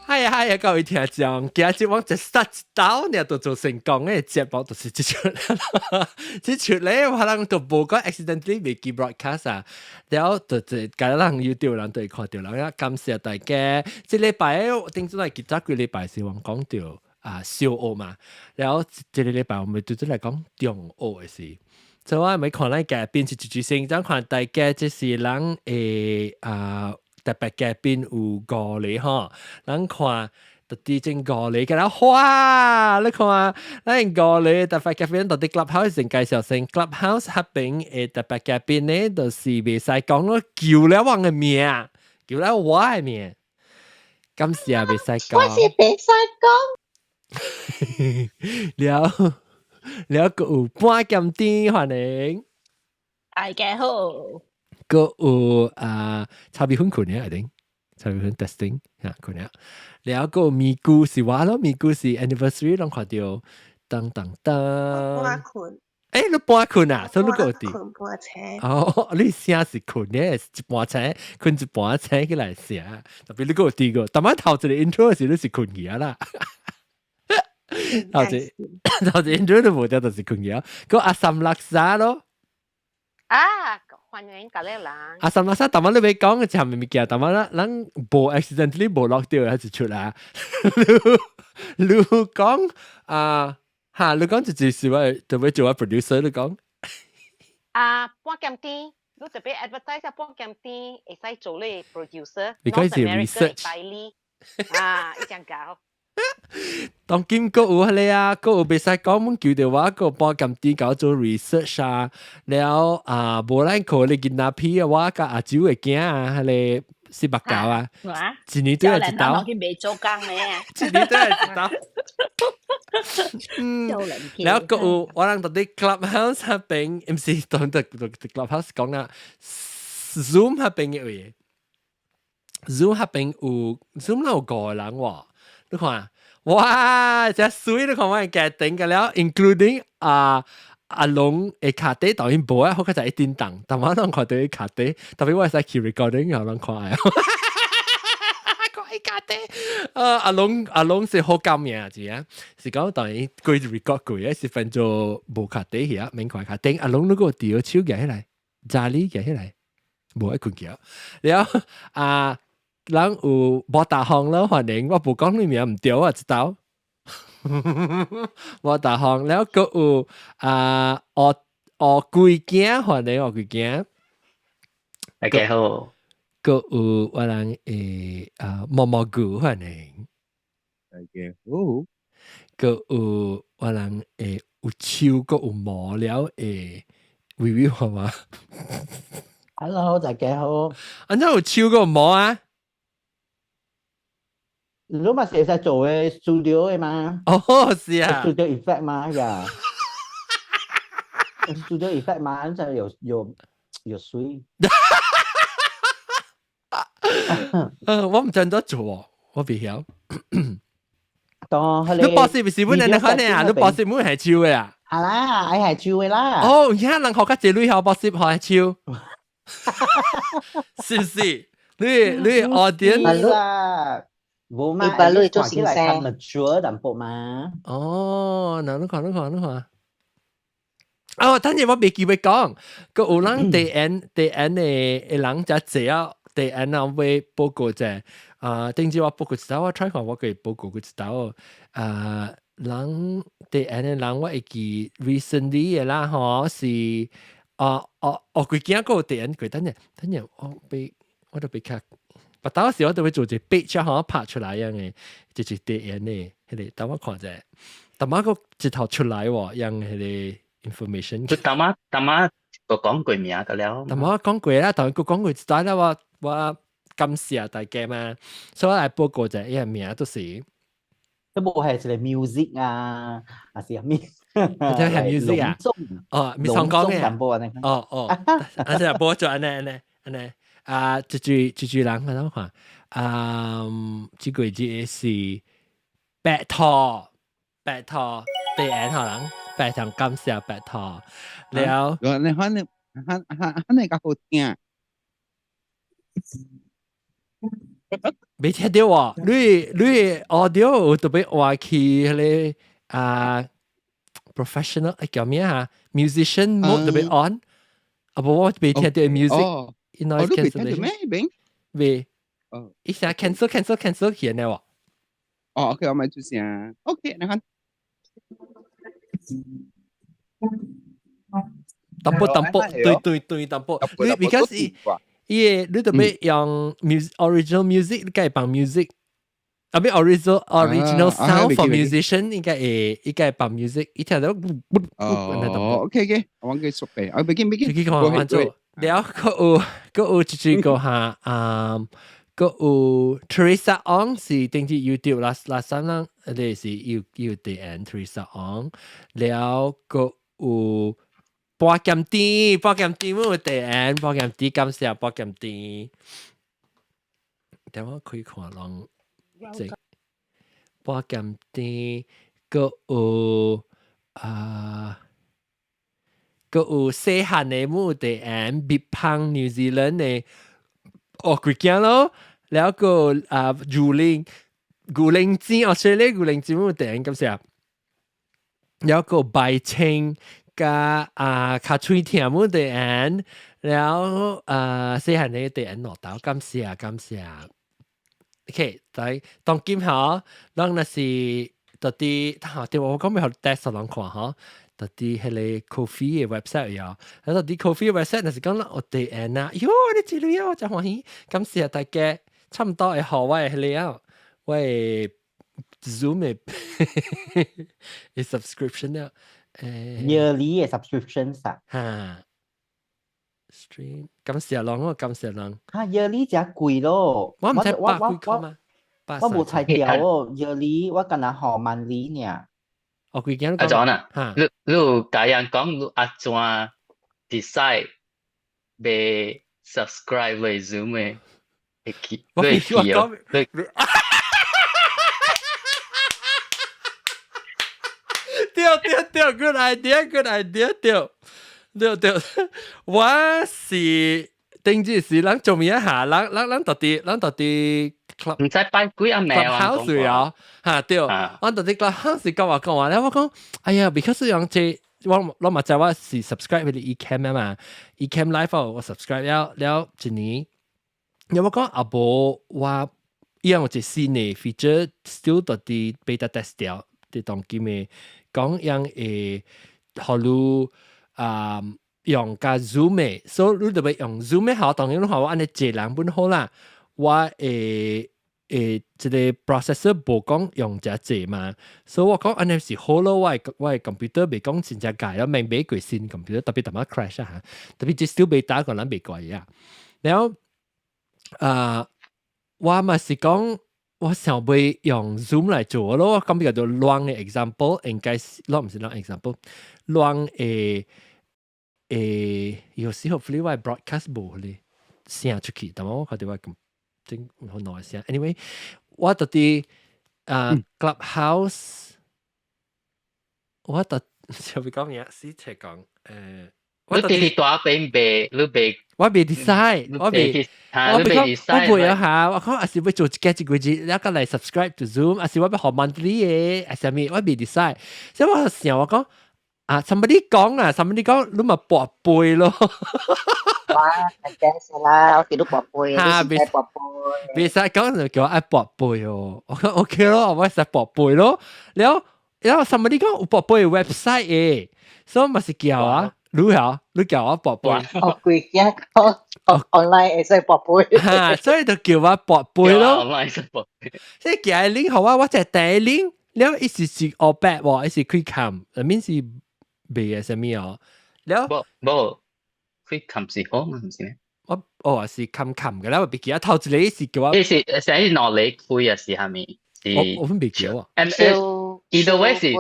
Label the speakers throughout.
Speaker 1: 係啊係啊，各位聽眾，今日我就實到呢都做成功嘅節目，就是這出，這出咧，可能就無講 accidentally 未記 broadcast 啊，然後就家人 YouTube 人都會看到，人感謝大家。這禮拜頂陣來記得幾禮拜是我講到啊小學嘛，然後這個禮拜我們就來講中學嘅事。所以我咪看咱嘉賓是一句先，咱看大家這是人會啊。特別嘉賓有五個吼，咱看特啲正五個，給他哇！你看，咱五個特別嘉賓到底 Clubhouse 先介紹先，Clubhouse 彼邊的特別嘉賓呢，就是袂使講咯，叫了我的名，叫了我的名，感謝袂使講。
Speaker 2: 我是袂使講。
Speaker 1: 了了，閣有半鹹甜歡迎。
Speaker 3: 大家好。
Speaker 1: 閣有啊，炒米粉困了，一定炒米粉 testing 嚇困了。了閣咪咕是我咯，咪咕是 anniversary 攏看到，當當當。
Speaker 2: 半困。
Speaker 1: 欸，你半困啊？所以你閣有佇？
Speaker 2: 困半醒。
Speaker 1: 哦，你聲是困嘅，一半醒，困一半醒起來聲。特別你閣有佇個，逐擺頭一個 intro 時，你是困去啊啦。頭一個 intro 都無掉，就是困去啊。閣阿三六三咯。
Speaker 3: 啊！歡迎各位人。
Speaker 1: 阿三六三，逐擺你欲講嘅係物件，逐擺咱咱無 accidentally 無錄掉，還是出來。你講啊，哈，你講一句是我特別做我 producer，你講。
Speaker 3: 啊，半鹹甜，你特別 advertise 半鹹甜，會使做你 producer。
Speaker 1: 你講是 research。
Speaker 3: 代理啊，一張搞。
Speaker 1: 當今閣有彼個啊，閣有袂使講，阮求著我閣半鹹甜共我做 research 啊，了啊，無咱靠你囡仔皮啊，我佮阿舅的囝啊，彼個四目狗啊，一年對來一刀，
Speaker 4: 去袂做工咧，
Speaker 1: 一年對來一刀。嗯，了閣有我人佇咧 Clubhouse 彼邊，毋是當佇 Clubhouse 講啦，Zoom 彼邊的位，Zoom 彼邊有 Zoom 有五個人喎，你看。哇！這媠，你看我家頂個了，including 啊阿龍的卡底當然無啊，好較在一叮當，但我攏看到伊卡底，特別我會使去 recording 予人看下。看伊卡底，阿龍阿龍是好感名字啊，是講當然規 record 過，是分做無卡底遐，免看卡頂。阿龍你閣有佇手舉起來，查理舉起來，無愛睏覺。了啊。人有無大方咯，歡迎我無講你名毋對啊，一道。無大方了，閣有啊，烏烏龜囝，歡迎烏龜囝。
Speaker 5: 大家好。
Speaker 1: 閣有我人的啊毛毛菇，歡迎。
Speaker 6: 大家好。
Speaker 1: 閣有我人的有手閣有毛了的微微好嗎
Speaker 7: ？Hello，大家好。
Speaker 1: 按怎有手閣有毛啊？
Speaker 7: 你嘛是會使做的 studio 的嘛？
Speaker 1: 哦，是啊。
Speaker 7: studio effect 嘛呀？studio effect 嘛，就有水。
Speaker 1: 我毋知怎做，我袂曉。
Speaker 7: 當
Speaker 1: 你博士毋是阮安呢款的啊？你博士阮係手的啊？
Speaker 7: 係啦，愛係手的啦。
Speaker 1: 哦，而家人學較濟鐳曉博士學手，是毋是？你 audience
Speaker 7: 啦。無嘛，
Speaker 2: 你做
Speaker 7: 看起來較 mature 淡薄嘛。
Speaker 1: 哦，嗱，你看，你看，你看。哦，等陣我未記欲講，閣有人第 N 第 N 的人遮濟啊，第 N 啊欲報告者，啊，頂次我報告一道，我 try 看我給報告過一道，啊，人第 N 的人我會記 recently 的啦，吼是，啊哦哦，規件閣有第 N 過，等陣等陣我被我都被卡。別當時我都會做一個 page 吼拍出來樣的，就是第 N 的，彼個等我看者，淡仔閣一頭出來喎，樣彼個 information。
Speaker 5: 佢淡仔淡仔個講過名個了。
Speaker 1: 淡仔講過啦，但佢講過一單啦，我感謝大家嘛，所以我來報告者，伊個名都是。
Speaker 7: 都無係一個 music 啊，還是啥物？
Speaker 1: 這係 music 啊？哦，咪上講嘅。哦哦，啊，這無做按呢按呢按呢。啊，這句這句人我諗看，啊，這個字是白兔，白兔第 N 可能白糖感謝白兔了。
Speaker 6: 你反正反反反正較好聽。
Speaker 1: 未聽到喎，你 audio 有特別話去彼个啊 professional 叫咩啊？musician mode 特別 on，啊無我未聽到 music noise cancellation
Speaker 6: 咩？邊？
Speaker 1: 未，伊成 cancel cancel cancel 起呢喎。
Speaker 6: 哦，OK，我咪出聲。OK，你看。
Speaker 1: 淡薄淡薄，對對對，淡薄。你 because 伊伊個你特別用 music original music，你該放 music。啊，咩 original sound for musician 應該會應該放 music，伊聽到。
Speaker 6: 哦，OK OK，我繼續嘅，啊，別緊別緊，
Speaker 1: 自己看我做。了，閣有閣有一一個哈，啊，閣有 Teresa Ong 是頂住 YouTube 啦，啦三人，你是有有第 N Teresa Ong，了閣有半鹹甜，半鹹甜有第 N，半鹹甜感謝半鹹甜。等我開看人，這半鹹甜閣有啊。閣有細漢的母地 and 別芳 New Zealand 的哦，幾件咯，了個啊牛奶牛奶煎，哦，所以咧牛奶煎母地咁謝，了個白青加啊卡喙疼母地 and 了啊細漢的地 and 落豆，感謝感謝。OK，來當今吼，咱若是到底，對我講欲予 test 人看吼。到底彼个 Ko-fi 的 website 呀，啊到底 Ko-fi 的 website 若是講咱有地緣啊，喲，你這裡啊，我真歡喜，感謝大家，差毋多會予我的彼个啊，我的 Zoom 的的 subscription 了，誒
Speaker 7: yearly 的 subscription 啊，
Speaker 1: 哈，stream 感謝人，我感謝人，
Speaker 7: 哈 yearly 誠貴咯，
Speaker 1: 我毋知百幾箍嗎？
Speaker 7: 我無猜著哦，yearly 我敢若予 monthly 爾。
Speaker 1: 哦，幾件
Speaker 5: 阿 John 啊，你你有共人講你按怎 decide 欲 subscribe 去 Zoom 的？會記，
Speaker 1: 我
Speaker 5: 你會記哦。你
Speaker 1: 對對對，good idea，good idea，對對對，我是頂住是咱做咩下，咱咱咱到底咱到底
Speaker 5: 毋知擺幾啊名
Speaker 1: Clubhouse 啊，嚇對，我到底 Clubhouse 講話講話咧，我講，哎呀，because 用這我我嘛知我是 subscribe 彼个 Ecamm 啊嘛，Ecamm Live 我 subscribe 了了一年，因為我講啊無我伊樣有一個新的 feature still 到底 beta test 掉，佇當今的講樣會予你啊用共 Zoom 的，所以你特別用 Zoom 的好，當然你看我按呢濟人本好啦，我會會這個 processor 無講用誠濟嘛，所以我講按呢是好咯，我的我的 computer 袂講真正改了，免買過新 computer，特別淡薄 crash 啊，特別這 still beta 個咱袂過啊，然後啊，我嘛是講我想欲用 Zoom 來做咯，我講比較做亂的 example，應該是，攏毋是亂 example，亂的誒，有時 hopefully 我 broadcast 無咧聲出去，但我看到我咁整好耐聲。Anyway，我到底啊 Clubhouse，我到就會講咩？死切講誒，
Speaker 5: 你佇大邊賣，你賣，
Speaker 1: 我未 decide，我未，我未講，我背一下，我講還是欲做一個一個月，一個來 subscribe to Zoom，還是我欲予 monthly 的，還是啥物，我未 decide。所以我想我講。啊，somebody 講啊，somebody 講，你咪跋杯咯。
Speaker 2: 哇，係啦，我見到跋杯，你是跋杯。
Speaker 1: 袂使講就叫我愛跋杯哦，我講 OK 咯，我使跋杯咯。然後然後 somebody 講有跋杯 website 的，所以嘛是叫啊，你曉你叫我跋杯。
Speaker 2: 哦，貴驚講 online 會使跋杯。
Speaker 1: 哈，所以就叫我跋杯咯。
Speaker 5: online 使跋杯。
Speaker 1: 即係寄 link 予我，我就訂 link，了伊是是黑白喎，伊是開冚，面是。袂嘅啥物哦，了
Speaker 5: 無無，開冚是好嘛，毋是咩？
Speaker 1: 我哦是冚冚嘅啦，我別記得頭一個是叫我，
Speaker 5: 伊是是兩個開啊，是啥物？是
Speaker 1: 我我分袂記喎。
Speaker 5: Either way 是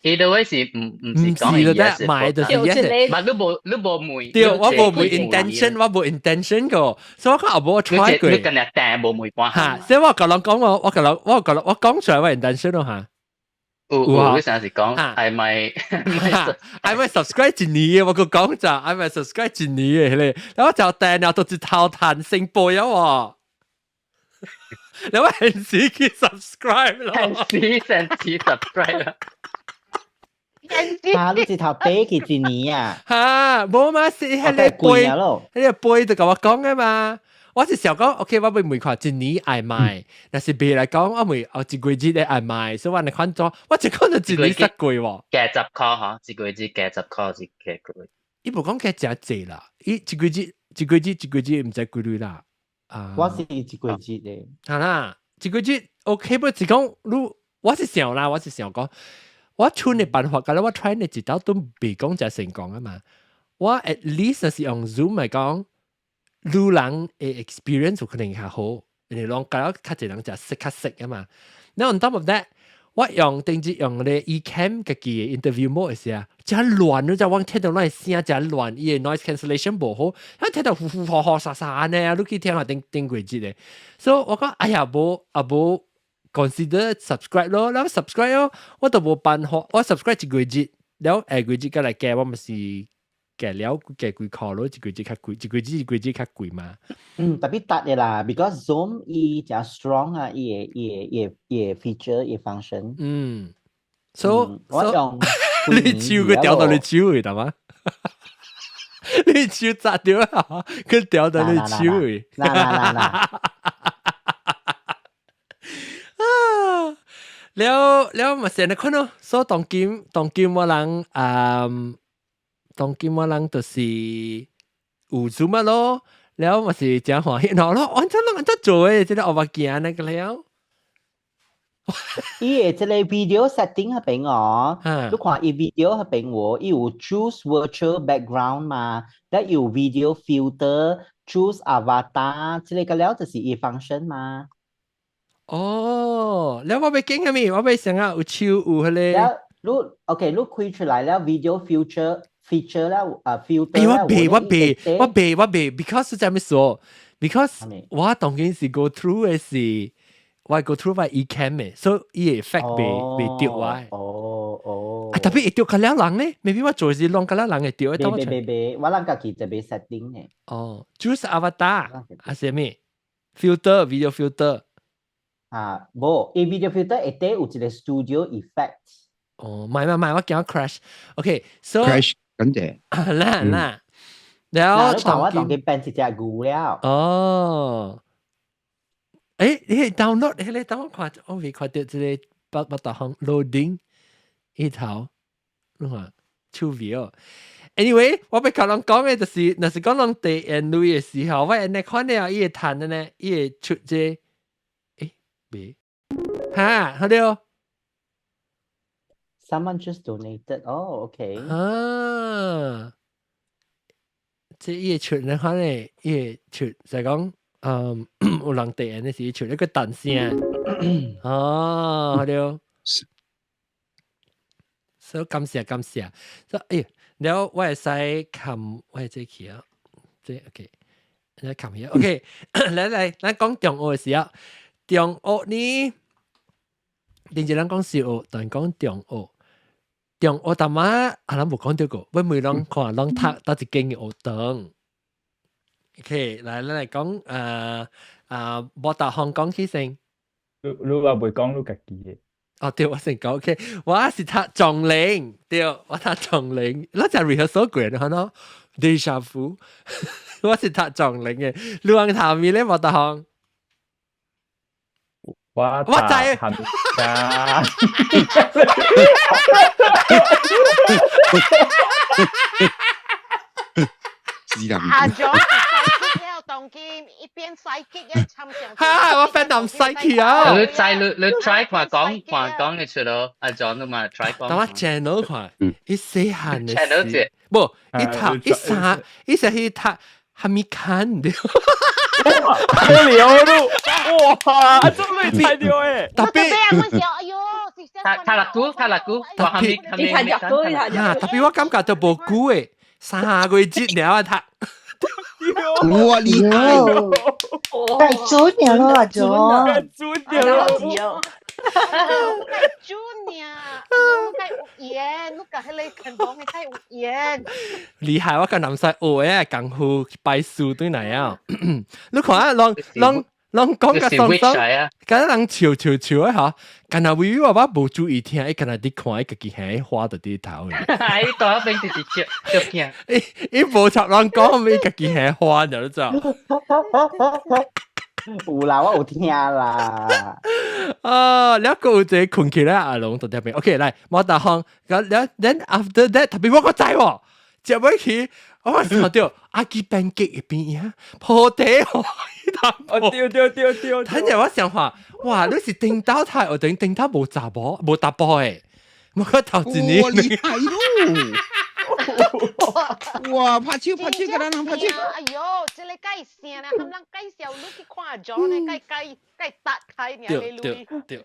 Speaker 5: ，either way 是毋毋是講
Speaker 1: 唔是啦，買就是 yes。
Speaker 5: 嘛，你無你無問，
Speaker 1: 對，我無問 intention，我無 intention 個，所以我講後無 try 過。
Speaker 5: 你今日訂無問半
Speaker 1: 嚇，所以我共人講我我共人我共人我講出來我 intention 咯嚇。
Speaker 5: 有有，你成日講係咪
Speaker 1: 係咪 subscribe 一年嘅？我個講就係咪 subscribe 一年嘅咧，然後就訂了，都一頭彈成倍啊喎。你話現時去 subscribe 咯，
Speaker 5: 現時現時 subscribe 啦。
Speaker 7: 嚇，你一頭買去一年啊？
Speaker 1: 嚇，無嘛，是彼个杯，彼个杯就共我講的嘛。我是想講，OK，我欲問看一年愛買，若是別來講，我問哦一個月咧愛買，所以我來看做，我一看就一年實貴喎。
Speaker 5: 加10箍吼，一個月加十箍是加貴。
Speaker 1: 伊無講加誠濟啦，伊一個月一個月一個月毋知幾鐳啦。啊，
Speaker 7: 我是一個月的。
Speaker 1: 係啦，一個月 OK，不是講你，我是想啦，我是想講，我剩的辦法，佮我 try 呢一道都袂講誠成功啊嘛。我 at least 是用 Zoom 來講，路人的 experience 有可能較好，因為攏佮較濟人誠識較識啊嘛。然後 on top of that，我用頂次用咧 Ecamm 家己的 interview mode 的時啊，誠亂，你知我聽到咱的聲誠亂，伊的 noise cancellation 無好，我聽到呼呼呼呼沙沙呢，你去聽下頂頂過節的。所以我講哎呀，無啊無 consider subscribe 咯，然後 subscribe 咯，我都無辦法，我 subscribe 一個月，然後下個月過來加，我咪是加了加幾箍咯，一個月較貴，一個月一個月較貴嘛。
Speaker 7: 嗯，特別得的啦，because Zoom 伊誠 strong 啊，伊的伊的伊的伊的 feature 伊的 function。
Speaker 1: 嗯，so
Speaker 7: 我用
Speaker 1: 你手佢掉到你手去，得嗎？你手砸掉啊！佢掉到你手去。
Speaker 7: 嗱嗱嗱嗱。
Speaker 1: 啊！了了嘛，成日看咯，所以當今當今我人啊，當今我人就是有做乜咯，了嘛是誠歡喜咯，按怎攏按怎做的，這个烏目鏡那個了。
Speaker 7: 伊的這个 video setting 彼邊哦，你看伊 video 彼邊喎，伊有 choose virtual background 嘛，了有 video filter，choose avatar，這个個了就是伊 function 嘛。
Speaker 1: 哦，了我欲揀啥物？我欲想啊，有手有彼个。
Speaker 7: 了，你 OK，你開出來了 video feature 了啊 filter。
Speaker 1: 欸，我袂，我袂，我袂，我袂，because 是啥物說？because 我當今是 go through 的是，我 go through by Ecamm 的，所以伊 effect 袂著我。
Speaker 7: 哦哦。
Speaker 1: 啊，特別會著較了人咧，maybe 我做是攏較了人會著。
Speaker 7: 袂袂袂袂，我人家己就袂 setting 的。
Speaker 1: 哦，choose avatar 啊，啥物？filter video filter。
Speaker 7: 啊，無，伊 video filter 下底有一個 studio effect。
Speaker 1: 哦，唔係唔係，我驚 crash。OK，so
Speaker 6: crash 緊隻。
Speaker 1: 啦啦，然後
Speaker 7: 你看我當佢變一隻牛了。
Speaker 1: 哦，誒，你 download，你等我看，我未看到這个八八達行 loading 一頭，你看手尾哦。Anyway，我欲共人講的就是，若是講人第演類的時候，我按呢看了伊會彈的呢，伊會出這個，誒，袂，哈，好了。
Speaker 7: Someone just donated. Oh, okay.
Speaker 1: 啊，這伊會出你看咧，伊會出就講，嗯，有人第演的時出一個彈聲，哦，好了。所以感謝感謝，所以哎，然後我會使撳我會這去啊，這 OK，來撳起，OK，來來，咱講中學的時候，中學呢，頂一人講小學，但講中學，中學淡仔啊，咱無講著過，我每攏看攏讀佗一間的學堂。OK，來咱來講，無達香講起先。
Speaker 4: 你你話袂講你家己的。
Speaker 1: 哦，對，我先講，OK，我是讀撞鈴，對，我讀撞鈴，咱就 rehearsal 過，你看喏，déjà vu，我是讀撞鈴的，你往頭面咧無達香。
Speaker 4: 我
Speaker 1: 我知。
Speaker 4: 啊！
Speaker 3: 阿 John 了當今一邊 psychic 一參上。
Speaker 1: 哈！我 friend psychic 啊！
Speaker 5: 你知你你 try 看講看講嘅出咯，阿 John 都嘛 try 講。
Speaker 1: 等我 channel 看，伊細漢的
Speaker 5: channel
Speaker 1: 時，無伊讀伊三伊是去讀還沒看的。
Speaker 4: 可憐哦，哇！這麼猜到誒，
Speaker 1: 特別
Speaker 3: 哎呦，
Speaker 5: 讀讀偌久，讀偌久，
Speaker 1: 特別
Speaker 8: 你讀入久，你讀
Speaker 1: 啊，特別我感覺就無久誒，3個月了讀。
Speaker 6: 哇厲害！
Speaker 2: 太準了咯，阿 John。
Speaker 4: 太準了，
Speaker 3: 太準了，太有緣，你甲彼个看講的太有緣。
Speaker 1: 厲害，我甲南西學的功夫拜師對來啊！你看啊，攏攏攏講甲爽爽，
Speaker 5: 啊，
Speaker 1: 敢人笑笑笑啊嚇，敢若微微我我無注意聽，伊敢若佇看伊家己還花佇啲頭。
Speaker 5: 伊大邊就是笑笑驚。
Speaker 1: 伊伊無插人講，伊家己還花，你知道？
Speaker 7: 有啦，我有聽啦。
Speaker 1: 啊，了個有一個困起來阿龍就特別，OK，來，摩打風，咁了，then after that 特別我個知喎，接尾去，我想到阿基班激一邊呀，破地哦，
Speaker 4: 哦，對對對對，
Speaker 1: 等陣我想話，哇，你是頂到太，我頂頂到無查某，無查埔誒，我個頭一年，
Speaker 6: 哇，厲害咯！哇，拍手拍手，個人拍手。
Speaker 3: 哎喲，這個介聲咧，含人介紹你去看 John 咧，介介介搭開爾
Speaker 1: 對對對。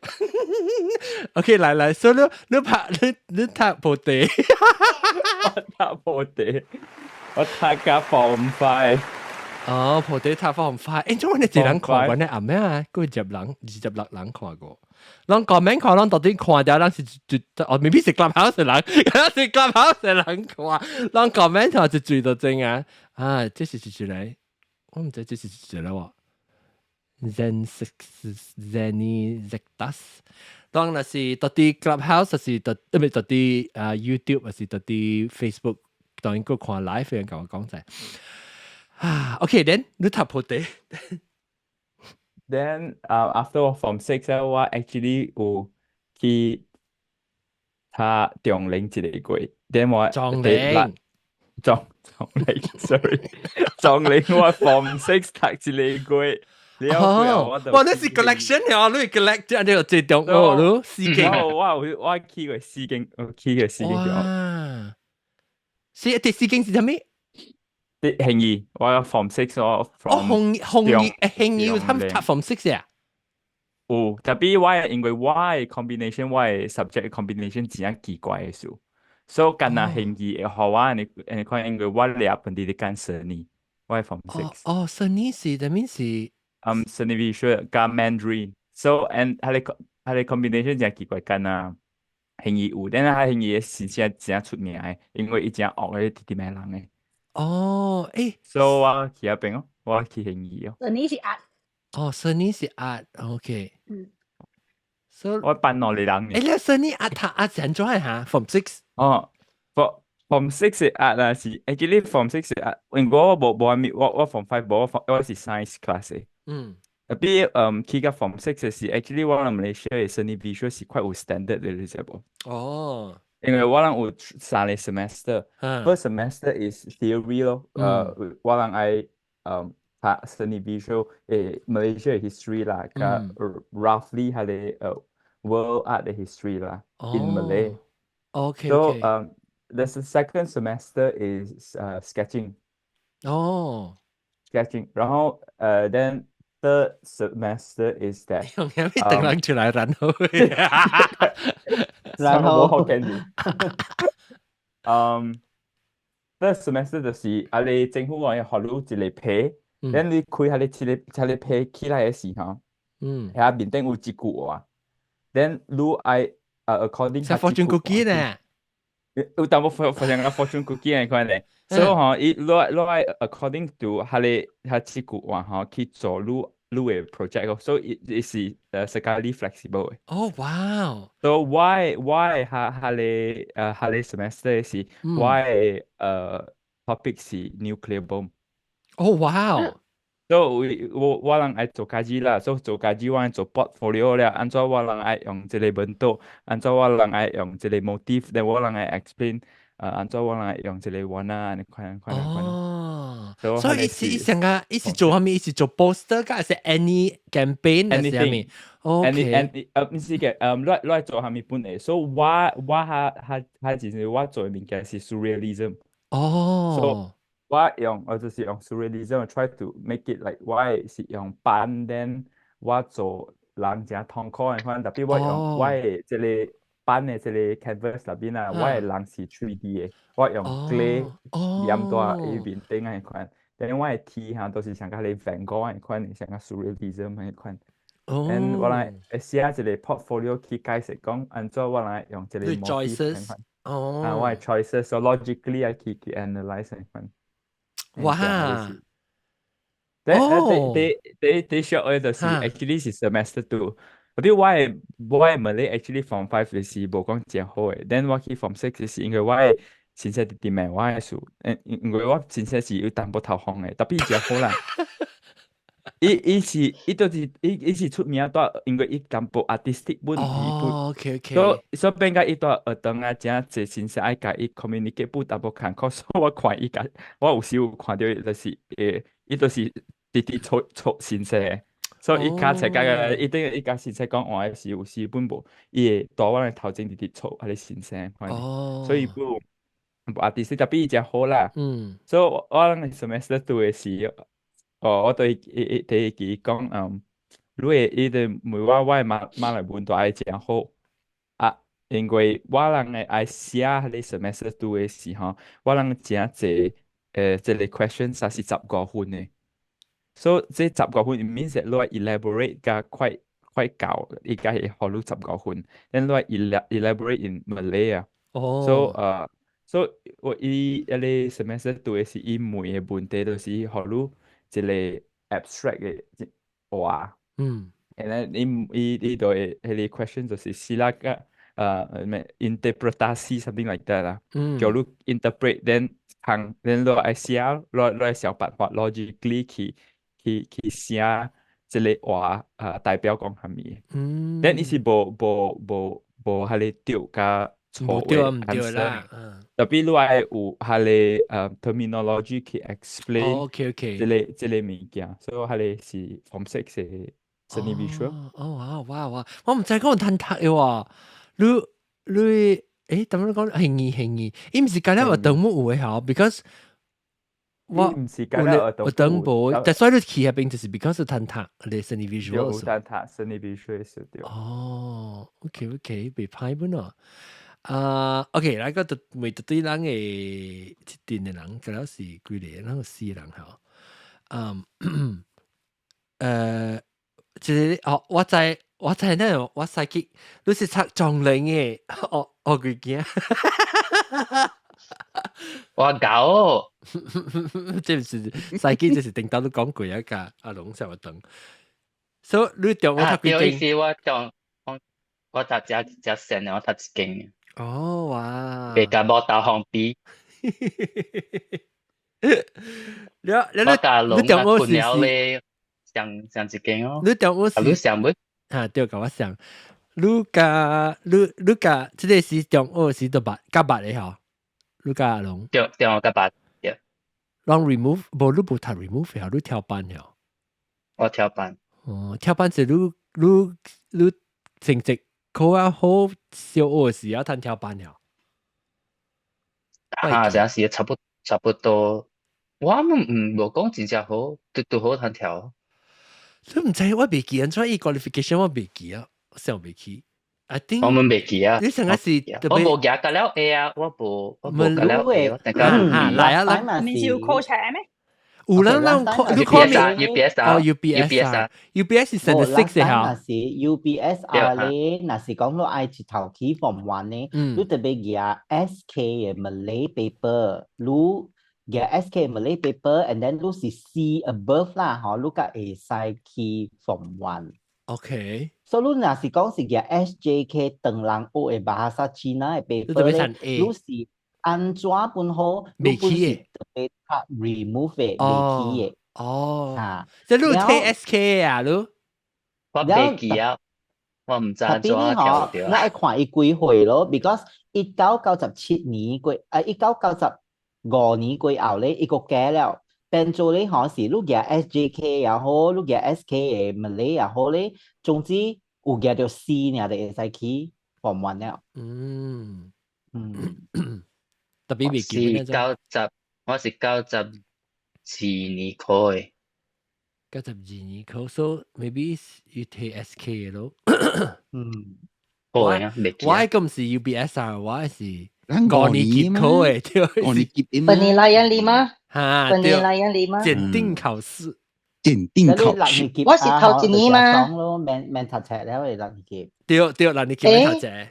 Speaker 1: OK，來來，所以你你拍你你讀菩提，
Speaker 4: 我讀菩提，我讀甲 form five。
Speaker 1: 哦，菩提讀 form five，欸，做你一人看過呢？阿咩啊？幾十人，26人看過。攏講免看，攏到底看掉，咱是就哦，未必是 Clubhouse 的人，是 Clubhouse 的人看，攏講免看就最到真啊！啊，這是一個，我毋知這是一個喎。Zen six Zenny Zectas，當若是到底 Clubhouse 是到，唔係到底啊 YouTube，還是到底 Facebook，當然個看 live 人共我講者。啊，OK，then 你讀菩提。
Speaker 4: Then after form six 咧，我 actually 有去讀中玲一個月。Then 我
Speaker 1: 壯玲，
Speaker 4: 壯壯玲，sorry，壯玲我 form six 讀一個月。
Speaker 1: 哦，哇！你是 collection 呀，你 collect 即係呢個最重哦，你四間。
Speaker 4: 我有我去過四間，我去過四間。
Speaker 1: 哇！四第四間是啥物？
Speaker 4: 啲興義，我 form six 我
Speaker 1: 哦，紅紅義誒，興義有他們讀 form six 啊？
Speaker 4: 有，特別我因為我的 combination，我的 subject combination 真正奇怪的數，所以干那興義會予我你你看，因為我掠本地咧揀 seni，我的 form six。
Speaker 1: 哦，seni 是啥物是？
Speaker 4: 嗯，seni visual 加 Mandarin，so and 彼個 combination 真奇怪，干那興義有，但係他興義是真真出名的，因為伊真惡的直直罵人的。
Speaker 1: 哦，誒，
Speaker 4: 所以我去遐邊哦，我去興義哦。
Speaker 8: Seni 是 art。
Speaker 1: 哦，seni 是 art，OK。
Speaker 8: 嗯。
Speaker 1: 所以
Speaker 4: 我班內人。
Speaker 1: 誒，你 seni art 讀 art 怎做嚇？Form six。
Speaker 4: 哦，form six 是 art 啊，是 actually form six 是 art，因為我無無蝦我我 form five 無我我是 science class 的。特別去到 form six 是 actually 我人 Malaysia 的 seni visual 是較有 standard 的，你知無？
Speaker 1: 哦。
Speaker 4: 因為我人有三個 semester，first semester is theory 咯，我人愛讀 seni visual 誒 Malaysia history 啦，加 roughly 係個world art 的 history 啦，in Malay。 So the second semester is sketching。sketching，然後then third semester is that
Speaker 1: 用咩等人出來，然後
Speaker 7: 然後
Speaker 4: 好 candy。third semester 就是啊，你政府話要予你一個皮，then 你開下你一個一個皮起來的時候，遐面頂有一句話，then 你愛according
Speaker 1: 像 fortune cookie 呢？
Speaker 4: 有淡薄發發像個 fortune cookie 的款咧，所以吼，伊你你愛 according to 彼个彼這句話吼去做你你的 project 咯，所以伊是sekali flexible 的。
Speaker 1: 哦，哇
Speaker 4: ！So why 下下個下個 semester 是我的topic 是 nuclear bomb。
Speaker 1: 哦，哇！
Speaker 4: 所以我我人愛做家己啦，所以做家己我愛做 portfolio 了，按怎我人愛用這個文檔，按怎我人愛用這個 motif，then 我人愛 explain，按怎我人愛用這個 warna，按呢款款款。
Speaker 1: 哦，所以伊是伊上個伊是做啥物？伊是做 poster，還是 any campaign 還是啥物
Speaker 4: ？Any any 毋是嘅，你你做啥物本的？所以我我較較較就是我做的物件是 surrealism。我用我就是用 surrealism try to make it like 我是用板 then 我做人誠痛苦的款，特別我用我的這個板的這個 canvas 內面啊，我的人是 3D 的，我用 clay 黏在伊面頂的款，then 我的天哈都是像甲你 Van Gogh 的款，像甲 surrealism 的款。then 我來會寫一個 portfolio 去解釋講，按怎我來用這個 motif 款。啊，我的 choices so logically 愛去去 analyse 的款。
Speaker 1: 哇！哦，
Speaker 4: 第第第小學就是 actually 是 semester two。Tapi 我的 Malay actually form five 是無講真好的，then 我去 form six 是因為我的先生直直問我的事，因為我先生是有淡薄頭風的，tapi 真好啦。伊伊是伊就是伊伊是出名蹛，因為伊淡薄 artistic 本伊本，所以變甲伊蹛學堂啊，誠濟先生愛共伊 communicate 本淡薄艱苦，所以我看伊共，我有時有看著伊就是伊就是直直錯錯先生。所以伊較冊甲伊等於伊共先生講話的時，有時本無，伊會蹛我的頭前直直錯彼个先生，所以本無 artistic， tapi 伊誠好啦。所以我我 semester two 的時，哦，我對伊伊對伊講，你會伊就問我我的馬來文都愛誠好，啊，因為我人會愛寫彼個 semester two 的時吼，我人誠濟這个 question 才是15分的。所以這十五分 means that 你愛 elaborate 甲快快教，伊才會予你十五分。then 你愛 elaborate in Malay 啊。So 所以我伊彼個 semester two 的時，伊問的問題就是予你一個 abstract 的話。And then 伊伊伊就會彼個 question 就是 silakan 咩 interpretasi something like that 啦。叫你 interpret then 通 then 你愛寫，你愛想辦法 logically 去寫這个話代表講啥物。Then 伊是無無無無彼个對佮錯的
Speaker 1: 毋對啦。
Speaker 4: Tapi 你愛有彼个terminology 去 explain 這个物件，所以彼个是 form six 的 seni visual。
Speaker 1: 哦哇哇哇！我毋知講趁讀的喎，你你點樣講？興意興意，伊毋是干焦學堂無有的吼，because 我
Speaker 4: 毋是干焦學
Speaker 1: 學堂無，但所以你去彼邊就是 because 趁讀你 seni visual。
Speaker 4: 有趁讀 seni visual 是對。
Speaker 1: 哦，OK OK，袂歹本哦。啊，OK，來個每一對人的一陣的人，敢若是幾个？咱有四個人吼。嗯，這个哦，我知我知呢，我使去，你是讀撞人的，哦哦，幾驚。
Speaker 5: 我搞，
Speaker 1: 這毋是司機，這是頂頭都講過一個阿龍上等。所以你中學讀幾間？
Speaker 5: 意思我中我我讀遮遮線的，我讀一間。
Speaker 1: 哦哇！
Speaker 5: 袂共無投放比。
Speaker 1: 你你
Speaker 5: 我共龍
Speaker 1: 你中學
Speaker 5: 是咧，上上一間哦。
Speaker 1: 你中學是？
Speaker 5: 你上無？
Speaker 1: 哈對，共我上。你共你你共這个是中學時都捌較捌的吼？你共阿龍？
Speaker 5: 對對，我較捌對。
Speaker 1: 攏 remove 無你無讀 remove 吼，你跳班吼？
Speaker 5: 我跳班。
Speaker 1: 哦，跳班是你你你成績考較好，小學時啊，通跳班了。
Speaker 5: 啊，這時差不多，我們毋無講真正好，拄拄好通跳。
Speaker 1: 你毋知我袂記，按怎伊 qualification 我袂記啊，想袂起。I think
Speaker 5: 我們袂記啊。
Speaker 1: 你上個是
Speaker 5: 我無舉甲了 A 啊，我無甲了 A，我等下
Speaker 1: 來啊來。
Speaker 8: 你是有考冊咩？
Speaker 1: 有人人考，你考咩
Speaker 5: ？UPSR
Speaker 1: 哦，UPSR 啊，UPS 是 standard six 的
Speaker 7: 若是 UPSR 咧，若是講你愛一頭起 form one 咧，你特別舉 SK 的 Malay paper，你舉 SK Malay paper，and then 你是 C above 啦，吼，你才會使去 form one。 所以你若是講是舉 SJK 唐人學的 Bahasa Cina 的 paper 咧，你是按怎本好，
Speaker 1: 袂起的，
Speaker 7: 特別較 remove 的，袂起的。
Speaker 1: 哦，啊，這你提 SK 啊，你？
Speaker 5: 我袂記啊，我毋知按怎調著。
Speaker 7: 我愛看伊幾歲咯，because 1997年過，啊，1995年過後咧，伊閣改了，變做咧吼是你舉 SJK 也好，你舉 SK 的 Malay 也好咧，總之有舉著 C 爾就會使去 form one 了。
Speaker 1: 特別袂記
Speaker 5: 是九十，我是92年考的。
Speaker 1: 92年考，so maybe 伊提 SK 咯。
Speaker 5: 好啊，袂記。
Speaker 1: 我個毋是 UPSR 啊，我是五年級考的，對。
Speaker 6: 五年級
Speaker 2: Penilaian lima，
Speaker 1: 哈，
Speaker 2: Penilaian lima，
Speaker 1: 檢定考試。
Speaker 6: 檢定考試。
Speaker 2: 我是頭一年嘛。
Speaker 7: 咯，免免讀冊了的六年級。
Speaker 1: 對對，六年級免讀冊。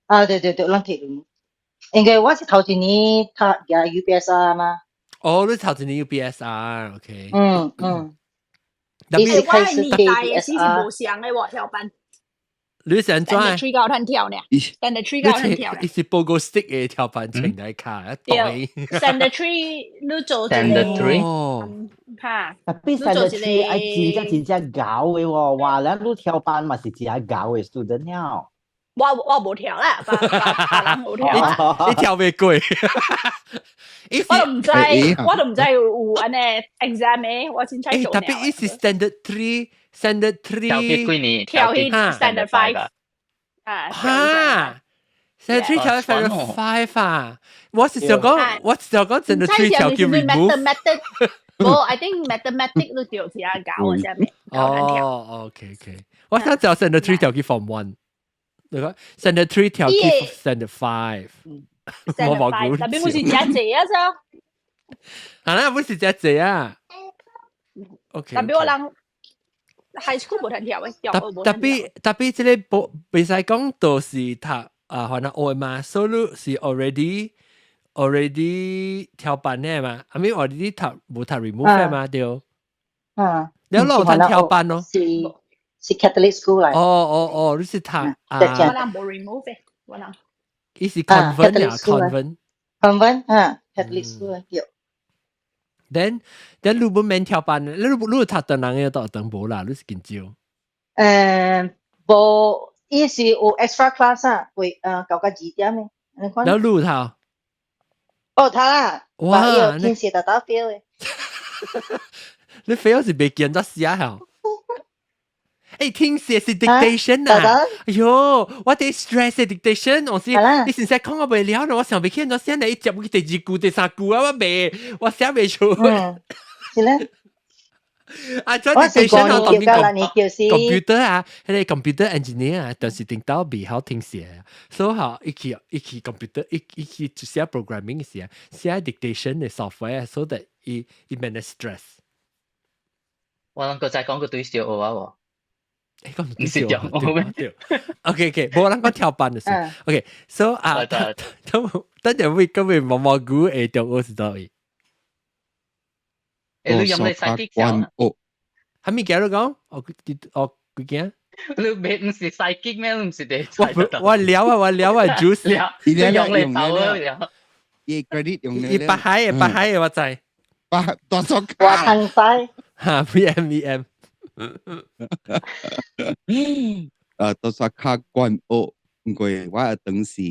Speaker 2: 啊，對對對，六年級。因為我是頭一年讀舉 UPSR 嘛。
Speaker 1: 哦，你頭一年 UPSR，OK。
Speaker 2: 嗯嗯。伊是
Speaker 8: 我
Speaker 2: 開始
Speaker 8: 年代嘅時是
Speaker 2: KBSR
Speaker 8: 無相嘅喎，跳班。
Speaker 1: 你是按怎？
Speaker 8: Standard three 到通跳呢？Standard three 到通跳呢？
Speaker 1: 伊是 pogo stick 嘅跳板穿來卡，
Speaker 8: 對，Standard three 你做一個
Speaker 5: Standard three
Speaker 8: 嚇，
Speaker 7: Tapi
Speaker 8: 你做
Speaker 7: standard
Speaker 8: 一
Speaker 7: three 愛真正
Speaker 8: 個
Speaker 7: 真正𠢕嘅喎，哇！咱你跳班嘛是真𠢕嘅 student 了。
Speaker 8: 我無跳啦，別別人有跳啊。
Speaker 1: 你跳袂過。
Speaker 8: 我都毋知，我都毋知有按呢 exam 嘅，我凊彩做
Speaker 1: 特別伊是 standard three，standard three
Speaker 5: 跳去幾年？
Speaker 8: 跳去
Speaker 1: 哈
Speaker 8: standard five 啊，
Speaker 1: 哈，standard three 跳 standard five 啊！我是想講，我是想講 standard three 跳叫 remove。
Speaker 8: Mathematics，無，I think mathematics 都掉其他教我下面。
Speaker 1: 哦，OK OK，我想就 standard three 跳去 form one，你講 standard three 跳去 standard five。我冇估。
Speaker 8: 特別我是真濟啊，啫。
Speaker 1: 係啦，不是真濟啊。OK。
Speaker 8: 特別我人 high school 無通跳嘅，
Speaker 1: 特特別特別這個無袂使講都是讀啊，可能學嘛，所以是 already 跳班嘅嘛，I mean already 讀無讀 remove 嘛，對。
Speaker 2: 啊。
Speaker 1: 你有通跳班咯？
Speaker 2: 是是 Catholic school 嚟。
Speaker 1: 哦哦哦，你是讀啊？
Speaker 8: 我人無 remove 嘅，我人。
Speaker 1: 伊是 convent 啊，convent。
Speaker 2: convent 啊，Catholic school 對。
Speaker 1: Then 你無免跳班，你讀唐人嘅都等無啦，你是緊少。
Speaker 2: 無，伊是有 extra class 啊，會9到2點嘅。你看。
Speaker 1: 然後你讀？
Speaker 2: 哦，讀啦。
Speaker 1: 哇！
Speaker 2: 天時特打 fail 嘅。
Speaker 1: 你 fail 是袂見得寫嚇？誒，聽寫是 dictation 啊！哎喲，我哋 stress 嘅 dictation，我是你先生講我袂了，我想袂起我寫你接去第二句、第三句啊，我未，我寫袂出。
Speaker 2: 嗯，是咧。
Speaker 1: 啊，做 dictation 我當面 computer 啊，彼個 computer engineer 啊，就是頂到未曉聽寫，所以吼，伊去伊去 computer 伊伊去寫 programming 時啊，寫 dictation 嘅 software，so that 伊伊免得 stress。
Speaker 5: 我諗個再講個對小學啊喎。
Speaker 1: 誒，講
Speaker 5: 唔是中學咩？
Speaker 1: 對，OK OK，無人講跳班就是，OK，so 啊，等等陣會今日毛毛菇會中學是佗位？
Speaker 5: 誒，你用你使激
Speaker 6: 關哦，
Speaker 1: 係咪叫你講？我我幾驚？
Speaker 5: 你別唔是使激咩？你唔是地？
Speaker 1: 我我聊啊，我聊啊，juice，
Speaker 5: 你用你走啊！
Speaker 6: 伊 credit 用
Speaker 1: 伊八海嘅八海嘅我知，
Speaker 6: 八多少
Speaker 2: 卡？我通使。
Speaker 1: 哈，V M V M。
Speaker 6: 多少卡關哦？毋過我當時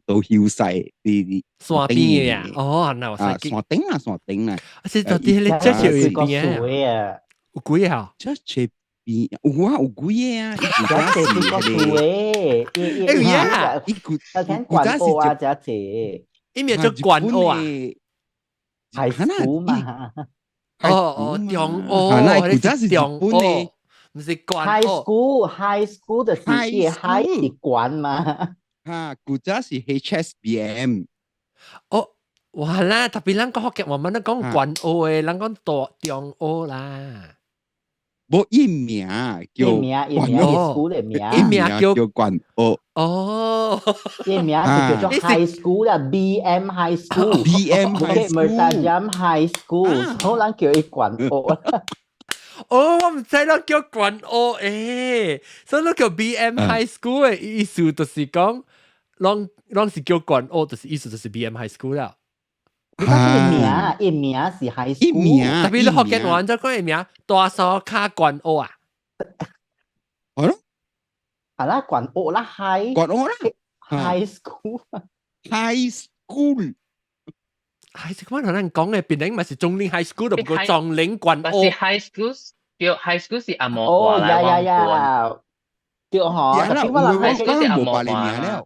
Speaker 6: 都休勢佇
Speaker 1: 山邊嘅啊，哦，那我
Speaker 6: 啊，山頂啊，山頂啊，
Speaker 1: 啊，是到底迄個這是邊啊？有幾個？
Speaker 6: 這這邊有啊，有幾個啊？
Speaker 7: 這是個樹誒，
Speaker 1: 哎呀，
Speaker 6: 伊古
Speaker 7: 聽關澳啊，這這，
Speaker 1: 伊名叫關澳啊，
Speaker 7: 係樹嘛？
Speaker 1: 哦哦，中澳，
Speaker 6: 那古早是
Speaker 1: 中澳。毋是關
Speaker 7: High school，high school 就是伊 high 是關嘛。
Speaker 6: 哈，古早是 HSBM。
Speaker 1: 哦，哇啦，特別咱講福建話，咱講關澳的，咱講大中澳啦。
Speaker 6: 無伊名叫
Speaker 7: 伊名伊名 school 的名，
Speaker 1: 伊名叫
Speaker 6: 關澳。
Speaker 1: 哦，
Speaker 7: 伊名是叫做 high school 啦，BM High School。
Speaker 6: BM High School。
Speaker 7: Mertajam High School，所以咱叫伊關澳。
Speaker 1: 哦，我毋知咱叫關澳誒，所以咱叫 BM High School 的意思就是講，攏攏是叫關澳，就是意思就是 BM High School 啦。
Speaker 7: 你講伊名，伊名是 high school。
Speaker 6: 伊名，
Speaker 1: 特別你福建話就講伊名大沙卡關澳啊。
Speaker 6: 係咯，
Speaker 7: 係啦，關澳啦，high。
Speaker 6: 關澳啦
Speaker 7: ，high school。
Speaker 6: high school。
Speaker 1: high school 我同咱講嘅，別人咪是中嶺 high school，就不過中嶺關澳。
Speaker 5: 是 high school，對 high school 是紅毛
Speaker 7: 哦，呀呀呀，對吼，特別我人
Speaker 5: high school 是紅
Speaker 6: 無
Speaker 5: 毛
Speaker 6: 別名了。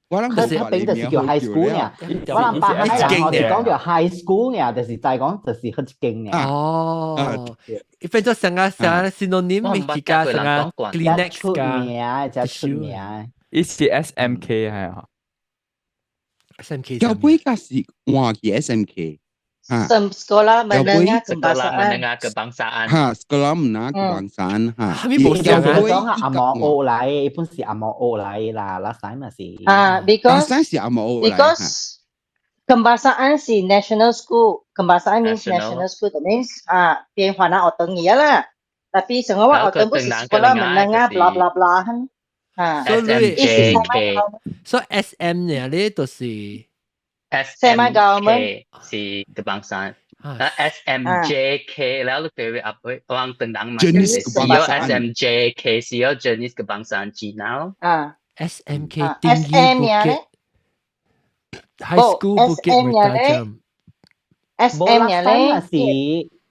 Speaker 6: 我諗
Speaker 7: 佢佢並就是叫 high school 呢，我諗八海人我是講叫 high school 呢，就是再講就是彼一間呢。
Speaker 1: 哦，伊變做成個成個 synonym 咪加成個 Kleenex
Speaker 7: 出名，才出名。
Speaker 4: 伊是 SMK 係啊。
Speaker 1: SMK
Speaker 6: 後尾架是換去 SMK。
Speaker 2: Sekolah Menengah
Speaker 5: Sekolah Menengah Kebangsaan。
Speaker 6: 哈，Sekolah Menengah Kebangsaan 哈。
Speaker 1: 係咪無
Speaker 7: 相啊？講啊，紅毛澳來，一般是紅毛澳來啦，拉西嘛是。
Speaker 2: 啊，because
Speaker 6: 是紅毛澳來。
Speaker 2: Because Kebangsaan 是 national school，Kebangsaan means national school，that means 啊，變華南學堂而啦。Tapi 成個我學堂不是 sekolah menengah blah blah blah 嚇。
Speaker 1: 所以
Speaker 5: SMJK，
Speaker 1: 所以 SM 呢，你就是
Speaker 5: SMK 是 kebangsaan。啊 SMJK แล้ว你對阿妹往等等嘛，
Speaker 6: Jenis
Speaker 5: 是有 SMJK 是有 Jenis Kebangsaan Cina。
Speaker 2: 啊
Speaker 1: SMK
Speaker 2: Tinggi
Speaker 1: Bukit High School Bukit Mertajam。
Speaker 2: SM
Speaker 7: 呢咧是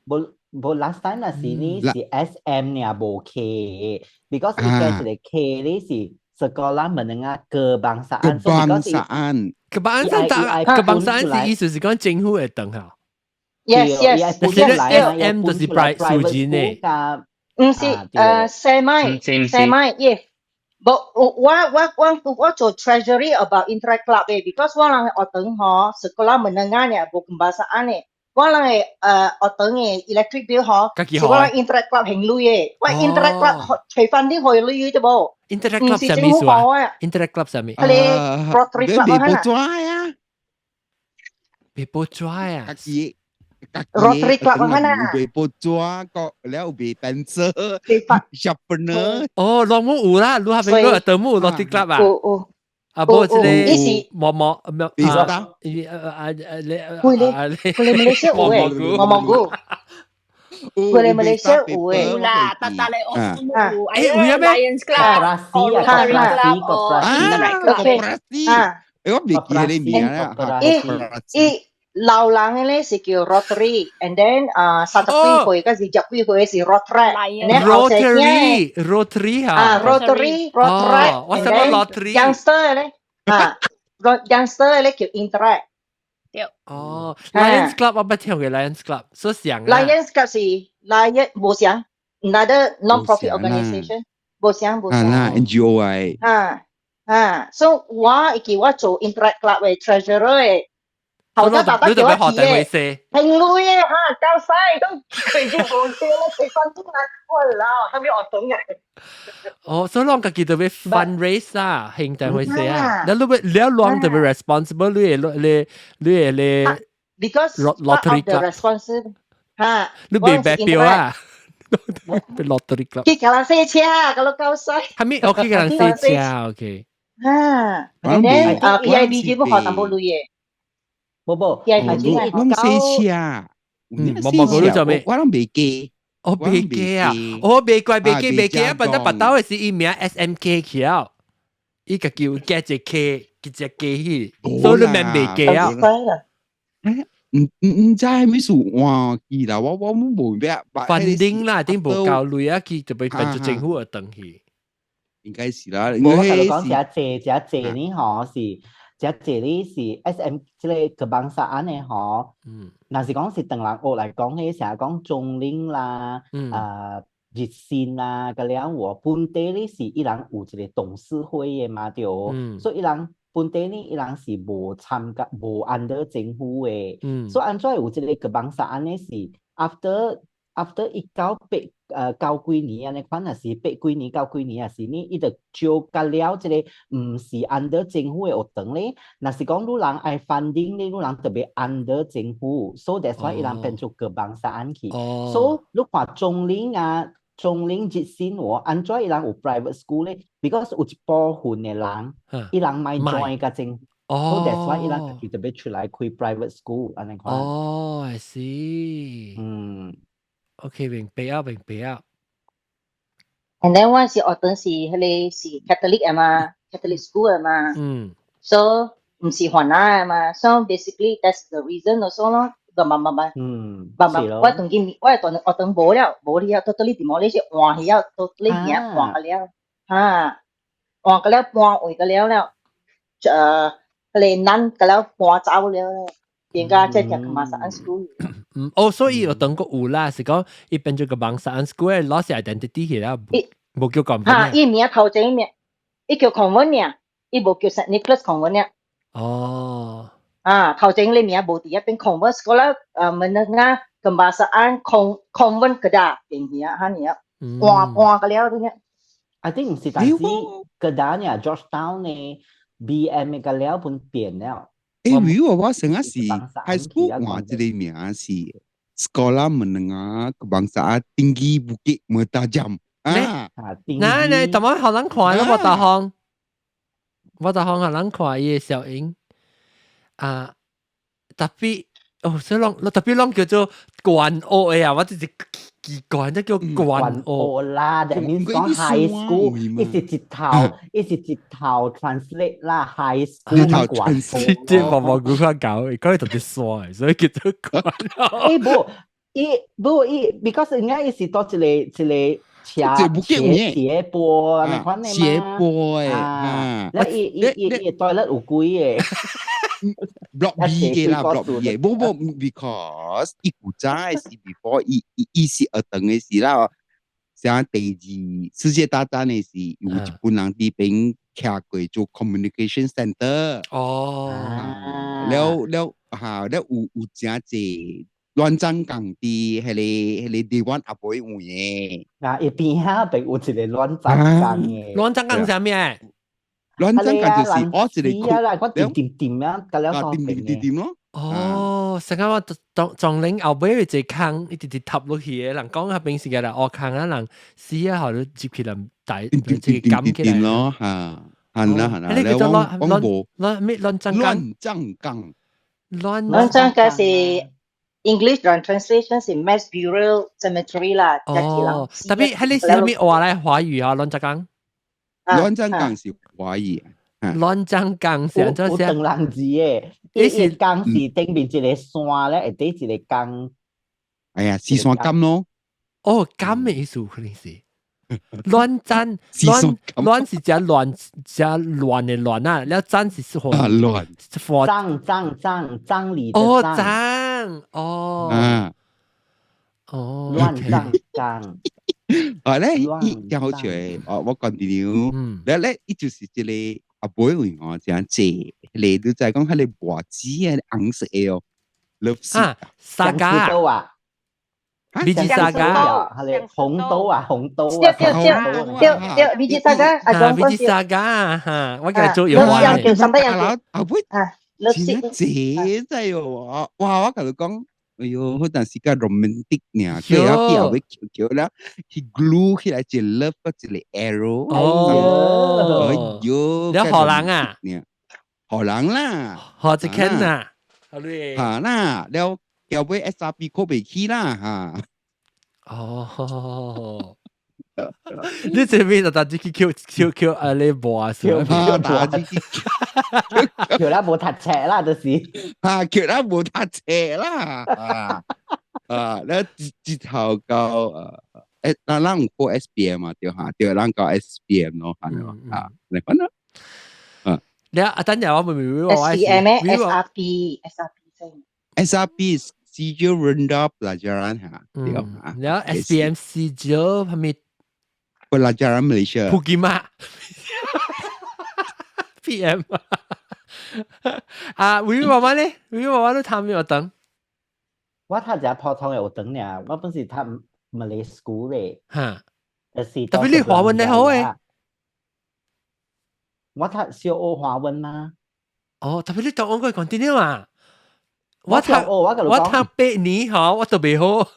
Speaker 7: 無無 last time 那是呢是 SM 呢無 K，because 伊個一個 K 呢是 sekolah menengah kebangsaan。
Speaker 6: kebangsaan。
Speaker 1: kebangsaan kebangsaan 是意思是講政府的學校。
Speaker 2: Yes.
Speaker 1: 但是 SM 就是 private 私人的。
Speaker 2: 唔是，semi semi yes。無我做 treasury about Interact Club 嘅，because 我人學堂嗬，sekolah menengah 呢無 kebangsaan 呢，我人嘅學堂嘅 electric bill 嗬，是我人 Interact Club 還錢嘅，我 Interact Club 隨翻啲還錢啫無。
Speaker 1: Interact Club 啥物意思啊？Interact Club 啥物？
Speaker 2: 係你 Rotary Club
Speaker 6: 啊？別報紙啊！
Speaker 1: 別報紙啊！
Speaker 2: Rotary Club 啊
Speaker 6: 啦，賣報紙個了賣 pencil、 sharpener。
Speaker 1: 哦，攏冇有啦，你下邊個德姆 Rotary Club 啊？
Speaker 2: 有有。
Speaker 1: 啊，無這個毛毛咩啊？
Speaker 6: 啊
Speaker 1: 啊你
Speaker 2: 會咧，會咧馬來西亞有誒，毛毛菇。會咧馬來西亞有誒。
Speaker 8: 有啦，達達咧我有，
Speaker 1: 誒有咩
Speaker 8: ？Lions Club、
Speaker 7: Rotary
Speaker 2: Club、
Speaker 6: 啊，我未記得你名啦。
Speaker 2: 伊伊。老人嘅咧是叫 Rotary，and then 啊30幾歲，嗰是10幾歲是 Rotary。
Speaker 1: Rotary Rotary 嚇。
Speaker 2: 啊 Rotary Rotary，
Speaker 1: 我想講 lottery。
Speaker 2: Youngster 咧啊，youngster 咧叫 Interact。
Speaker 8: 對。
Speaker 1: 哦，Lions Club 我捌聽過 Lions Club，所想啊。
Speaker 2: Lions Club 是 Lion 無相，another non-profit organisation，無相無相。
Speaker 6: 啊，NGO 啊。
Speaker 2: 啊啊，所以我記我做 Interact Club 嘅 treasurer 嘅。頭家爸爸叫我記嘅，平女嘅嚇，教晒都佢就無寫啦，佢翻工啊，我老，後尾我懂嘅。
Speaker 1: 哦，所以攏家己特別 fundraise 啊，兄弟會寫啊，你你你攏特別 responsible，你你你你
Speaker 2: ，because
Speaker 1: lottery
Speaker 2: part of the responsible 嚇，
Speaker 1: 你別白表啊，被 lottery club。
Speaker 2: 去教人洗車，教到夠衰。
Speaker 1: 係咪？OK，教人洗車，OK。
Speaker 2: 嚇，and then 啊 PIBG 不學淡薄鐳嘅。
Speaker 7: 無無，
Speaker 6: 攏洗車，
Speaker 1: 嗯，無無嗰做咩？
Speaker 6: 我攏袂記，
Speaker 1: 我袂記啊，我袂怪袂記袂記啊，笨得白刀嘅是伊名 SMK 去啊，伊個叫加隻 K，加隻 K 去，所以你名袂記啊。
Speaker 6: 唔唔唔知係咩數換記啦，我冇咩。
Speaker 1: funding 啦，頂無夠鐳啊，佢就被變做政府嘅東西。
Speaker 6: 應該是啦。
Speaker 7: 我同你講，這濟這濟呢，嗬是。這這裡是 SM 這個 kebangsaan 的嗬，若是講是唐人學來講咧，成日講中嶺啦，啊熱線啦，個了喎，本地咧是伊人有一個董事會的嘛對，所以伊人本地呢，伊人是無參加無 under 政府的，所以按怎有這個 kebangsaan 咧是 after 1989幾年按呢款，若是8幾年9幾年，若是呢，伊就招甲了這個毋是 under 政府的學堂咧。若是講你人愛 funding 咧，你人特別 under 政府，所以 that's why 伊人變做 kebangsaan 去。所以你看中嶺啊，中嶺熱線喎，按怎伊人有 private school 咧？because 有一部分的人，伊人莫 join 甲政府。哦，so that's why 伊人家己特別出來開 private school 按呢款。
Speaker 1: 哦，I see。OK，明白啊，明白啊。
Speaker 2: And then 我是學堂是彼個是 Catholic 啊嘛，Catholic school 啊嘛。So 毋是番仔嘛，so basically that's the reason also 咯。個慢慢慢，慢慢，我當今我當學堂無了，無了，totally demolish 換去了，totally 名換個了，哈，換個了搬位個了了，彼個咱個了搬走了，變甲這只 kebangsaan school。
Speaker 1: 嗯，哦，所以有當過有啦，是講伊變做 kebangsaan school，攞是 identity 去啦，無叫 convent。
Speaker 2: 哈，伊名頭前名，伊叫 convent 爾，伊無叫 Saint Nicholas Convent 爾。
Speaker 1: 哦。
Speaker 2: 啊，頭前你名無佇遐變 convent sekolah menengah kebangsaan convent Kedah 變去啊，哈爾，換換個了啲。
Speaker 7: I think 毋是，但是 Kedah 呢，Georgetown 呢，BM 個了本變了。
Speaker 6: 誒，如果我成日是 high school 換這個名是， Sekolah Menengah Kebangsaan Tinggi Bukit Mertajam。啊，
Speaker 1: 嗱你同埋學人看咯，我大行，我大行學人看伊嘅小英啊，特別哦，所以攏特別攏叫做關學嘅啊，我就是奇怪，這叫關
Speaker 7: 學啦，that means 講 high school，伊是一頭，伊是一頭 translate 啦，high school
Speaker 6: 一頭
Speaker 1: translate，這無無古法搞，講特別山，所以叫做關
Speaker 7: 學。欸無，伊無伊，because 應該伊是多一個一個。斜斜斜坡那款的嘛，
Speaker 6: 斜坡誒，
Speaker 7: 啊，那伊伊伊伊 toilet 有幾
Speaker 6: 個？Block B 嘅啦，Block B 嘅，無無，because 伊古早的是 before 伊伊伊是學堂的時啦，像第二世界大戰的時，有一本人佇邊徛過做 communication center。
Speaker 1: 哦，
Speaker 6: 了了嚇，了有有誠濟。亂葬崗佇彼個彼個台灣阿妹有嘅。
Speaker 7: 啊，伊邊仔邊有一個亂葬崗嘅。
Speaker 1: 亂葬崗啥物？
Speaker 6: 亂葬崗就是我一個
Speaker 7: 啊啦，我掂掂掂啊，甲了
Speaker 6: 掂掂掂掂咯。
Speaker 1: 哦，成個我當撞領後尾有一個坑，一直直塌落去嘅，人講彼邊時間啦，學坑啊，人死啊，後頭接起來大，這個冚起來
Speaker 6: 咯，嚇，係啦係啦。
Speaker 1: 你叫做亂亂亂咩亂葬崗？
Speaker 6: 亂葬崗。
Speaker 1: 亂
Speaker 2: 亂葬崗是。English translation 是 mass burial cemetery 啦。
Speaker 1: 哦，特別係你是啥物話咧？華語啊，亂葬崗。
Speaker 6: 亂葬崗是華語。
Speaker 1: 亂葬崗是按怎寫？
Speaker 7: 有長人字嘅，伊是崗是頂面一個山咧，下底一個崗。
Speaker 6: 哎呀，是山崗咯。
Speaker 1: 哦，崗嘅意思可能是亂葬，亂亂是只亂只亂嘅亂啊，了葬是是
Speaker 6: 火亂。
Speaker 1: 火
Speaker 7: 葬葬葬葬禮
Speaker 1: 哦，葬哦，哦，
Speaker 7: 亂葬崗。
Speaker 6: 啊咧，伊真好笑誒！哦，我講啲了，咧咧，伊就是一個阿妹為我這樣濟，你都就係講彼個襪子啊，紅色的哦，綠色
Speaker 1: 啊，saga 啊，Biji saga，
Speaker 7: 係紅豆啊，紅豆啊，
Speaker 2: 對對對對對，Biji saga，
Speaker 1: 啊，Biji saga 哈，我今日做有
Speaker 2: 玩嘅，
Speaker 6: 阿妹
Speaker 2: 啊，
Speaker 6: 真濟在哦，哇！我共你講。哎喲，彼陣時較 romantic 爾，佢後去後尾叫叫了，去 glue 起來一個 love 一個 arrow。
Speaker 1: 哦，
Speaker 6: 哎喲，
Speaker 1: 你荷蘭啊？
Speaker 6: 荷蘭啦，
Speaker 1: 荷一間啊？
Speaker 6: 嚇啦，了後尾 SRP 考袂起啦嚇。
Speaker 1: 哦，你這邊就打字去 Q Q Q 啊，你無啊？
Speaker 6: 啊，打字去
Speaker 7: 橋啦無讀冊啦，就是
Speaker 6: 啊，橋啦無讀冊啦，啊啊，了一一頭到誒，咱咱有考 SPM 嘛？對哈，對，咱搞 SPM 咯，係咯，啊，你講啦，啊，
Speaker 1: 你啊，等陣我咪咪我
Speaker 2: SPM SRP SRP
Speaker 6: 先，SRP Sijil Rendah Pelajaran 嚇，對
Speaker 1: 啊，然後 SPM Sijil 係咪
Speaker 6: Pelajaran Malaysia？
Speaker 1: Pukimak PM 啊，維維媽媽咧，維維媽媽都讀咩學堂？
Speaker 7: 我讀只普通的學堂爾，我本是讀 Malay school 咧。
Speaker 1: 嚇，
Speaker 7: 就是
Speaker 1: 特別你華文你好誒。
Speaker 7: 我讀小學華文嘛。
Speaker 1: 哦，特別你讀我個 continue 嘛？
Speaker 7: 我讀我共你
Speaker 1: 我讀8年嗬，我都袂好。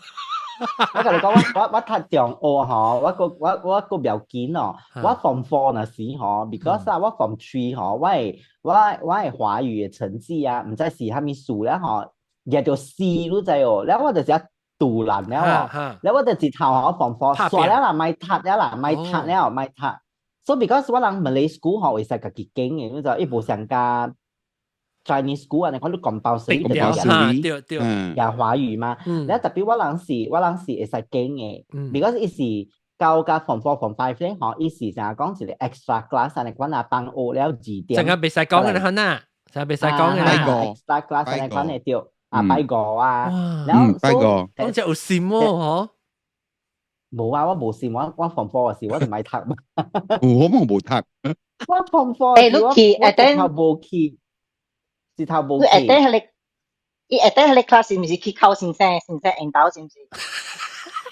Speaker 7: 我共你講，我我我讀中學嗬，我個我我個袂緊哦，我 form four 那時嗬，because 啊，我 form three 嗬，我的我我的華語的成績啊，毋知是啥物數咧嗬，入到 C 你知哦，了我就是賭爛了哦，了我就一頭嗬 form four，煞了啦，莫讀了啦，莫讀了，莫讀。So because 我人 Malay school 嗬，會使家己揀的，你知伊無像佮 Chinese school 啊，你看你 compulsory
Speaker 1: 對對，
Speaker 7: 學華語嘛。了特別我人是我人是會使揀的，because 伊是到甲 form four form five 咧，嗬，伊是啥講一個 extra class 啊，你管啊放學了2點。
Speaker 1: 陣間袂使講嘅你看啊，陣間袂使講嘅啦。
Speaker 7: extra class 你管會對，啊拜五啊，
Speaker 6: 然後拜五，
Speaker 1: 講只有心哦，嗬。
Speaker 7: 無啊，我無心，我我 form four 時我就莫讀。
Speaker 6: 我冇無讀。
Speaker 7: 我 form four
Speaker 2: 誒，你去
Speaker 7: attend 頭無去。是頭無
Speaker 2: 去。你 attend 彼個，伊 attend 彼個 class 是毋是去考先生？先生引導是毋是？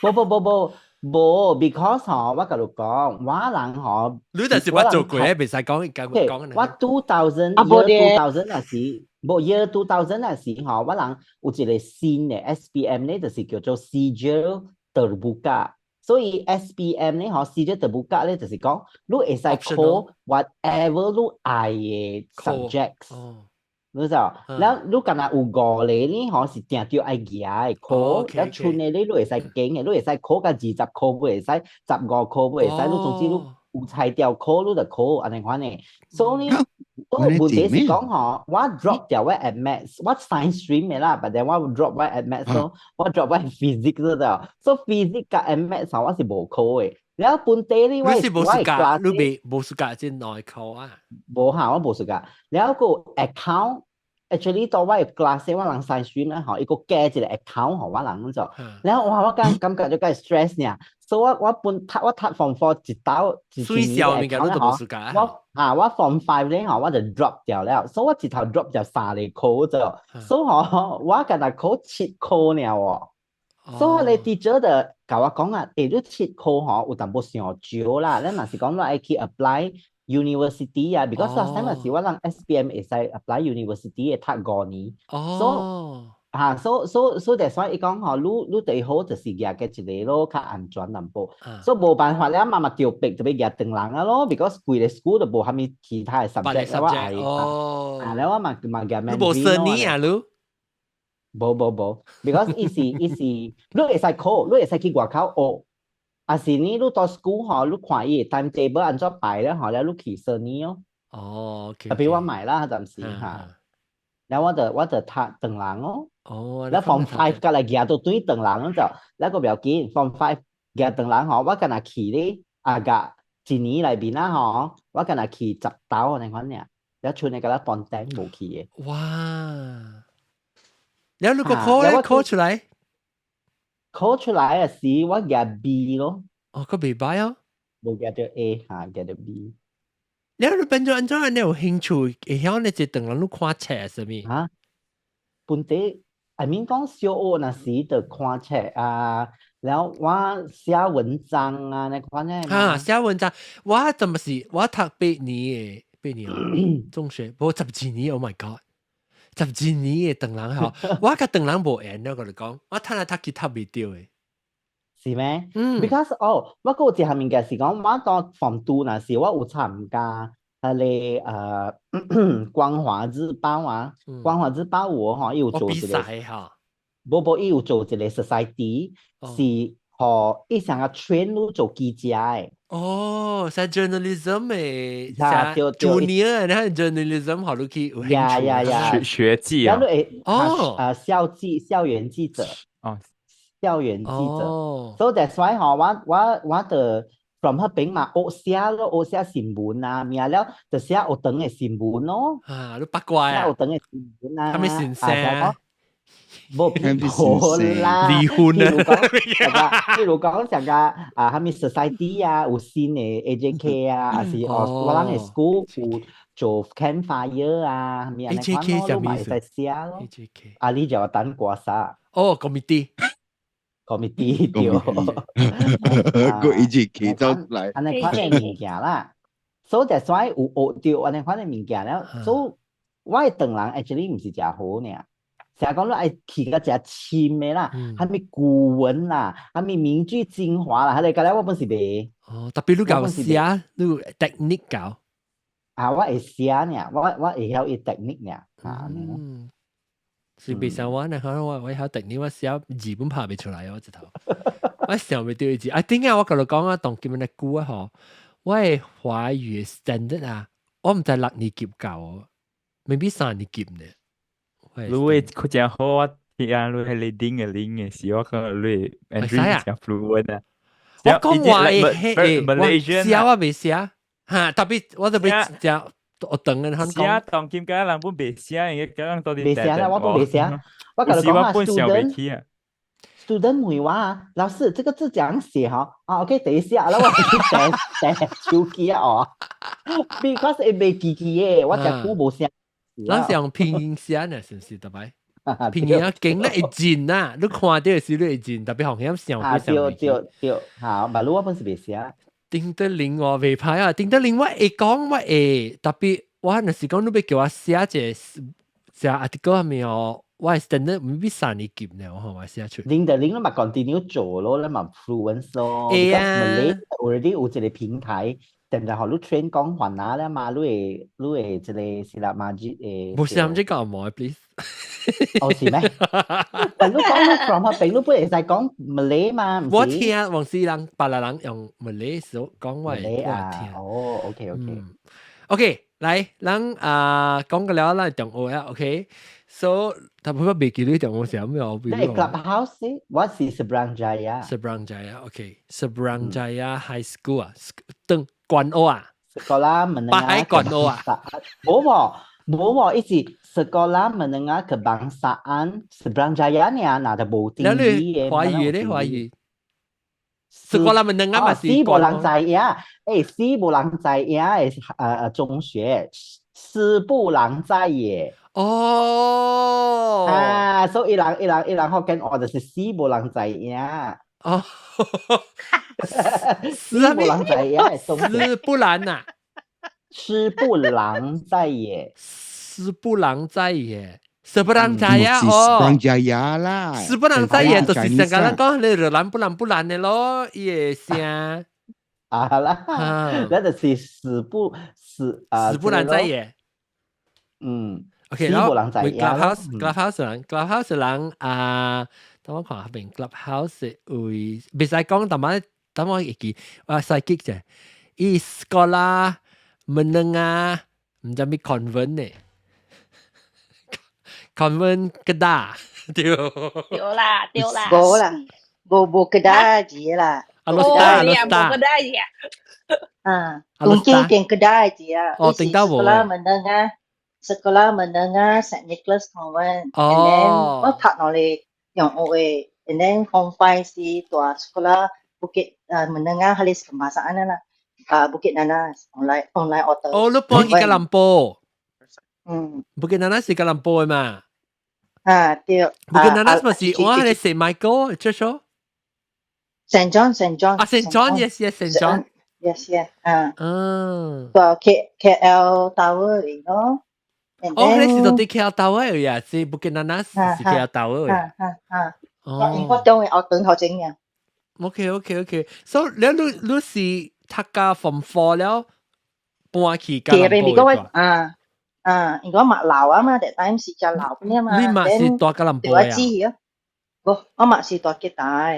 Speaker 7: 無無無無，無，because 嗬，我共你講，我人嗬，
Speaker 1: 你就是捌做過咧，袂使講講講。
Speaker 7: 我 2000 year 2000 那時，無 year 2000 那時嗬，我人有一個新的 SPM 咧，就是叫做 Sijil Terbuka。所以 SPM 咧，嗬，Sijil Terbuka 咧，就是講你會使考 whatever 你愛的 subjects。你知道？了你敢若有五個咧，嗬是定著愛舉的考，了剩的咧你會使揀的，你會使考到20科，會使15科，會使，你總之你有才調考，你就考按呢款的。所以我問題是講嗬，我 drop 掉我 add maths，我 science stream 的啦，but then 我 drop 我 add maths 咯，我 drop 我 physics 咯，所以 physics 佮 add maths 我是無考的。了本地咧，我
Speaker 1: 你是無暑假，你未無暑假先內考啊？
Speaker 7: 無嚇，我無暑假。了個 account，actually 到我 class 我人 science stream 咧，嗬，伊個加一個 account 予我人做。了哇，我感覺就較 stress 呢。所以我本讀我讀 form four 一到一年嘅 account 咧，嗬，我啊我 form five 咧，嗬，我就 drop 掉了。所以我一頭 drop 掉三個科咗。所以嗬，我干焦考七科爾喎。所以你 teacher 就共我講啊，欸，你七科嗬有淡薄傷少啦，你若是講你愛去 apply university 啊，because last time 是我人 SPM 會使 apply university 會讀5年。
Speaker 1: 哦。
Speaker 7: 啊，so that's why 伊講吼，你最好就是舉個一個咯，較安全淡薄。所以無辦法了，媽媽著逼就欲舉唐人啊咯，because 規個 school 都無啥物其他的 subject 我愛。
Speaker 1: 哦。
Speaker 7: 啊，了我嘛舉
Speaker 1: 你無生理啊，你？
Speaker 7: 無無無，because 伊是，你會使考，你會使去外口學。啊是呢，你到 school 吼，你看伊 timetable 按怎排咧吼，了你去生理哦。
Speaker 1: 哦，OK。
Speaker 7: 特別我買啦，暫時嚇。了我就讀唐人哦。
Speaker 1: 哦。
Speaker 7: 了 form five 過來舉到對唐人就，了個不要緊，form five 舉唐人吼，我干焦去咧，啊個一年內面啦吼，我干焦去10鬥按呢款爾，了剩的共咱 ponteng 無去的。
Speaker 1: 哇！了你個考咧考出來？
Speaker 7: 考出來的時我舉 B 咯。
Speaker 1: 哦，閣袂䆀哦。
Speaker 7: 無舉著 A 嚇，舉著 B。
Speaker 1: 了你變做按怎你有興趣會曉你這唐人你看冊啥物？
Speaker 7: 嚇？本地 I mean 講小學那時就看冊啊，然後我寫文章啊，那款的。
Speaker 1: 啊，寫文章，我怎麼是我讀八年的八年中學，無十二年，Oh my God！12年的唐人吼，我佮唐人無緣，我共你講，我讀來讀去讀袂著的。
Speaker 7: 是咩？
Speaker 1: 嗯。
Speaker 7: Because 哦，我閣有一項物件是講，我當 form two 那時，我有參加彼個光華日報啊，光華日報有吼，伊有做一個，
Speaker 1: 比賽哈。
Speaker 7: 無無，伊有做一個 society，是予伊想要 train 你做記者的。
Speaker 1: 哦，寫 journalism 的，
Speaker 7: 寫
Speaker 1: junior，你看 journalism 好你去有興趣。
Speaker 7: Yeah yeah yeah！
Speaker 4: 學記啊。
Speaker 1: 哦，
Speaker 7: 啊，校園記者。
Speaker 4: 哦。
Speaker 7: 校園記者。So that's why 吼，我就 from 彼邊嘛學寫咯，學寫新聞啊，物了就寫學堂的新聞咯。
Speaker 1: 啊，你八卦啊？
Speaker 7: 寫學堂的新聞啊。
Speaker 1: 啥物先生？
Speaker 7: 無無啦，
Speaker 1: 離婚
Speaker 7: 啊！譬如講上個啊，啥物 society 啊，有新的 AJK 啊，還是哦，我人的 school 有做 campfire 啊，啥物按呢款咯，你嘛會使寫咯。
Speaker 1: AJK
Speaker 7: 啊，你就等歌啥？
Speaker 1: 哦，committee。
Speaker 7: committee 對。
Speaker 6: 個 AJK 走出來。
Speaker 7: 按呢款的物件啦，所以 that's why 有學著按呢款的物件了，所以我的唐人 actually 毋是誠好爾。成日講你愛去甲誠深的啦，啥物古文啦，啥物名句精華啦，彼个敢若我本是袂。
Speaker 1: 哦，特別你教寫，你 technique 教。
Speaker 7: 啊，我會寫爾，我會曉伊 technique 爾。
Speaker 1: 嗯，是袂像我呢，可能我曉 technique，我寫字本拍袂出來哦，這頭。我想袂著字。啊，頂下我共你講啊，當今日久啊吼，我的華語 standard 啊，我毋知六年級到哦，maybe 三年級呢。
Speaker 4: 你會佢真好，我聽你係你頂嘅領嘅時，我感覺你 Andrew 真 fluent 啊。
Speaker 1: 我講話係我寫我袂寫，嚇特別我特別真我等緊佢講。
Speaker 4: 寫當今家人本袂寫，應該人到底
Speaker 7: 袂寫啦，我本袂寫。我共你講啊，student 問我啊，老師這個字怎樣寫吼？啊，OK，等一下，然後我去訂訂手機啊哦，because 伊袂記記的，我誠久無寫。
Speaker 1: 咱是用拼音寫呢，是毋是？特別？便宜啊，勁咧會震啊！你看到時你會震，特別紅險上
Speaker 7: 啊，對對對，嚇，馬路我本是袂寫。
Speaker 1: 丁德林我袂歹啊，丁德林我會講我會，特別我若是講你欲叫我寫一個寫 article 係咪哦？我係 standard 唔比三年級呢，我我寫出。
Speaker 7: 丁德林你嘛 continue 做咯，你嘛 fluent 咯。
Speaker 1: 會啊。
Speaker 7: Malay already 有一個平台，定定予你 train 講番仔咧嘛，你會這個是啦，馬吉誒。
Speaker 1: 冇事，這個冇，please。
Speaker 7: 哦，是咩？但你講你 from 嗰邊，你本會使講 Malay 嘛？
Speaker 1: 我聽黃絲人、白蘭人用 Malay 時講話，我聽。
Speaker 7: 哦，OK OK。
Speaker 1: OK，來，咱啊講個了，咱中學啊，OK。So，他不過未記得中學啥咩哦。
Speaker 7: 你 Clubhouse，我是 Seberang Jaya。
Speaker 1: Seberang Jaya，OK。Seberang Jaya High School 啊，登關澳啊。
Speaker 7: Sekolah Menengah。
Speaker 1: 北海關澳啊。
Speaker 7: 冇喎，冇喎，伊是 Sekolah Menengah Kebangsaan Seberang Jaya 呢，那就無定義嘅。
Speaker 1: 華語咧，華語。Sekolah Menengah 嘛是。
Speaker 7: 死無人知影，欸，死無人知影的中學，死不人知也。
Speaker 1: 哦。
Speaker 7: 啊，所以伊人伊人伊人福建話就是死無人知影。
Speaker 1: 哦。
Speaker 7: 死無人知影的中學。
Speaker 1: 死不然啊。
Speaker 7: 師不郎在也。
Speaker 1: 師不郎在也。Seberang Jaya 哦。
Speaker 6: Seberang Jaya 啦。
Speaker 1: Seberang 在也就是成個人講你就蘭不蘭不蘭的咯，伊個聲。
Speaker 7: 啊啦，那就是死不死啊。
Speaker 1: 死不蘭在也。
Speaker 7: 嗯。
Speaker 1: OK，然後 Clubhouse Clubhouse 人 Clubhouse 人啊，等我看下邊 Clubhouse 會，袂使講，但係等我會記，我使記者，伊 sekolah menengah 毋知咩 convent 呢？convent Kedah 對。
Speaker 8: 對啦對啦。
Speaker 2: 無啦，無無 Kedah 字啦。
Speaker 1: Alor Setar Alor Setar。
Speaker 8: 無 Kedah 字
Speaker 2: 啊。啊，東京變 Kedah 字啊。
Speaker 1: 哦，頂到無。
Speaker 2: Sekolah menengah Sekolah Menengah Saint Nicholas Convent，and then 我讀落嚟用學嘅，and then Form 5 是蹛 Sekolah Bukit Menengah Halis Kebangsaan 啦，啊 Bukit Nanas online online 學堂。
Speaker 1: 哦，你搬去吉隆坡。
Speaker 2: 嗯。
Speaker 1: Bukit Nanas 是吉隆坡的嘛？
Speaker 2: 啊對。
Speaker 1: Bukit Nanas 咪是我係 Saint Michael 出咗。
Speaker 2: Saint John Saint John。
Speaker 1: 啊 Saint John yes yes Saint John。
Speaker 2: Yes yes 啊。
Speaker 1: 嗯。
Speaker 2: 個 KL Tower 嚟咯。
Speaker 1: 哦，你是到啲 KL Tower 呀？是 Bukit Nanas 是 KL Tower
Speaker 2: 啊啊啊！哦，我中嘅學堂頭前嘅。
Speaker 1: OK OK OK，so 你你你是讀甲 Form 4 了，搬去吉隆坡
Speaker 2: 啊啊，因為我嘛老啊嘛，that time 是較老啲嘛。
Speaker 1: 你嘛是蹛吉隆坡啊？
Speaker 2: 無，我嘛是蹛吉大。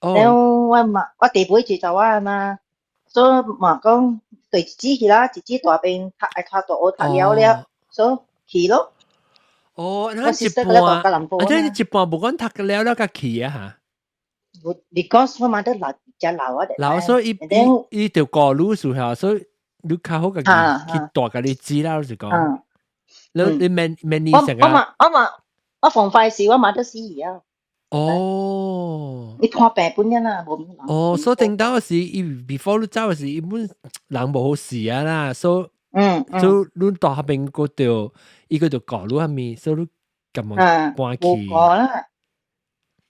Speaker 2: 哦。然後我嘛，我弟妹住就我啊嘛，所以嘛講對自己去啦，自己大邊讀愛讀大學讀了了，所以去咯。
Speaker 1: 哦，那一半，啊，即係一半無講讀了了，才去啊嚇。
Speaker 2: Because 我嘛得老較老啊。
Speaker 1: 老所以伊伊伊就過路時候，所以你較好家己去蹛家己知啦，就是講。你你免免你成個。
Speaker 2: 我嘛我嘛我 Form 5 時我嘛得死啊。
Speaker 1: 哦。
Speaker 2: 你看病本人啦，無人。
Speaker 1: 哦，所以頂到時，伊 before 你走時，伊本人無好勢啊啦，所以所以你蹛彼邊個就伊個就教你啥物，所以你咁樣搬去。
Speaker 2: 無過啦。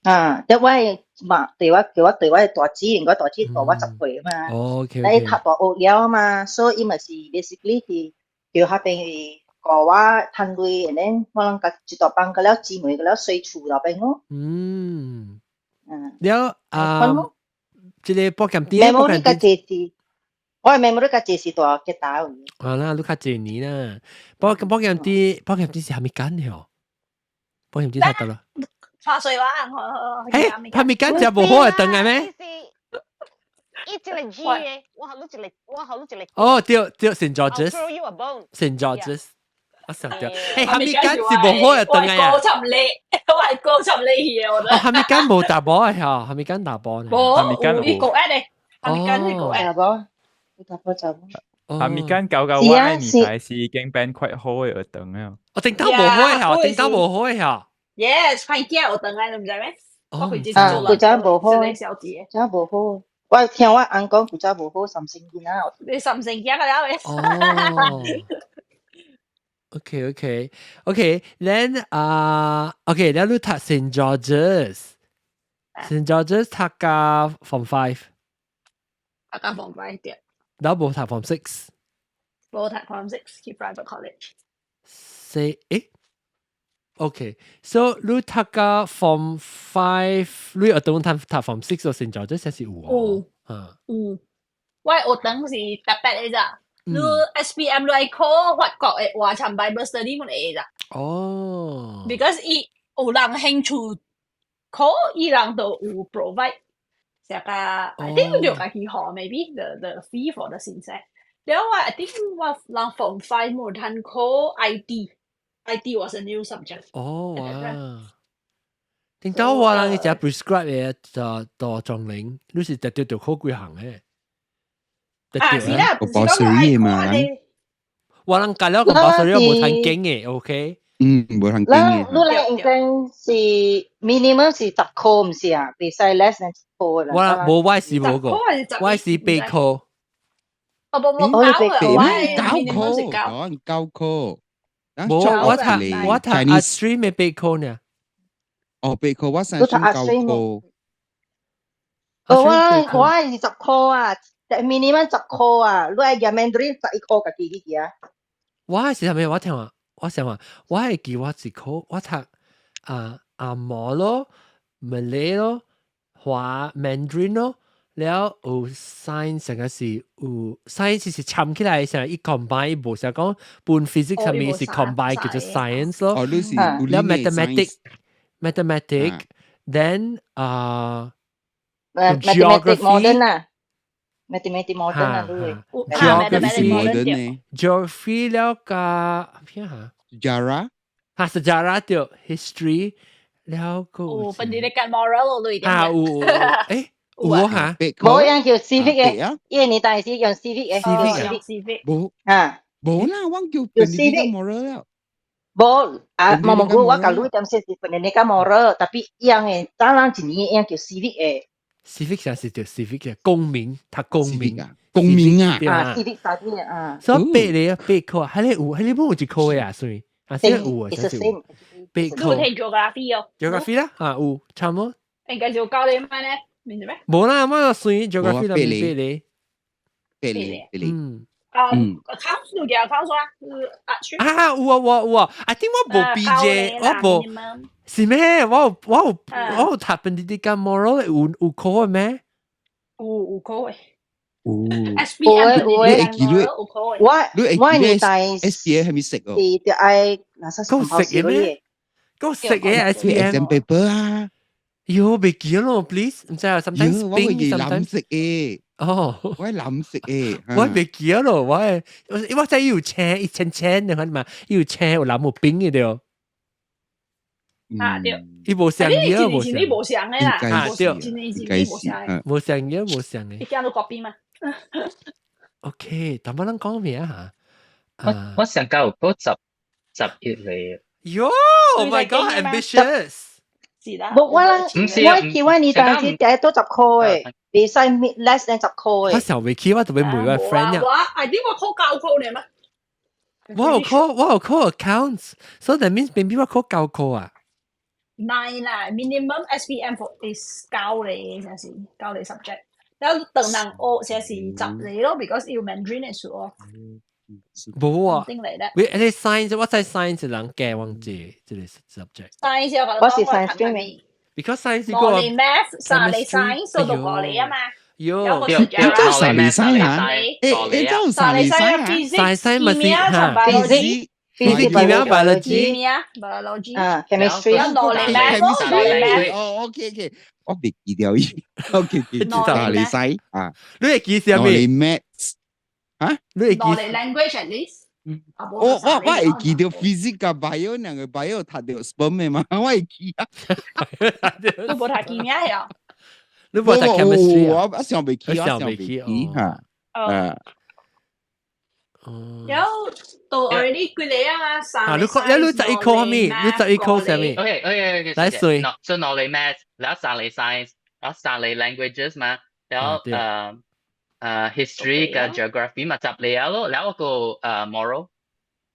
Speaker 2: 啊，因為嘛對我叫我對我大姊，應該大姊大我10歲嘛。
Speaker 1: 哦，OK。
Speaker 2: 你讀大學了嘛，所以伊嘛是 basically 是叫彼邊教我趁鐳，然後我攏共一大班個了姊妹個了睡厝內邊咯。
Speaker 1: 了啊，這個保險店，
Speaker 2: memory 較濟是，我 memory 較濟是蹛吉打。
Speaker 1: 啊啦，你較濟年啦。保險店，保險店是蝦米間的哦？保險店睇得啦。
Speaker 8: 花水話，
Speaker 1: 誒，蝦米間食無好會轉來咩？
Speaker 3: 伊一個 G 的，我予你一個，我予你一個。
Speaker 1: 哦，對對，Saint George's。Saint George's。我想到，誒，蝦米間是無好會轉來啊？
Speaker 8: 我高尋你，我係高尋你去嘅，我覺得。
Speaker 1: 哦，蝦米間無查某的嗬，蝦米間查甫呢？
Speaker 8: 無，有伊個 at 的，蝦米間是個 at。
Speaker 2: 查某，查某查某。
Speaker 4: 蝦米間九九我的年代是已經變quite好的學堂了。
Speaker 1: 哦，頂頭無好的嗬，頂頭無好的嗬。
Speaker 8: Yes，快啲學堂來，你毋知咩？我開始
Speaker 2: 啊，古早無好，
Speaker 8: 小姐，
Speaker 2: 古早無好。我聽我翁講古早無好，三星囡仔。
Speaker 8: 你三星囝個了
Speaker 1: 哦。OK，then 啊，OK，然後你讀 St George's，St George's 讀到 Form Five，
Speaker 8: 讀到 Form Five 對。
Speaker 1: 然後無讀 Form Six，
Speaker 8: 無讀 Form Six 去 private college。
Speaker 1: 四誒，OK，so 你讀到 Form Five，你學堂讀 Form Six 個 St George's 先是有
Speaker 8: 有，
Speaker 1: 啊，
Speaker 8: 有。我學堂是特別的咋。你 SPM 你愛考法國的話，參 Bible study 本會咋？
Speaker 1: 哦。
Speaker 8: Because 伊有人興趣考，伊人就有 provide。成個，I think 就家己學，maybe the fee for the 先生。了我 I think 我人 Form Five 無通考 IT，IT was a new subject。
Speaker 1: 哦哇！聽到我人伊只 prescribe 嘅就就撞零，你是特別就考幾項嘅？
Speaker 8: 啊，是啦，
Speaker 6: 個 compulsory 嘛。
Speaker 1: 我人教了 compulsory 無通經嘅，OK？
Speaker 6: 嗯，無通經嘅。
Speaker 2: 你來應該是 minimum 是10箍，毋是啊？袂使 less than 10箍。
Speaker 1: 我無我是無個，我是8箍。
Speaker 8: 哦，無無九啊，我
Speaker 6: 九箍，9箍。
Speaker 1: 無，我讀 art stream 嘅8箍呢。
Speaker 6: 哦，8箍，我三9箍。
Speaker 2: 哦，我是10箍啊。minimum 十箍啊，你愛 Mandarin 11箍家己去記啊。
Speaker 1: 我是啥物？我聽話，我想話，我會記我一科，我讀啊紅毛咯，Malay 咯，華 Mandarin 咯，了有 science 成個是有 science 是摻起來，成伊 combine 無想講半 physics 上面是 combine 叫做 science 咯。
Speaker 6: 哦，你是
Speaker 1: 了 mathematics，mathematics，then 啊
Speaker 2: mathematics modern 啊。mathematics modern 啊，都會。
Speaker 1: geography geography 了加咩嚇
Speaker 6: ？Sejarah
Speaker 1: 嚇 sejarah 對 history 了個。
Speaker 8: 有 pendidikan moral 類
Speaker 1: 啊有誒有嚇。
Speaker 2: 無樣叫 civic 嘅，伊個年代是用 civic 嘅。
Speaker 1: civic
Speaker 8: civic。
Speaker 6: 無
Speaker 2: 啊。
Speaker 6: 無啦，我叫 pendidikan moral 了。
Speaker 2: 無啊，無無我甲你點說是 pendidikan moral，tapi 伊樣嘅早人一年樣叫 civic 嘅。
Speaker 1: civic 就是叫 civic 嘅公民，讀公民
Speaker 6: 啊，公民啊，
Speaker 2: 啊，civic 啥啲啊。
Speaker 1: 所以八個啊，8科，還咧有，還咧冇有一科嘅啊，所以啊，先有啊，真是有。8科。
Speaker 8: 你有聽 geography 哦
Speaker 1: ？geography 啦，啊有，差唔多。
Speaker 8: 應該就教你咩咧？明白咩？
Speaker 1: 無啦，我算 geography 啦，八個，
Speaker 6: 八個，八個。
Speaker 1: 嗯。
Speaker 8: 啊，考你叫考啥？啊，
Speaker 1: 啊有啊有啊有啊！I think 我無 BJ，我無。是咩？我有讀 pendidikan moral 有考嘅咩？
Speaker 8: 有考嘅。
Speaker 6: 有。
Speaker 8: SPM
Speaker 2: 有嘅
Speaker 6: 有
Speaker 8: 有考嘅。
Speaker 2: 我年代
Speaker 6: SPM 係咪食哦？
Speaker 2: 是就愛拿啥
Speaker 1: 夠食嘅咩？夠食嘅 SPM。
Speaker 6: exam paper 啊！
Speaker 1: 喲，袂記咯，please。毋知啊，sometimes
Speaker 6: 我會記藍色嘅。
Speaker 1: 哦，
Speaker 6: 我係藍色嘅。
Speaker 1: 我袂記咯，我係我知有青，一青青你看嘛，有青有藍有冰嘅對。
Speaker 8: 啊對，
Speaker 1: 伊無相嘅，無
Speaker 8: 相。你無相嘅啦，
Speaker 1: 啊對，
Speaker 8: 真無相嘅，
Speaker 1: 無相嘅，無相嘅。
Speaker 8: 你驚到 copy 嘛
Speaker 1: ？OK，淡薄人講咩啊？
Speaker 5: 我上教嗰11嚟。
Speaker 1: 喲，Oh my God，ambitious！
Speaker 8: 是啦。
Speaker 2: 無我我記我年代是第一多10箍嘅，袂使 less than 10箍嘅。
Speaker 1: 我想未起，我特別問我 friend 呀。
Speaker 8: 我 I think 我考9箍呢嘛。
Speaker 1: 我有考 accounts，so that means maybe 我考9箍啊。
Speaker 8: 9啦，minimum SPM for is 九嚟，成是九嚟 subject。然後等人學成是10嚟咯，because 要 Mandarin 嘅數哦。
Speaker 1: 無啊，
Speaker 8: 定嚟咧。
Speaker 1: 喂，你 science 我知 science 人加忘記這個 subject。
Speaker 8: science
Speaker 2: 我是 science 嘅。
Speaker 1: Because science
Speaker 8: 個你 math 三你 science 都讀過你啊嘛。
Speaker 1: 喲，
Speaker 6: 你做三你 science 啊？誒，你做三你 science
Speaker 1: 啊？science 咪是嚇
Speaker 2: ，physics。
Speaker 1: physics biology
Speaker 8: biology
Speaker 2: 啊，chemistry，
Speaker 8: 攞你 math
Speaker 6: 哦，OK OK，我袂記掉伊，OK OK，三你 science 啊，
Speaker 1: 你會記啥物？
Speaker 6: 你 maths 啊？
Speaker 1: 你會記？
Speaker 8: 攞你 language at least。
Speaker 6: 我會記到 physics 甲 bio 兩個 bio 讀到 sperm 嘅嘛，我會記啊。
Speaker 8: 你無讀 kimia 啊？
Speaker 1: 你無讀 chemistry
Speaker 6: 我我想袂起，我想袂起嚇。啊。
Speaker 1: 哦。
Speaker 8: 然後到 already 幾個啊嘛？三。
Speaker 1: 啊，你你11科咩？你11科啥物
Speaker 5: ？OK，
Speaker 1: 來算。
Speaker 5: 所以攞你 math，然後三你 science，然後三你 languages 嘛，然後history 加 geography 嘛十嚟啊咯，然後個moral。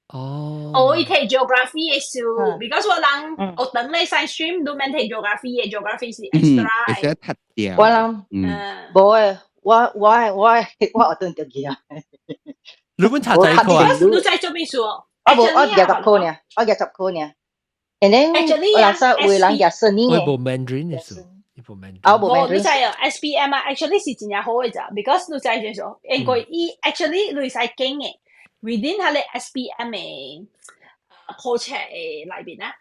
Speaker 1: 哦。
Speaker 8: 哦，伊提 geography 嘅書，because 我人學堂咧 science stream 都免提 geography 嘅，geography 是 extra。
Speaker 6: 會使讀掉。
Speaker 2: 我人無誒，我學堂就記啊。
Speaker 1: 你本讀在科啊？
Speaker 8: 你在做咩書？
Speaker 2: 我無，我20科呢，我20科呢。And then 我人說有人廿四年
Speaker 1: 嘅。我無 Mandarin 嘅書。
Speaker 2: 啊，無 Mandarin。
Speaker 8: 你知哦，SPM 啊，actually 是真正好嘅咋，because 你知就是說，因為伊 actually 你會使揀嘅，within 佢個 SPM 嘅課程嘅內面啊，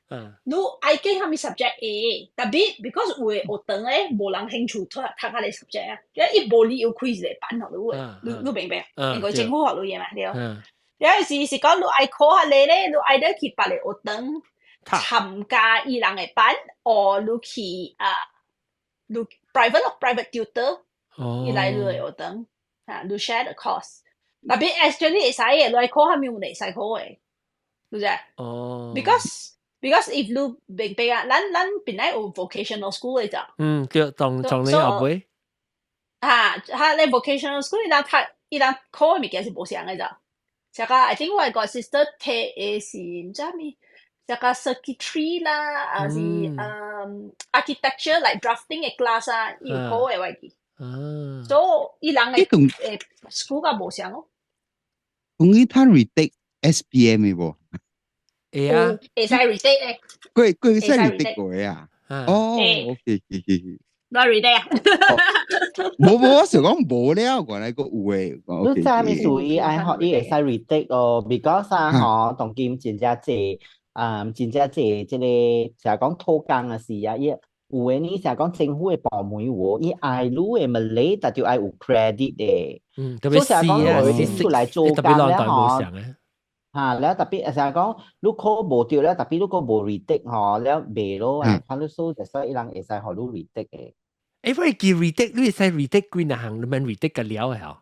Speaker 8: 你愛揀啥物 subject 嘅，特別 because 有的學堂咧無人興趣讀讀佢個 subject 啊，因為伊無理由開一個班予你，你明白？因為政府學你嘢嘛，對。有時是講你愛考下你咧，你愛得去別個學堂參加伊人嘅班，或你去啊，你 private 咯，private tutor，伊來你嘅學堂，啊，你 share the cost。特別 actually 會使嘅，你愛考啥物有會使考嘅，對唔對？
Speaker 1: 哦。
Speaker 8: Because if 你明白啊，咱本來有 vocational school 嘅咋。
Speaker 1: 嗯，對，當當你後尾。
Speaker 8: 啊，哈，你 vocational school 伊人讀伊人考嘅物件是無相嘅咋。這個 I think 我個 sister 提嘅是毋知咩，這個 circuitry 啦，還是architecture like drafting 嘅 class 啊，伊有考嘅我記。所以伊人嘅school 較無相咯。
Speaker 6: 講伊他 retake SPM 嘅無？
Speaker 1: 會啊，
Speaker 8: 會使 retake 嘅。
Speaker 6: 佢佢會使 retake 過嘅啊？哦，OK OK。
Speaker 8: 攞 retake 啊？
Speaker 6: 無無，我想講無了，原來個有嘅。
Speaker 7: 你知咩屬於愛學伊會使 retake 哦？because 啊，吼，當今真正濟啊，真正濟這個成日講討工嘅事啊，伊有的呢，成日講政府嘅部門有，伊愛你嘅 Malay，但就愛有 credit 嘅。
Speaker 1: 嗯，特別
Speaker 7: 所以成日講
Speaker 1: 我
Speaker 7: 出來做工咧，吼。嚇，了特別成日講你考無著了，特別你閣無 retake 吼，了袂咯，看你數就所以伊人會使予你 retake 嘅。
Speaker 1: 誒，我記 retake，你會使 retake 幾若項，你免 retake 個了嘅嗬？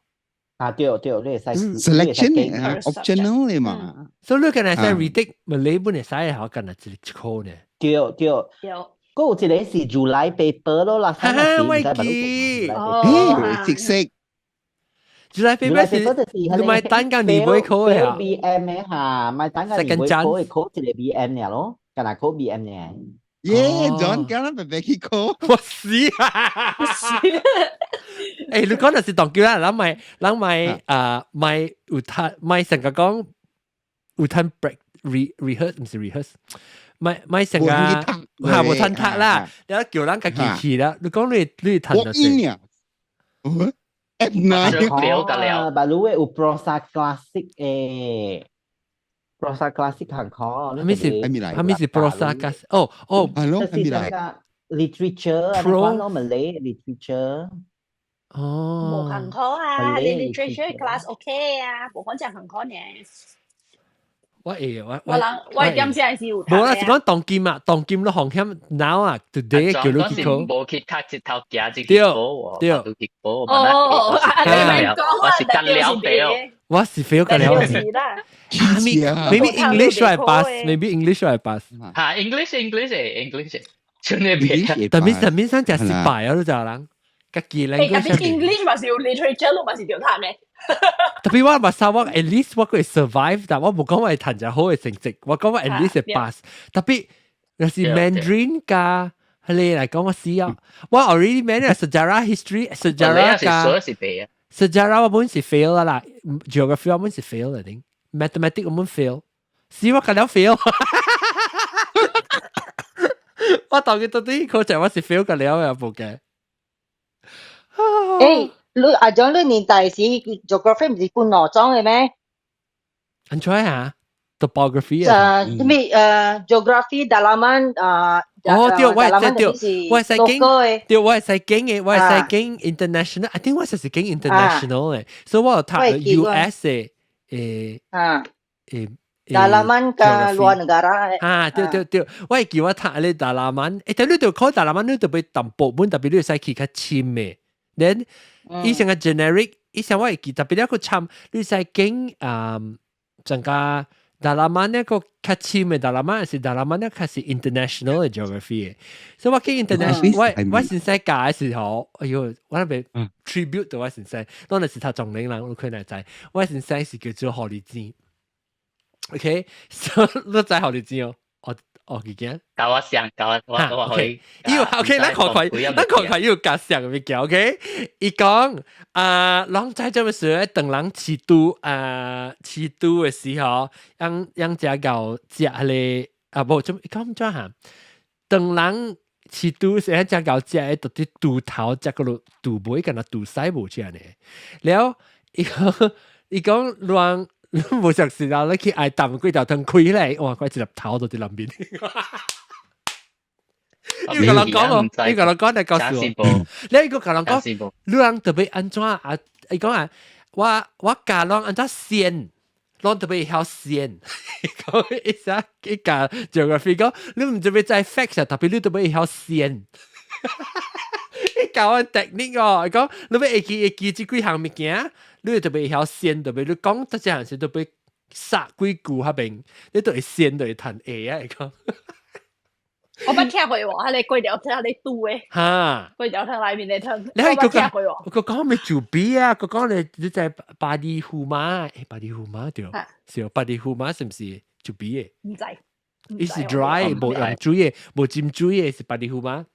Speaker 7: 啊，對對，你會使
Speaker 6: selection 啊，optional 嘅嘛。
Speaker 1: 所以你敢若使 retake Malay 本會使嘅，敢若一科呢？
Speaker 7: 對對。
Speaker 8: 對。
Speaker 7: 閣有一個是 July paper 咯啦，
Speaker 1: 哈哈，我記。
Speaker 6: 哦，知識。
Speaker 1: July paper 是你咪等緊年尾考嘅啊
Speaker 7: ？BM 嘅嚇，咪等緊年尾考嘅考一個 BM 爾咯，敢若考 BM 爾。
Speaker 6: 耶，John 今日白白去考，
Speaker 1: 我死啊！誒，你講的是當叫啦，人咪人咪啊，咪有趁咪成個講有趁 break re rehearse 唔是 rehearse，咪咪成個嚇無趁讀啦，然後叫人家己去啦。你講你你趁
Speaker 6: 就是。F nine
Speaker 5: 表得了，
Speaker 7: 但你有 Prosa Classic 誒。Prosa Classic 行考，
Speaker 1: 係咪是係咪是 Prosa Classic？哦哦，
Speaker 6: 係咯，係咪來
Speaker 7: ？Literature，
Speaker 1: Pro
Speaker 7: Malay literature。
Speaker 1: 哦，
Speaker 8: 無行考啊，你 literature class OK 啊，無講真行考呢。
Speaker 1: 我會我
Speaker 8: 我人我點先是有。
Speaker 1: 無啦，是講當今啊，當今都風險 now 啊，today 叫你去考。
Speaker 5: 無去讀一頭行一去考，
Speaker 1: 對
Speaker 5: 對，去考。
Speaker 8: 哦，啊你咪講
Speaker 5: 我是干了 fail，
Speaker 1: 我是 fail 個了。Maybe English 我 pass，maybe English 我 pass。
Speaker 5: 嚇，English English 誒，English，真係別。
Speaker 1: 但係但係生就失敗啊，都就人。家己
Speaker 8: 咧。特別 English 嘛是有 literature 咯，嘛是著讀呢。
Speaker 1: 特別我嘛沙我 at least 我可以 survive，但我無講我會趁誠好嘅成績，我講我 at least 會 pass。特別若是 Mandarin 加彼個來講我死啊！我 already manage sejarah history sejarah 加 sejarah 我本是 fail 啦啦，geography 我本是 fail 啦定，mathematics 我本 fail，死我個了 fail。我當佢到底考試我是 fail 個了嘅，無嘅。
Speaker 2: 誒，你阿 John 你年代時 geography 唔是分兩種嘅咩？
Speaker 1: 安怎啊？topography 啊？
Speaker 2: 咩geography dalaman 啊？
Speaker 1: 哦，對，我係對，我係使經，對，我係使經嘅，我係使經 international，I think 我係是經 international 嘅，所以我有讀 US 嘅誒。
Speaker 2: Dalaman ke luar negara
Speaker 1: 啊，對對對，我會記我讀咧 dalaman，誒，但你就考 dalaman，你就欲淡薄本，特別你使去較深嘅。then 以前個 generic，以前我會記特別一個參，你使經啊，整個 dalaman 一個較深嘅 dalaman 是 dalaman 一個是 international 嘅 geography 嘅，所以我經 international，我先生教嘅時候，哎呦，我那邊 tribute 到我先生，當時是讀中齡人，我可能知，我先生是叫做何立志。OK，so 你知予你知哦，我我記得。
Speaker 5: 教我上，教我我我可以。
Speaker 1: 要 OK，咱看看，咱看看要加上物件 OK。伊講啊，人知做咩事？當人飼豬啊，飼豬的時候，讓讓隻狗食彼個啊，無做伊講怎哈？當人飼豬時，隻狗食的，就佇豬頭食個落豬尾，敢若豬屎無食呢。了，伊講伊講人無熟時啦，你去挨啖幾條湯開來，哇！快一粒頭都佇內面。伊共人講哦，伊共人講來告訴我，你伊個共人講，你人特別按怎啊？伊講啊，我我教人按怎先，攏特別曉先。講一下一教 geography 講，你毋特別知 facts 啊，特別你特別曉先。伊教我 technique 哦，伊講你欲會記會記這幾項物件，你特別曉先，特別你講這項時特別殺幾句彼邊，你都會先就會彈會啊！伊講。
Speaker 8: 我捌聽過喎，彼個粿條湯，彼個拄的，
Speaker 1: 哈，
Speaker 8: 粿條湯內面的湯，
Speaker 1: 你係
Speaker 8: 我捌聽過喎。
Speaker 1: 我講咩做比啊？我講你你在巴黎虎馬，欸，巴黎虎馬對，是巴黎虎馬是毋是做比的？
Speaker 8: 毋知，
Speaker 1: 伊是 dry，無用水的，無浸水的是巴黎虎馬。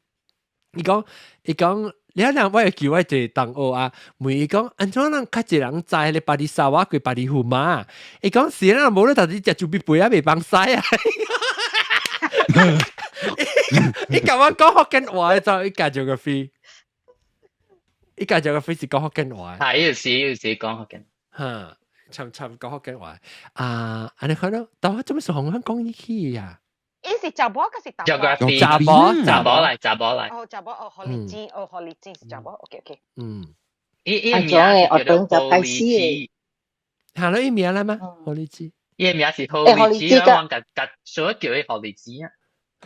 Speaker 1: 伊講伊講，你可能我會叫我一個同學啊，問伊講，按怎人較濟人知彼個巴黎沙瓦過巴黎虎馬？伊講是啦，無你頭先食豬鼻背啊，袂放屎啊！伊共我講福建話，就伊教 geography，伊教 geography 是講福建話。
Speaker 5: 係，有時有時講福建。
Speaker 1: 哈，參參講福建話。啊，按呢看到，但我做咩是紅香講起呀？
Speaker 3: 伊是查某，還是查
Speaker 5: 某？
Speaker 1: 查某，
Speaker 5: 查某來，查某來。
Speaker 3: 哦，查某哦，何麗珍，哦，何麗珍是查某，OK OK。
Speaker 1: 嗯。
Speaker 5: 伊伊
Speaker 2: 名
Speaker 5: 叫做何麗芝。
Speaker 1: 行了伊名啦嗎？何麗芝。
Speaker 5: 伊名是何麗芝啊，我共共所叫伊何麗芝啊。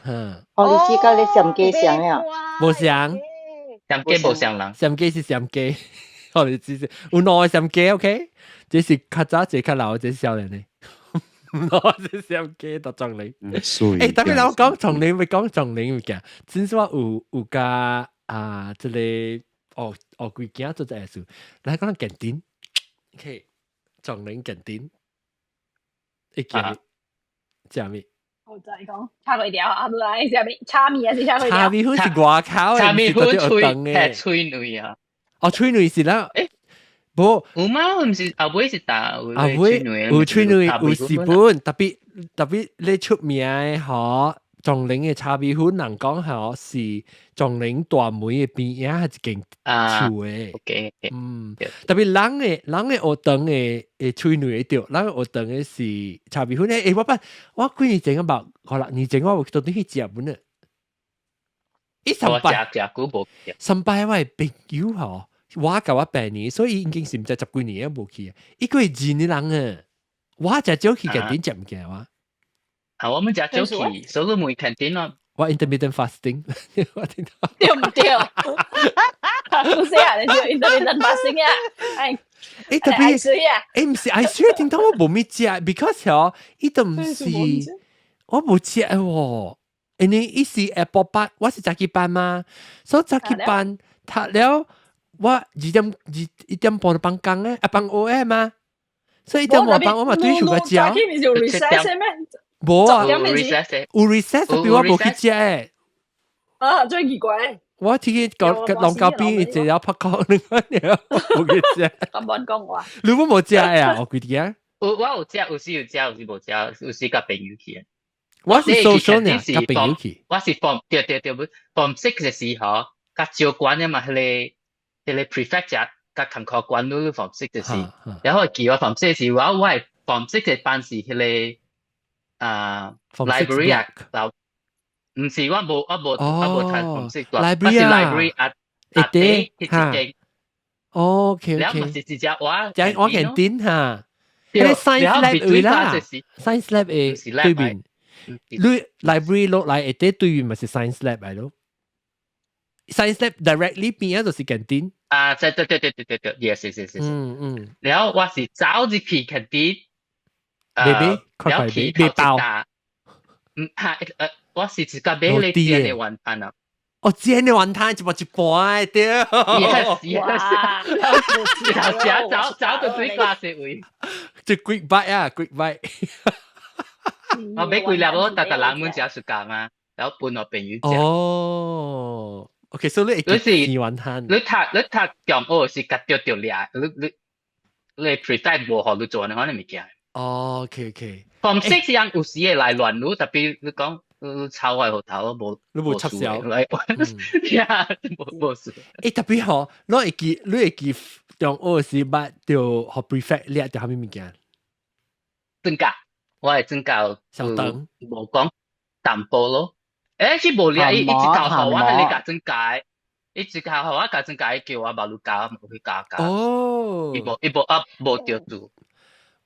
Speaker 1: 嗯。
Speaker 2: 何麗芝佮你相機相呀？
Speaker 1: 無相。
Speaker 5: 相機無相人。
Speaker 1: 相機是相機，何麗芝是有兩個相機，OK？這是較早，這較老，這是少年的。我是相機到撞你。欸，特別我講撞你，會講撞你物件，真是我有有加啊，這個學學幾件做這個事，來講 canteen，OK，撞你 canteen，會記食咩？
Speaker 8: 我知講炒粿條啊，來食咩？炒麵還是炒粿條？
Speaker 1: 炒麵粉是外口的，
Speaker 5: 炒麵粉
Speaker 1: 脆
Speaker 5: 係脆內啊。
Speaker 1: 哦，脆內是啦。欸，無
Speaker 5: 有嗎？毋是後尾是打
Speaker 1: 後尾有脆內有四本，特別特別你出名的吼，撞靈的炒米粉，人講吼是撞靈大門的邊仔一間厝的。
Speaker 5: OK，
Speaker 1: 嗯，特別人的人的學堂的的喙內的對，人的學堂的是炒米粉的。欸，我捌我幾年前啊，五六年前我有去到底去食本啊。伊上擺上擺我的朋友吼。我共我八年，所以已經是毋知十幾年啊無去啊。伊個係認的人啊，我食少去 canteen 食物件哇。
Speaker 5: 啊，我們食少去，所以每 canteen 咯。
Speaker 1: 我 intermittent fasting，我聽到。
Speaker 8: 對毋對？不是啊，你是 intermittent fasting 啊？哎，
Speaker 1: 欸，特別，欸，毋是愛水，聽到我無物食，because 哦，伊都毋是，我無食喎。因為伊是下晡班，我是早起班嘛，所以早起班讀了。我2點21點半就放工咧，啊放學的嘛，所以1點半我嘛對厝個食。
Speaker 8: 有 recess 咩？
Speaker 1: 無啊，有 recess，特別我無去食的。
Speaker 8: 啊，最奇怪。
Speaker 1: 我天天講龍溝邊坐了拍殼，你看你無去食。
Speaker 8: 咁亂講話。
Speaker 1: 你冇無食啊？我記得啊。
Speaker 5: 有我有食，有時有食，有時無食，有時佮朋友去。
Speaker 1: 我是 social 呢，佮朋友去。
Speaker 5: 我是 form 對對對，form six 的時候，較少管的嘛，彼個。彼個 prefect 較較艱苦管你 form six 的時，然後記我 form six 時，我我 form six 的班是彼個啊 library 啊，毋是我無我無我無讀 form six，我是 library 啊啊底彼一間。
Speaker 1: OK OK。
Speaker 5: 然後嘛是直接我，
Speaker 1: 就我 canteen 哈，彼個 science lab 位啦，science lab 的對面，你 library 落來下底對面嘛是 science lab 來咯。Science lab directly 邊啊就是 canteen。
Speaker 5: 啊，對對對對對對對，yes yes yes yes。
Speaker 1: 嗯嗯。
Speaker 5: 然後我是走入去 canteen，
Speaker 1: 別別，快快別別包。
Speaker 5: 嗯哈，我是自家買彼個煎的雲吞啊。
Speaker 1: 哦，煎的雲吞一包一半對。
Speaker 5: Yes yes。然後食走走到最 class 位。
Speaker 1: 這 quick bite 啊，quick bite。
Speaker 5: 我買幾粒咯，逐逐人滿食暑假嘛，然後分予朋友食。
Speaker 1: 哦，OK，所以你會記生丸湯。
Speaker 5: 你讀中學是共著著掠，你 prefect 無予你做呢款物件。
Speaker 1: 哦，OK。
Speaker 5: Form six 人有時會來亂你，特別你講你抄我學頭無
Speaker 1: 你無插銷。
Speaker 5: 呀，無無事。
Speaker 1: 特別吼，你會記中學時捌著予 prefect 掠著啥物物件？
Speaker 5: 轉教，我係轉教。
Speaker 1: 小燈。
Speaker 5: 無講淡薄咯。是無掠，伊一頭予我彼个共轉教，伊一頭予我共轉教，叫我無你教，無去教教。
Speaker 1: 哦。
Speaker 5: 伊無啊，無著做。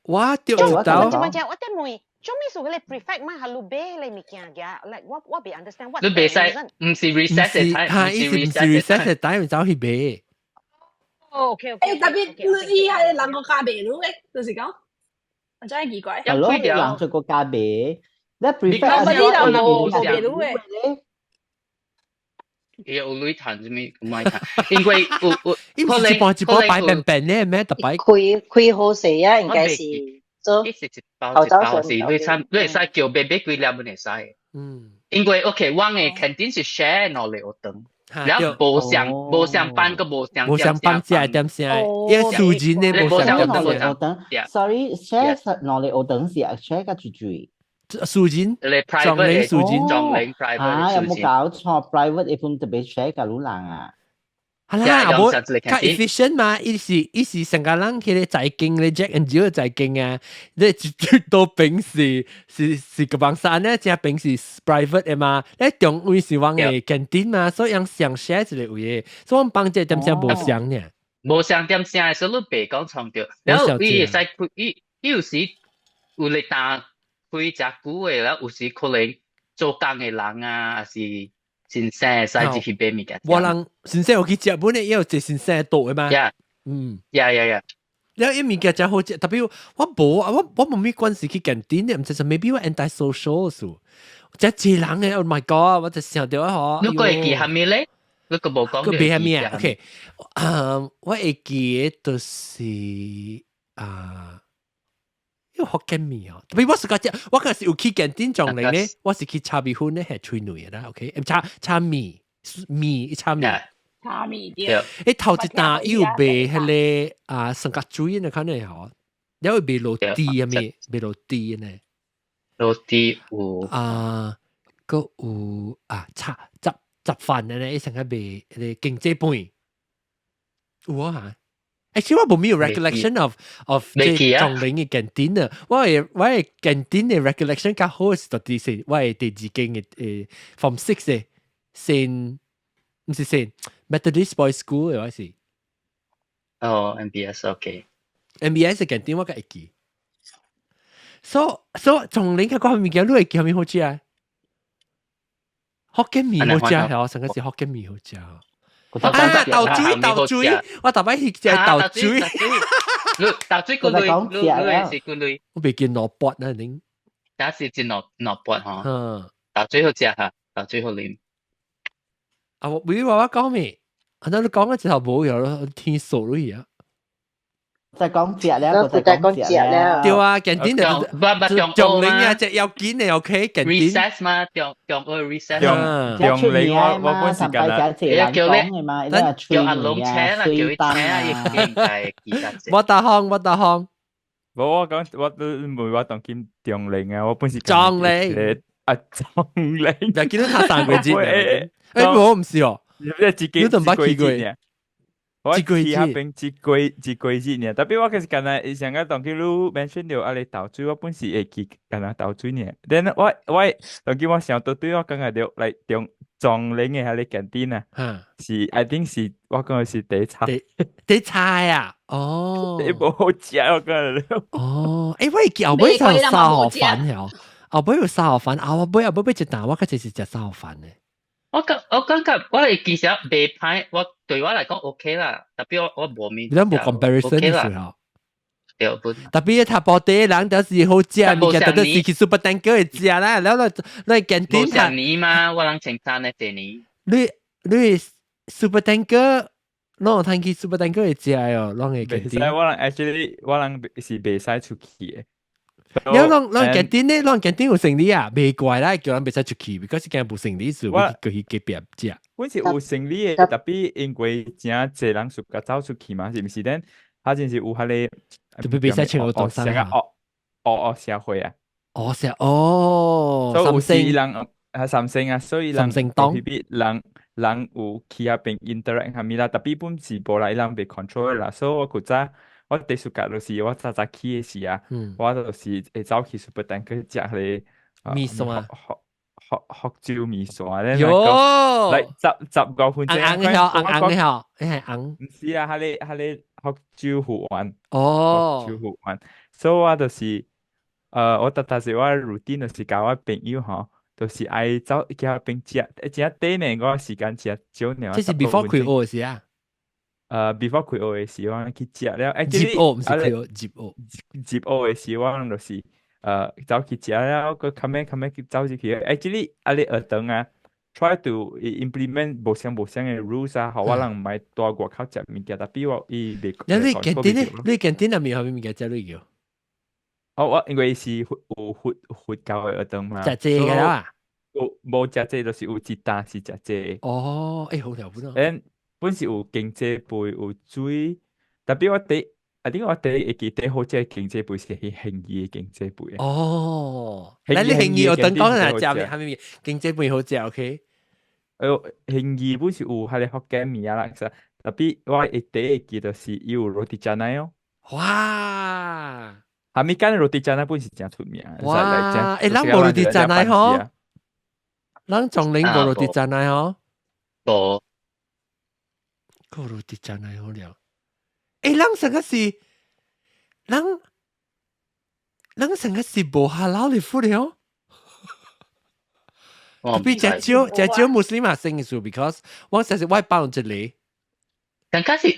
Speaker 1: 我著到。
Speaker 3: 我我問，做咩事佢你 prefect 嘛？係你買你物件嘅，like 我未 understand
Speaker 5: 你袂使，毋是 recess 的 time，
Speaker 1: 毋是 recess 的 time 走去買。
Speaker 3: 哦，OK。
Speaker 8: 特別你伊係人個加賣你嘅，就是講，我真係奇怪。
Speaker 7: 係咯，人做個加賣，你 prefect
Speaker 8: 係你人無賣你嘅。
Speaker 5: 伊有鐳趁啥物唔愛趁，因為有有
Speaker 1: 伊毋是一半一半擺平平咧咩？特擺
Speaker 2: 開開好勢啊，應該是做。
Speaker 5: 伊是一包一包是，你參你會使叫買買幾粒會使。因為 OK，我的 canteen 是 share 兩个學堂，然後無相班個無相
Speaker 1: 無相班食點聲，因為數字呢無相
Speaker 7: 兩个學堂。Sorry，share 兩个學堂是 share 個住住。
Speaker 1: 數字，
Speaker 5: 壯齡數字，壯齡 private
Speaker 7: 啊，有冇搞錯？private 一般特別 share 個老人啊？
Speaker 1: 係啦，無較 efficient 嘛，伊是成個人佢哋在經咧，Jack and Jill 在經啊，你一多平是個幫山咧，這平是 private 的嘛，你中位是往的 canteen 嘛，所以人上 share 一個位，所以阮幫這點聲無相呢。
Speaker 5: 無相點聲，所以你袂講創著，然後伊會使開，伊有時有咧單開誠久的，然後有時可能做工的人啊，還是先生會使入去買物件。
Speaker 1: 我人先生有去食，本來也有一個先生桌的嘛。
Speaker 5: Yeah。
Speaker 1: 了伊物件誠好食，特別我無啊，我無咩關係去 canteen 的，毋知是 maybe 我 anti social 數，誠濟人的，Oh my God！我就想著啊嗬。
Speaker 5: 你閣會記啥物咧？你閣無講。
Speaker 1: 閣袂啥物啊？OK，我會記得就是啊。因為福建麵哦，特別我是個我嗰時有去 canteen 撞嚟咧，我是去炒米粉咧，係吹女啦，OK，炒炒麵麵炒麵，
Speaker 8: 炒麵對。
Speaker 1: 頭一擔伊有賣彼个啊，三角水呢，可能吼，了有賣蘆豬啊咩，賣蘆豬呢，
Speaker 5: 蘆豬有
Speaker 1: 啊，閣有啊，炒雜雜飯的咧，伊成個賣彼个經濟飯，有啊。Actually 我無咩 recollection of 這撞齡的 canteen 啊，我的 canteen 的 recollection 較好是到底是我的第二間的form six 的先，毋是先 Methodist Boys School 的我是。
Speaker 5: 哦，MBS OK。
Speaker 1: MBS 的 canteen 我較會記。So 撞齡較嗰物件，你會記啥物好食啊？福建麵好食係，上個是福建麵好食。啊！豆水豆水，我逐擺去食豆水。
Speaker 5: 你豆水幾鐳？你你是幾鐳？
Speaker 1: 我袂記兩八啊，恁。
Speaker 5: 打是一兩八吼。豆水好食哈，豆水好啉。
Speaker 1: 啊！我你話我講咩？啊！那你講嘅時候無有咯，天數落去啊。
Speaker 7: 在講食咧，我在講食咧。
Speaker 1: 對啊，canteen 就中齡啊，隻要緊的 OK，canteen。
Speaker 5: recess 嘛，中中學 recess。
Speaker 4: 中中齡我本時間啦，
Speaker 7: 叫你嘛，
Speaker 5: 叫阿龍請啦，叫伊請啊，伊應該記得。
Speaker 1: 我打行，我打行。
Speaker 4: 無我講，我都唔會話當今中齡啊，我本是
Speaker 1: 中齡
Speaker 4: 啊，中齡。
Speaker 1: 就見到他三個字。我唔是哦，
Speaker 4: 你自己
Speaker 1: 你都毋捌去過。
Speaker 4: 我去彼邊一個月爾，特別我其實敢若上個當今你 mention 著啊個豆水，我本是會記敢若豆水爾。then 我當今我想到對我感覺著來中壯齡的彼个 canteen 啊，是 I think 是我感覺是第差
Speaker 1: 第差啊，哦，
Speaker 4: 你無好食我感覺。
Speaker 1: 哦，我會記後尾就沙河飯哦，後尾有沙河飯，後尾一啖我較濟是食沙河飯的。
Speaker 5: 我感覺我會其實袂歹，我對我來講 OK 啦，特別我無面。
Speaker 1: 你無 comparison 的時候。
Speaker 5: 對，不。
Speaker 1: 特別頭部地人就是好食，物件特別是去 Super Tanker 會食啦，然後你 canteen
Speaker 5: 無上年嘛，我人前三的第年。
Speaker 1: 你 Super Tanker，攏有通去 Super Tanker 會食哦，攏會
Speaker 4: canteen。我人 actually 我人是袂使出去的。
Speaker 1: 你攏攏 canteen 咧，攏 canteen 有生理啊？袂怪啦，叫人袂使出去，because 驚無生理時會去隔壁食。
Speaker 4: 阮是有生理的，tapi 因為誠濟人暑假走出去嘛，是毋是？咱他真是有彼個，
Speaker 1: 特別袂使穿學堂衫
Speaker 4: 啊！哦哦哦，社會啊！
Speaker 1: 哦社哦，
Speaker 4: 所以有時人啊三星啊，所以人
Speaker 1: 三星黨
Speaker 4: 人人有去遐邊 interact 啥物啦，tapi 本是無啦，伊人袂 control 啦，所以我古早我第暑假就是我早早起的時啊，我就是會走去 Super Tanker 食彼個
Speaker 1: 麵線，
Speaker 4: 福福州麵線咧，
Speaker 1: 喲，
Speaker 4: 來15分鐘，
Speaker 1: 紅紅的吼，紅紅的吼，你係紅？
Speaker 4: 毋是啊，彼個福州魚丸，
Speaker 1: 哦，
Speaker 4: 福州魚丸，所以我就是，我逐逐時我 routine 就是共我朋友吼，就是愛走去遐邊食，食短呢，我時間食少爾。
Speaker 1: 這是 before 開學的時啊？before
Speaker 4: 開學的時，我去食了。
Speaker 1: 入學毋是開學，入學。
Speaker 4: 入學的時，我就是走去食了，閣較尾較尾去走入去。Actually，啊你學堂啊，try to implement 無相無相的 rules 啊，予我人毋愛蹛外口食物件，tapi 我伊袂。
Speaker 1: 你 canteen 咧？你 canteen 入面有啥物件食你叫？
Speaker 4: 哦，我因為是佛有佛佛教的學堂嘛。
Speaker 1: 食濟個啦。
Speaker 4: 有無食濟，就是有一擔是食濟。
Speaker 1: 哦，好條本啊。
Speaker 4: 本是有經濟杯，有水，tapi 我第，啊，點解我第會記得好食經濟杯是去興義的經濟杯。
Speaker 1: 哦，來你興義我等講下食咩？啥物經濟杯好食，OK？
Speaker 4: 哎喲，興義本是有彼個福建麵啊啦，其實，tapi 我會第一會記得是伊有 roti canai 哦。
Speaker 1: 哇！
Speaker 4: 啥物間 roti canai 本是誠出名。
Speaker 1: 哇！咱無 roti canai 吼，咱中寧無 roti canai 吼。
Speaker 5: 無。
Speaker 1: 個 roti canai 好了。咱上個是，咱咱上個是無 halal 的 food 哦。特別食少食少穆斯林嘛生意數，because 我實是我包一個。
Speaker 5: 但假是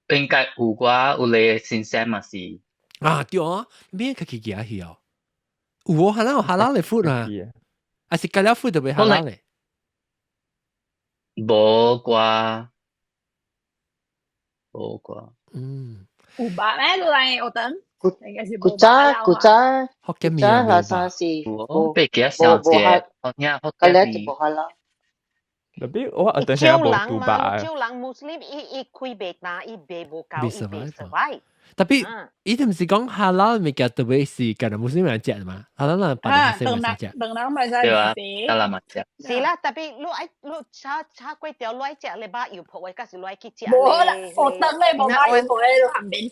Speaker 5: 應該有寡有咧先生嘛是。
Speaker 1: 啊對啊，邊個去寄去哦？有哦，哈有 halal 的 food 啊，還是加了 food 就袂 halal 咧？
Speaker 5: 無啩，無啩。
Speaker 8: 有吧咩？你來學堂？應該是
Speaker 2: 古早古早
Speaker 1: 福建
Speaker 2: 古早學生是
Speaker 5: 無被記得小姐，哦，你福建麵。
Speaker 2: 無哈啦。
Speaker 4: tapi 我學堂現在無賭吧？
Speaker 3: 少人穆斯林伊伊開袂單，伊賣無夠，伊袂 survive。
Speaker 1: tapi 伊毋是講 halal 物件特別是干焦穆斯林人食嘛？halal 人別人食袂食。
Speaker 8: 兩人袂使
Speaker 5: 對啊，得啦嘛食。
Speaker 3: 是啦，tapi 你愛你炒炒粿條，你愛食咧肉油婆的，還是你愛去食？
Speaker 8: 無啦，學堂咧無肉油婆的旁邊。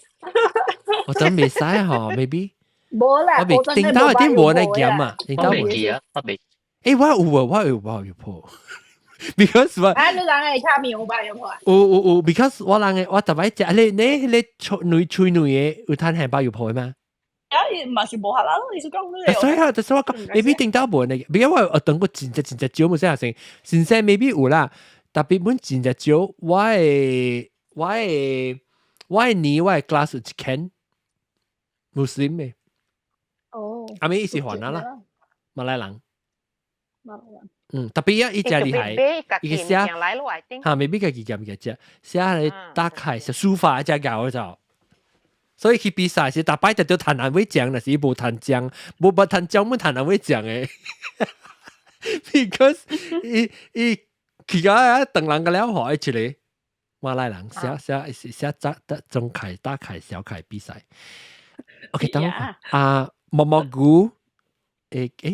Speaker 1: 學堂袂使吼，maybe。
Speaker 8: 無啦，
Speaker 1: 我未頂到一啲無那鹹啊，頂到
Speaker 5: 我未記啊，我未。
Speaker 1: 我有啊，我有肉油婆。because 我
Speaker 8: 啊，你人會下面有肉油婆？
Speaker 1: 有有有，because 我人嘅我特別食你你你吹女吹女嘅有攤係肉油婆嗎？
Speaker 8: 啊，嘛是無 halal 咯，你是講你？
Speaker 1: 所以啊，就是我講，maybe 頂到無呢，比如我學堂過真正真正少，冇啥先，先生 maybe 有啦，tapi 本真正少，我的年我的 class 有一間穆斯林嘅。
Speaker 8: 哦。
Speaker 1: 阿咪伊是番仔啦，馬來人。
Speaker 8: 馬來人。
Speaker 1: 嗯，特別啊，伊誠厲害，伊個寫嚇，未必家己夾物件食，寫咧打開寫書法誠𠢕就，所以去比賽時，逐擺就著趁人位獎，若是伊無趁獎，無捌趁獎，本趁人位獎的，because 伊伊去到啊，當人個了學一個馬來人寫寫寫寫大中楷、大楷、小楷比賽。OK，等我啊，毛毛菇，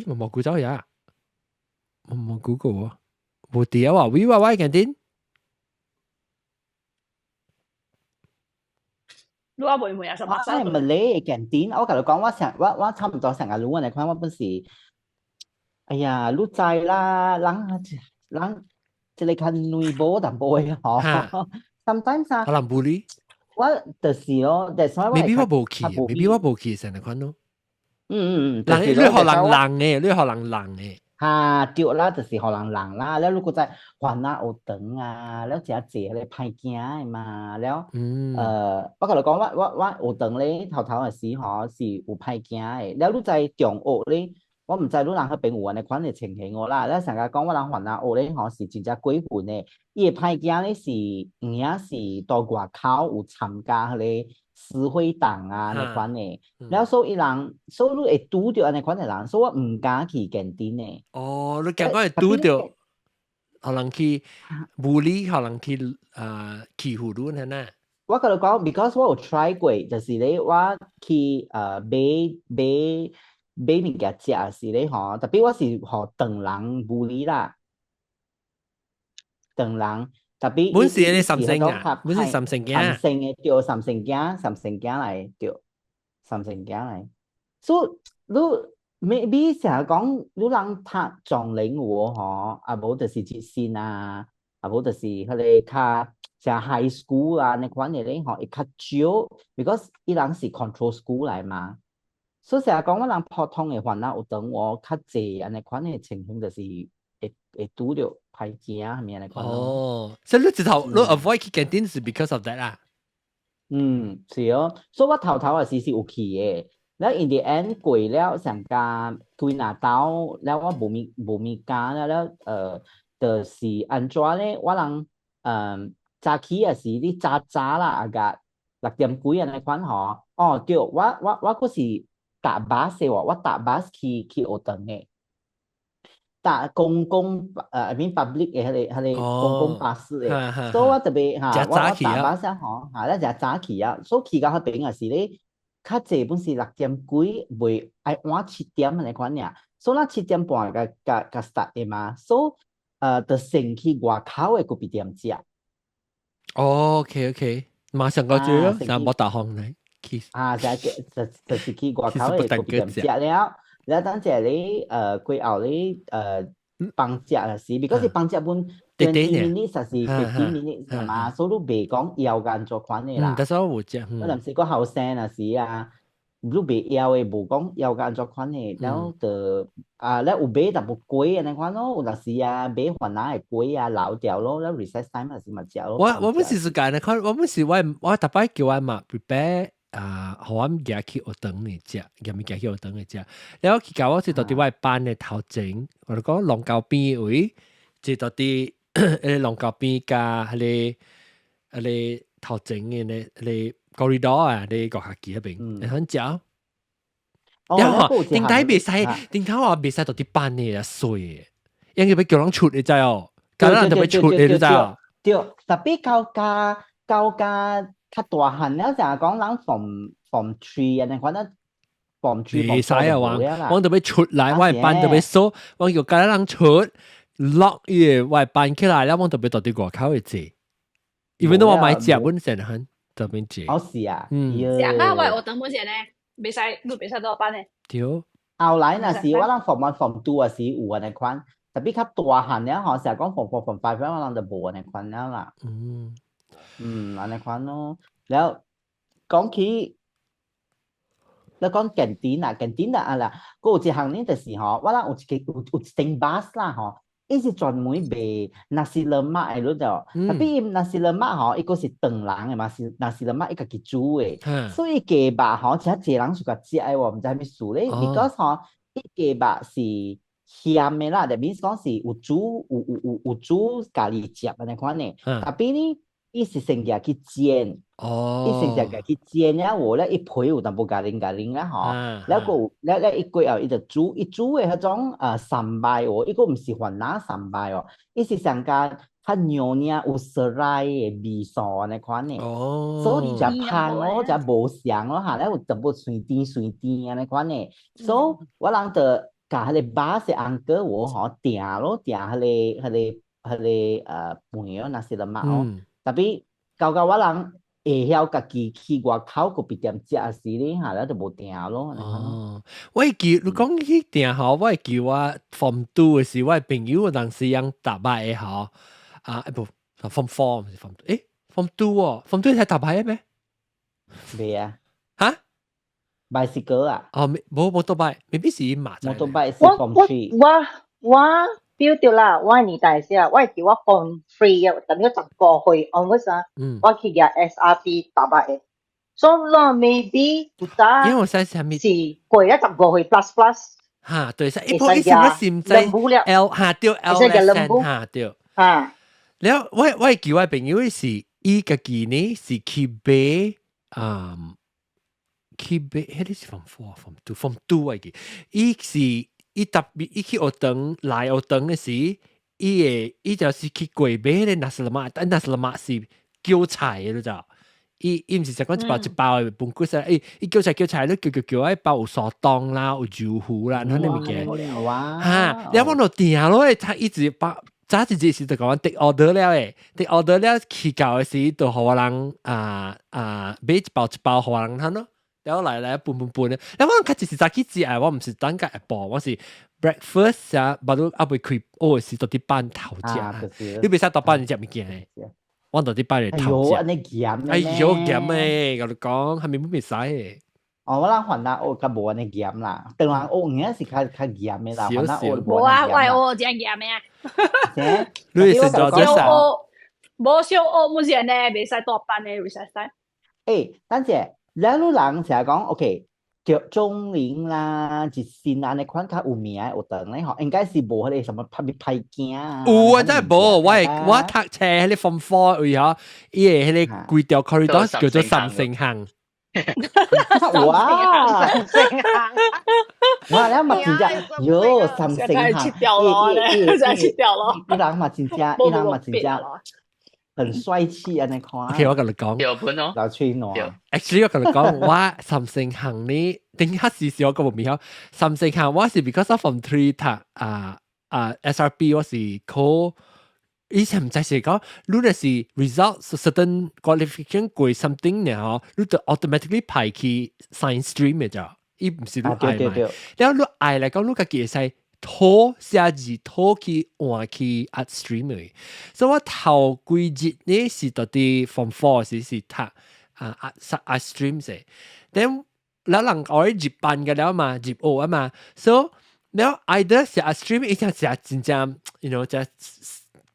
Speaker 1: 毛毛菇走去啊？毛毛菇個喎，無佇啊！喂喂喂，canteen。
Speaker 8: 你話會唔會啊？
Speaker 7: 我係 Malay canteen，我同你講，我成我我差唔多成個路嚟看，我本是，哎呀，你知啦，人人這個較內部淡薄的吼，sometimes 啊，
Speaker 1: 可能無理，
Speaker 7: 我就是咯，that's why
Speaker 1: 未必我無去，未必我無去成日款咯。人你學人人的，你學人人的。
Speaker 7: 哈，對啦，就是予人人啦。了如果在番仔學堂啊，了誠濟彼個歹囝的嘛，了，我共你講，我我我學堂咧頭頭的時吼是有歹囝的。了你在中學咧，我毋知你人彼邊有按呢款的情形無啦。咱上家講我人番仔學咧吼是真正過分的，伊的歹囝咧是有影是到外口有參加彼个私會黨啊，按呢款的。了所以人，所以你會拄著按呢款的人，所以我毋敢去 canteen 的。
Speaker 1: 哦，你驚講會拄著，予人去 bully，予人去啊欺負你係呐？
Speaker 7: 我共你講，because 我有 try 過，就是咧我去買物件食時咧吼，特別我是予唐人 bully 啦，唐人特別
Speaker 1: 本是你三星啊，本是三星囝，
Speaker 7: 三星的對，三星囝，三星囝來對，三星囝來。所以你 maybe 成日講你人讀撞靈有吼，啊無就是熱線啊，啊無就是彼个較像 high school 啊，那款的咧吼會較少，because 伊人是 control school 來嘛。所以成日講我人普通的番仔有當我較濟按呢款的情形，就是會拄著歹囝啥物按呢款。
Speaker 1: 哦，所以你直頭你 avoid 去 canteen 是 because of that 啦？
Speaker 7: 嗯，是哦，所以我頭頭也是有去的，了 in the end 過了上加幾若晝，了我無物無物件了了，就是按怎咧？我人早起也是你早早啦，啊個6點幾按呢款吼。哦對，我閣是搭巴士喎，我搭巴士去學堂的，搭公共I mean public 的彼个公共巴士的，所以我特別嚇，我搭巴士吼，嚇，咱誠早起啊，所以去到彼邊也是咧，較濟本是6點幾，袂愛晚7點按呢款爾，所以咱7點半共共共 start 的嘛，所以就先去外口的咖啡店食。
Speaker 1: 哦，OK OK，馬上個最咯，就冇打風嚟。
Speaker 7: 啊，就是去外口的咖啡店食了，了等者咧過後咧放食時，because 放食本 20 minutes 還是 15 minutes 係嘛，所以你袂講枵按怎款的啦。
Speaker 1: 但是我有食。
Speaker 7: 我臨時個後生若是啊，你袂枵的，無講枵按怎款的，了就啊，了有買淡薄粿按呢款咯，有陣時啊買番仔的粿啊留掉咯，了 recess time 時嘛食咯。
Speaker 1: 我本是是間的，看我本是我逐擺叫我媽 prepare 啊，予我行去學堂的食，夾物件去學堂的食。了後去到我是到佇我班的頭前，我就講龍溝邊位，就到佇彼个龍溝邊佮彼个頭前的咧彼个 corridor 啊，咧國學記彼邊，會通食。然後頂底袂使，頂頭話袂使到佇班的啊衰的，因為欲叫人出你知哦，叫人就欲出你知哦。
Speaker 7: 對，特別到加較大漢了，成日講人 form three 按呢款啊，form three
Speaker 1: 袂使啊，我就欲出來，我的班就欲鎖，我叫家人出 lock 伊个我的班起來了，我就欲到佇外口去坐。因為我買食本身很特別坐。
Speaker 7: 哦是啊，
Speaker 1: 嗯。
Speaker 8: 食啊，我學堂本身咧，袂使，你袂使倒班咧。
Speaker 1: 對。
Speaker 7: 後來若是我人 form one form two 也是有按呢款，特別較大漢了吼，成日講 form four form five 我人就無按呢款了啦。嗯，按呢款咯。了講起，你講 canteen 啊，canteen 啊啦，閣有一項呢，就是吼，我人有一個有一頂 bus 啦吼，伊是專門賣 nasi lemak 的，你知無？特別伊 nasi lemak 吼，伊閣是唐人的嘛，是 nasi lemak 伊家己煮的，所以雞肉吼，誠濟人喜歡食的喎，毋知啥物事咧。because 吼，伊雞肉是鹹的啦，就 means 講是有煮有煮咖喱汁按呢款的，特別呢，伊是先舉去煎，伊先舉去煎了後咧，伊皮有淡薄咖喱咖喱啦吼，了閣有了了伊過後伊就煮，伊煮的彼種sambal 哦，伊閣毋是番仔 sambal 哦，伊是上加較娘娘有 serai 的味素按呢款的，所以誠香咯，誠無相咯哈，了有淡薄酸甜酸甜按呢款的，所以我人就共彼个 bus 的 uncle 我吼訂咯，訂彼个飯哦，nasi lemak 哦。特別到我人會曉家己去外口咖啡店食時咧，嚇，了就無訂咯。
Speaker 1: 哦，我會記你講起訂吼，我會記我 form two 的時，我的朋友有當時用搭擺的吼，啊，無 form four 毋是 form two，form two 哦，form two 才搭擺的咩？
Speaker 7: 袂啊。
Speaker 1: 哈
Speaker 7: ？bicycle 啊？
Speaker 1: 哦，無 motorbike，maybe 是馬。
Speaker 7: motorbike 是 form three。
Speaker 2: 我表著啦，我年代時啊，我會記我 form three 啊，等於15歲 onwards 啊，我去舉 SRP 搭擺的，所以啦 maybe 古早
Speaker 1: 因為我使啥物
Speaker 2: 是過咗15歲 plus plus。
Speaker 1: 嚇，對，Ipoh 伊是乜是毋知 L 嚇對 L S N 嚇對。
Speaker 2: 嚇。
Speaker 1: 了我叫我朋友是伊家己呢是去買啊，去買，彼個是 form four form two form two 我記，伊是伊特別伊去學堂來學堂的時，伊會伊就是去過買彼個 nasi lemak，但 nasi lemak 是叫菜的，你知？伊毋是就講一包一包的 bungkus 啊，伊叫菜叫菜，你叫叫叫，一包有蘇東啦，有豆腐啦，那物件。嚇，了我就訂咯，他一直把早一日時就講 take order 了誒，take order 了去到的時就予我人啊啊買一包一包予我人睇咯，了來來分分分的，了我較濟是早起食，我毋是等下晡，我是 breakfast 啊，巴肚猶未開餓時就佇班頭食，你袂使倒班食物件的。我到佇班裡頭食。
Speaker 7: 哎喲，按呢鹹。
Speaker 1: 哎喲，鹹的，共你講，啥物攏袂使的。
Speaker 7: 哦，我人番仔學較無按呢嚴啦，唐人學應該是較較嚴的啦，番仔學
Speaker 8: 無啊，我學真嚴的啊。
Speaker 1: 你是做
Speaker 8: 小學，無小學目前呢，袂使大班的 recess time。
Speaker 7: 欸，等下，了你人成日講，OK，叫中玲啦，一新按呢款較有名的學堂咧吼，應該是無彼個什麼拍歹囝啊。
Speaker 1: 有啊，真係無，我讀冊彼個 form four 位吼，伊的彼個規條 corridor 叫做三星巷。
Speaker 7: 哇！
Speaker 3: 三星巷，
Speaker 7: 哇！你嘛真正，喲，三星巷，
Speaker 8: 切掉咯，真係切掉咯。
Speaker 7: 伊人嘛真正，伊人嘛真正很帥氣按呢款。
Speaker 1: OK，我共你講。
Speaker 5: 有本哦。
Speaker 7: 老吹暖。
Speaker 1: Actually，我共你講，我三星巷呢，頂下時時我個無面曉。三星巷我是 because of form three 讀啊啊 SRP，我是考。以前毋知是講，你若是 result certain qualification 過 something 呢吼，你就 automatically 排去 science stream 的咋，伊毋是你愛嘛。了你愛來講，你家己會使拖寫字拖去換去 art stream 的。所以我頭幾日呢是到佇 form four 時是讀啊 art art stream 的。then 了人愛入班個了嘛，入學啊嘛，所以了 either 是 art stream，伊正真正，you know 正。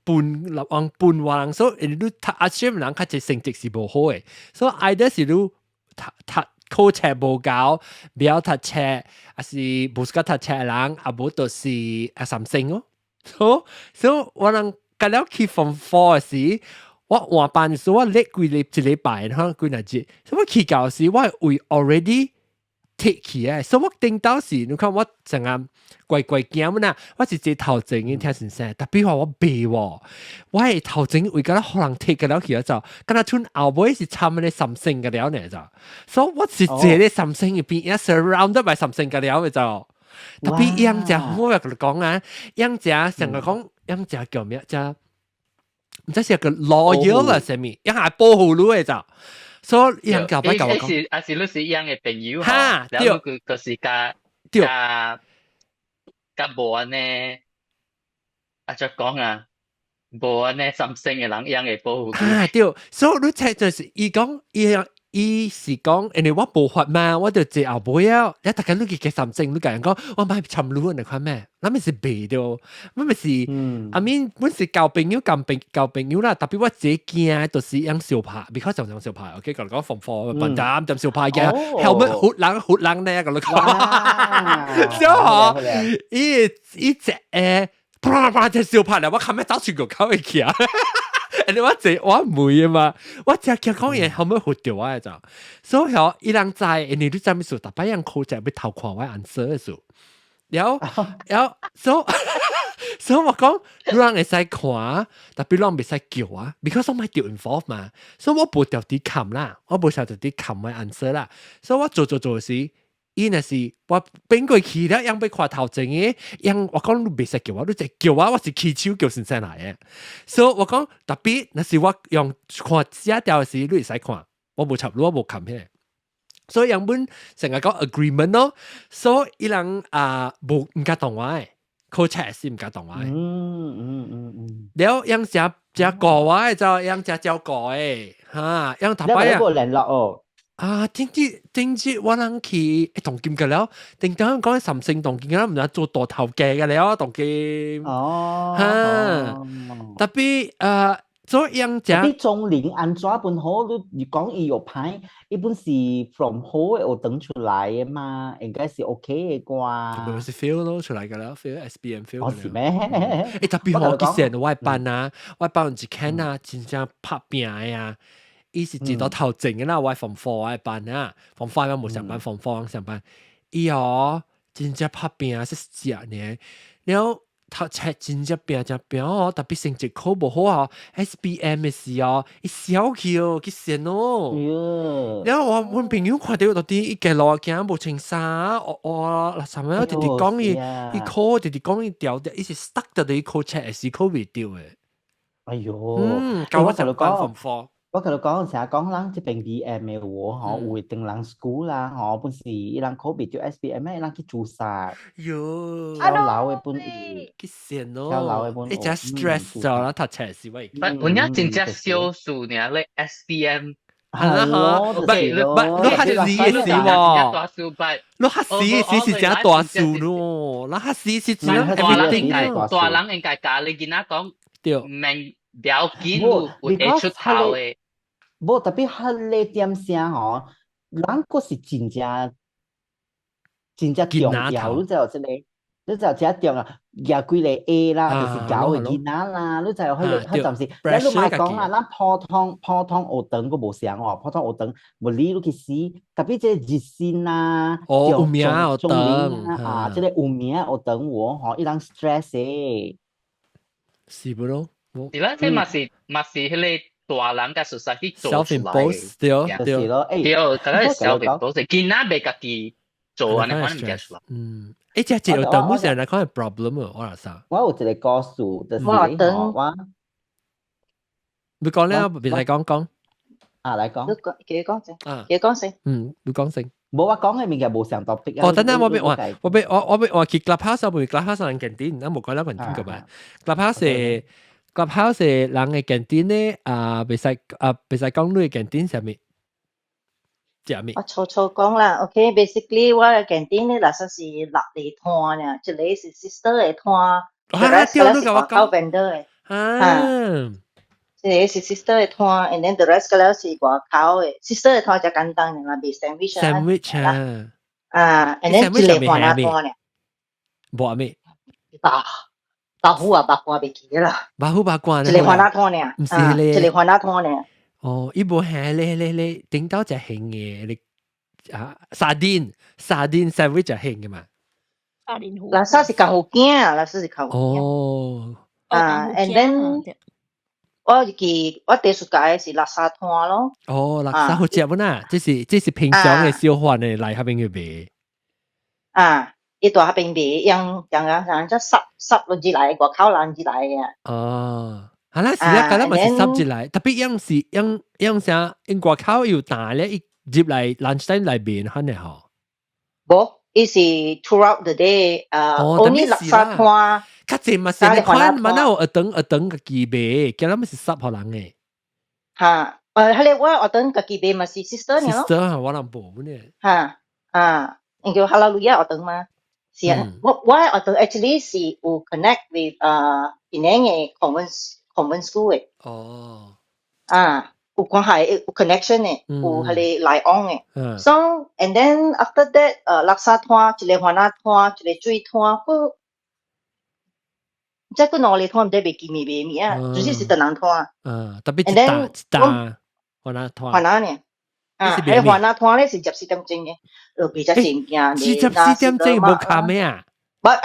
Speaker 1: 半立往半話，所以你讀 art stream 人較濟成績是無好的，所以 either 是你讀讀考冊無夠，不曉讀冊，抑是無識讀冊人，啊無就是啊三星哦。所以我人甲了去 form four 時，我換班時我 late 幾日一禮拜，可能幾若日，所以我去到時我會 already take 起來，所以我頂到時，你看我成日乖乖驚嘛，我是坐頭前嘅聽先生，特別話我袂喎，我係頭前為個可能 take 了去就，敢若賰後尾是參個三星個了呢就，所以我是坐咧三星入邊，一 surrounded by 三星個了嘅就，特別樣只我又共你講啊，樣只成個講樣只叫咩？只毋知是個 lawyer 啦，啥物，樣係保護你嘅就。所以樣教擺教我講，
Speaker 5: 是還是你是樣的朋友
Speaker 1: 哈，
Speaker 5: 對，佢就是甲甲甲無按呢，啊怎講啊，無按呢三星的人樣會保護佢。
Speaker 1: 啊對，所以你睇就是伊講伊伊是講，因為我無法嘛，我就坐後尾啊，一大家你去計三星，你共人講我買參你那款咩？咱咪是袂對，我咪是，I mean，阮是交朋友，交朋交朋友啦，特別我自己驚就是樣相拍，because 就樣相拍，OK，共你講防火，笨蛋就相拍嘅，helmet 好冷好冷呢，共你講，小學伊伊隻誒，啪啪隻相拍咧，我後尾走出個口去啊！你我坐我唔會啊嘛，我只驚講嘢後尾糊掉我就，所以嗬，伊人知，因為你知咩事，逐擺人考就欲偷看我 answer 的時，了了，所以我講，你人會使看，特別人袂使叫啊，because 我莫著 involve 嘛，所以我無著佇冚啦，我無想著佇冚我 answer 啦，所以我做做做時，伊若是我變過去了，樣欲看頭前的，樣我講你袂使叫我，你就叫我，我是起手叫先生來的，所以我講特別若是我用看寫掉時，你會使看，我無插，我無冚彼個。所以原本成日講 agreement 咯，所以伊人啊無毋敢動我的，考冊是毋敢動我的。了樣誠誠顧我的，就樣誠照顧的，哈，樣頭擺啊。
Speaker 7: 你有聯絡哦？
Speaker 1: 啊，頂日頂日我人去當今個了，頂當講三星當今個毋知做大頭家個了，當今。
Speaker 7: 哦。
Speaker 1: 哈，特別呃，做樣
Speaker 7: 只。啲中年安怎本好？你講伊有歹，伊本是 from 好嘅學堂出來嘅嘛，應該是 OK 嘅啩。
Speaker 1: 唔是 fail 咯，出來㗎啦，fail SPM fail。
Speaker 7: 哦，是咩？
Speaker 1: 欸，特別我以前我班啊，我班有一間啊，真正拍拚嘅啊，伊是一到頭前嘅啦，我 form four 我班啊，form five 我無上班，form four 上班，伊哦真正拍拚是食呢，然後讀冊真正拚真拚哦，特別成績考無好啊，SPM 嘅時哦，伊痟去哦，去線哦。然後我阮朋友看到到底伊家路行無穿衫，哦哦，啥物直直講伊，伊考直直講伊掉掉，伊是 stuck 到伊考冊時考袂著的。
Speaker 7: 哎喲，
Speaker 1: 嗯，教我就講 form four。
Speaker 7: 我同你講，成日講人這邊 BM 的話，吼，有的轉人 school 啦，吼，本是伊人考袂著 SPM 伊人去自殺。
Speaker 1: 喲，
Speaker 7: 跳樓的本伊，
Speaker 1: 去線咯，
Speaker 7: 跳樓的本，
Speaker 1: 伊真 stress 咗啦，讀冊時我。
Speaker 5: 有影真正少數爾咧 SPM。
Speaker 1: 係啦，嗬，唔唔，你較死嘅時喎，你較死嘅時是真大數咯，你較死是真
Speaker 5: 大人應該大人應該教你囡仔講，
Speaker 1: 對，
Speaker 5: 免了緊有會出頭的。
Speaker 7: 無特別彼个點聲吼，人閣是真正真正重要，你知有這個，你知真重要，舉幾个 A 啦，就是教的囡仔啦，你知有彼个，彼陣時，你莫講啦，咱普通普通學堂閣無相哦，普通學堂無理你去死，特別這個熱線啊，
Speaker 1: 哦，有名學堂
Speaker 7: 啊，這個有名學堂有吼，伊人 stress 的，
Speaker 1: 是不咯？
Speaker 5: 是啦，這嘛是嘛是彼个大人佮 society 做出來，
Speaker 1: 對
Speaker 7: 對咯，
Speaker 5: 對，大家 self-impose，囡仔袂家己做按呢款物件出來。
Speaker 1: 嗯，欸，這這有當目前來看 problem 啊，我話啥？
Speaker 7: 我有一個故事，就是我，
Speaker 1: 你講咧，別來講講。
Speaker 7: 啊，來講。
Speaker 2: 你講，叫佢講先。啊，叫佢講先。
Speaker 1: 嗯，你講先。
Speaker 7: 無我講的物件無相 topic
Speaker 1: 啊。哦，等等，我欲換，我欲我我欲換去 Clubhouse，我 Clubhouse 人 canteen，咱無講咱 canteen 個嘛。Clubhouse Clubhouse 人的 canteen 咧，啊，袂使啊，袂使講你的 canteen 啥物？食物？
Speaker 2: 我粗粗講啦，OK，basically 我的 canteen 咧，若說是六個攤爾，一個是 sister 的攤，
Speaker 1: 啊，對，你共我講
Speaker 2: vendor 的，啊，一個是 sister 的攤，and then the rest 個了是外口的，sister 的攤較簡單啦，賣 sandwich
Speaker 1: ，sandwich 啊，
Speaker 2: 啊，and then 一個番仔攤爾，
Speaker 1: 無咩？
Speaker 2: 啊，白虎啊，白瓜袂記得啦，
Speaker 1: 白虎白瓜，
Speaker 2: 一個番仔攤爾，
Speaker 1: 毋是咧，
Speaker 2: 一個番仔攤爾。
Speaker 1: 哦，伊無係咧咧咧，頂到隻興嘅，你啊，沙丁沙丁 sandwich 就興嘅嘛。
Speaker 8: 沙丁
Speaker 2: 垃圾是較好囝，垃圾是較好
Speaker 1: 囝。哦。
Speaker 2: 啊，and then 我記我第暑假是垃圾攤咯。
Speaker 1: 哦，垃圾好食不呐？這是平常的小販的來彼邊去賣。
Speaker 2: 啊，伊蹛彼邊賣，用用啊，像這濕濕落入來，外口人入來嘅。
Speaker 1: 哦。係啦，是啊，敢若嘛是濕入來，特別用是用用啥？用外口有大咧，伊入來 lunch time 內面，可能吼。
Speaker 2: 無，伊是 throughout the day，only 垃圾攤。
Speaker 1: 較濟嘛是你看，嘛哪有學堂學堂家己賣，今日嘛是濕予人的。
Speaker 2: 哈，彼個我學堂家己賣嘛是 sister
Speaker 1: 呢咯。sister 我人無呢。
Speaker 2: 哈，啊，因叫哈拉路亞學堂嘛。是啊，我學堂 actually 是有 connect with 檳城的 convent school 的。
Speaker 1: 哦。
Speaker 2: 啊，有關係有 connection 的，有彼個來往的。So and then after that，垃圾攤，一個番仔攤，一個水攤，閣再閣兩個攤，毋知袂記咪袂物啊，總之是唐人攤。
Speaker 1: 嗯，特別一擔一擔番仔攤。
Speaker 2: 番仔呢？啊，彼番仔攤咧是24點鐘的，就賣這物件。
Speaker 1: 24點鐘無卡咩啊
Speaker 2: ？But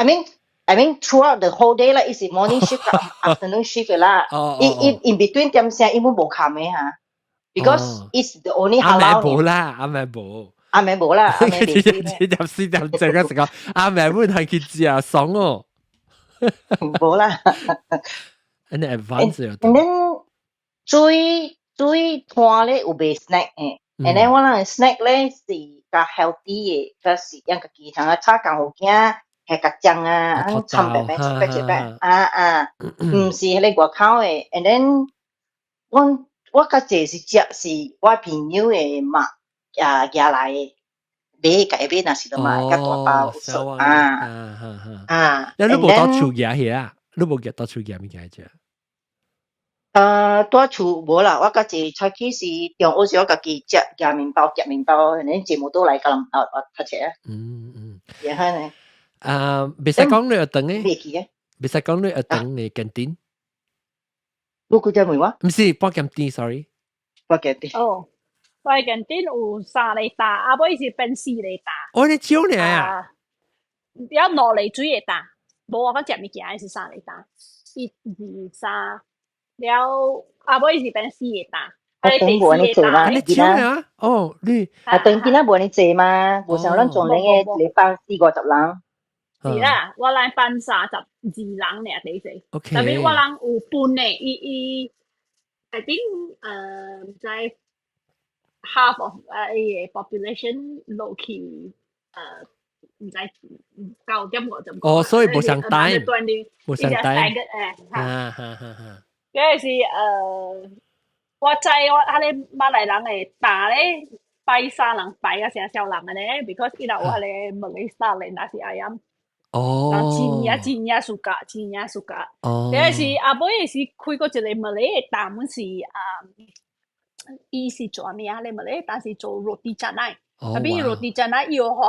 Speaker 2: I mean throughout the whole day 啦，伊是 morning shift afternoon shift 啦。伊伊 in between 點聲，伊攏無卡咩嚇？Because it's the only
Speaker 1: halal。暗暝無啦，暗暝無。
Speaker 2: 暗暝無啦，暗暝
Speaker 1: 24點鐘啊，是講暗暝本係去食爽哦。
Speaker 2: 無啦。
Speaker 1: And advance
Speaker 2: And then 水水攤咧有賣 snack 的，and then 我人 snack 咧是較 healthy 的，就是用家己通啊炒豆腐羹。係甲醬啊，摻白白一擺一擺，啊啊，毋是彼個外口的。And then 我我較濟是食是我朋友的媽啊寄來的，買家買若是就買較大包啊啊。
Speaker 1: 你無到厝寄去啊？你無寄到厝寄物件食？
Speaker 2: 住厝無啦，我家己早起是中午時我家己食夾麵包，夾麵包，然後節目都來甲人啊啊讀冊啊。然後呢？
Speaker 1: 啊，袂使講你學堂嘅，
Speaker 2: 袂記嘅，
Speaker 1: 袂使講你學堂嘅 canteen。
Speaker 2: 你幾隻問我？
Speaker 1: 毋是半鹹甜，sorry。
Speaker 2: 半鹹甜。
Speaker 8: 哦，我 canteen 有三個擔，啊尾是變四個擔。
Speaker 1: 哦，你少呢啊？
Speaker 8: 了兩個水的擔，無我講食物件是三個擔，一、二、三。了啊尾是變四個擔。
Speaker 2: 學堂無按呢濟嘛？
Speaker 1: 你少啊？哦，你
Speaker 2: 學堂囡仔無按呢濟嘛？無像咱中年的一個班四五十人。
Speaker 8: 是啦，我來班32人爾底勢。 特別我人有分的，伊伊，I think 毋知 half of 伊個 population 落去毋知9.50。
Speaker 1: 哦，所以無相 time，無相 time。
Speaker 8: 誒，
Speaker 1: 哈哈哈哈。
Speaker 8: 嗰個是我知我彼个馬來人的擔咧，拜三人拜啊成少人的咧，because 伊若有彼个馬來西亞人，若是 ayam。真正真正 suka，真正 suka。嗰個是阿尾是開過一個馬來的擔，阮是啊，伊是做啥物啊？咧馬來，但是做 roti canai。特別 roti canai 伊有予彼個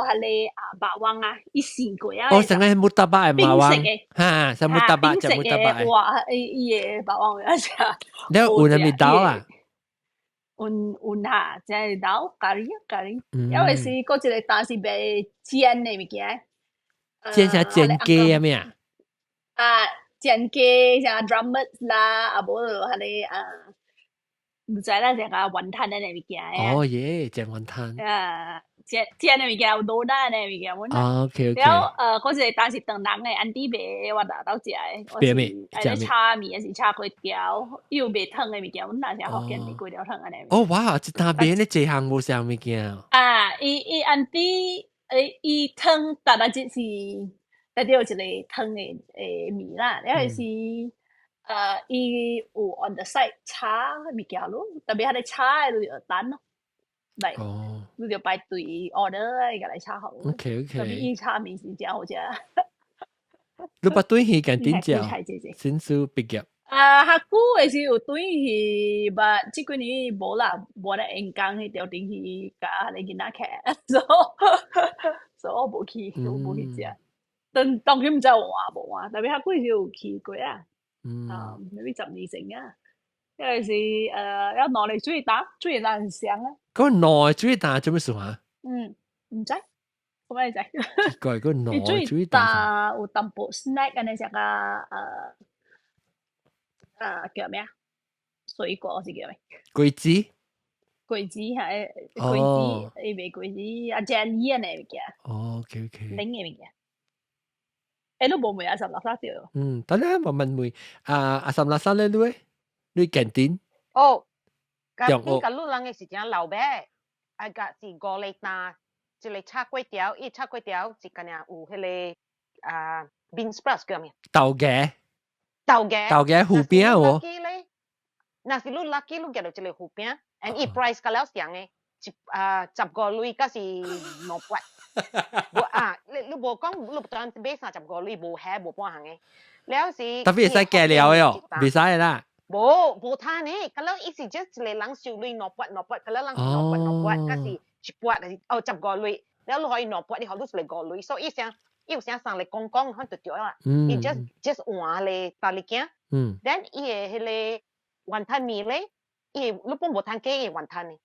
Speaker 8: 啊 bawang 啊，伊試過啊。
Speaker 1: 哦，成個 murtabak 的 bawang，哈，成 murtabak 食 murtabak。
Speaker 8: 哇，伊伊的 bawang 有食。
Speaker 1: 你有啥物豆啊？
Speaker 8: 有有哈，這豆咖喱咖喱，因為是閣一個擔是賣煎的物件。
Speaker 1: 煎啥煎雞啊咩啊？
Speaker 8: 啊，煎雞像 drumlets 啦，啊無就彼個啊，毋知啦，這個雲吞的物件。
Speaker 1: 哦耶，煎雲吞。
Speaker 8: 啊，煎煎的物件有 donut 的物件，阮。
Speaker 1: 啊，OK OK。
Speaker 8: 了，閣一個擔是唐人的 auntie 賣，我若兜食的。
Speaker 1: 賣咩？
Speaker 8: 食咩？炒麵還是炒粿條，又賣湯的物件，阮若是福建賣粿條湯按呢。
Speaker 1: 哦哇，一擔賣咧這項無啥物件。
Speaker 8: 啊，伊伊 auntie 伊湯逐日就是得到一個湯的麵啦，了是伊有 on the side 炒物件咯，特別彼个炒的你就等咯，來，你就排隊 order 伊共來炒好。
Speaker 1: OK。
Speaker 8: 特別伊炒麵是誠好食。
Speaker 1: 你捌轉去 canteen 食？新書畢業。
Speaker 8: 啊，較久的時有轉去，but 這幾年無啦，無咧閒工去調轉去共彼个囡仔徛，所以我無去，我無去食。當當然毋知有換無換，特別較久時有去過啊。啊，maybe 10年前啊，因為是有兩个水擔，水擔很香啊。
Speaker 1: 嗰兩個水擔做咩事啊？
Speaker 8: 嗯，毋知，我咩知？
Speaker 1: 奇怪，嗰兩個水
Speaker 8: 擔有淡薄 snack 按呢食個叫咩啊？水果是叫咩？
Speaker 1: 果子。
Speaker 8: 果子係果子，伊賣果子啊，jelly 按呢物件。
Speaker 1: 哦，OK OK。
Speaker 8: 冷的物件。欸，你無問阿三六三對？
Speaker 1: 嗯，等下我問問啊，阿三六三咧，你你 canteen？
Speaker 3: 哦，canteen 甲你人的是誠老味，啊個是五個擔，一個炒粿條，伊炒粿條是敢若有彼个啊 bean sprouts 叫咩？
Speaker 1: 豆芽。
Speaker 3: 豆芽。
Speaker 1: 豆芽糊餅哦。
Speaker 3: 若是你 lucky，你夾到一個糊餅，and 伊 price 較了上的，一啊15鐳，閣是2塊。無啊，你你無講，你當買35鐳，無蝦無半項的。了是。
Speaker 1: 特別會使加料的哦，袂使的啦。
Speaker 3: 無無攤呢，較了伊是 just 一個人收鐳兩筆兩筆，較了人兩筆兩筆，閣是一筆就是哦十五鐳，了你可以兩筆，你予你一個五鐳，所以伊聲伊有聲送來講講，反就對啦。伊 just 換咧大力鏡。Then 伊的彼個雲吞麵咧，伊你本無通加伊雲吞的。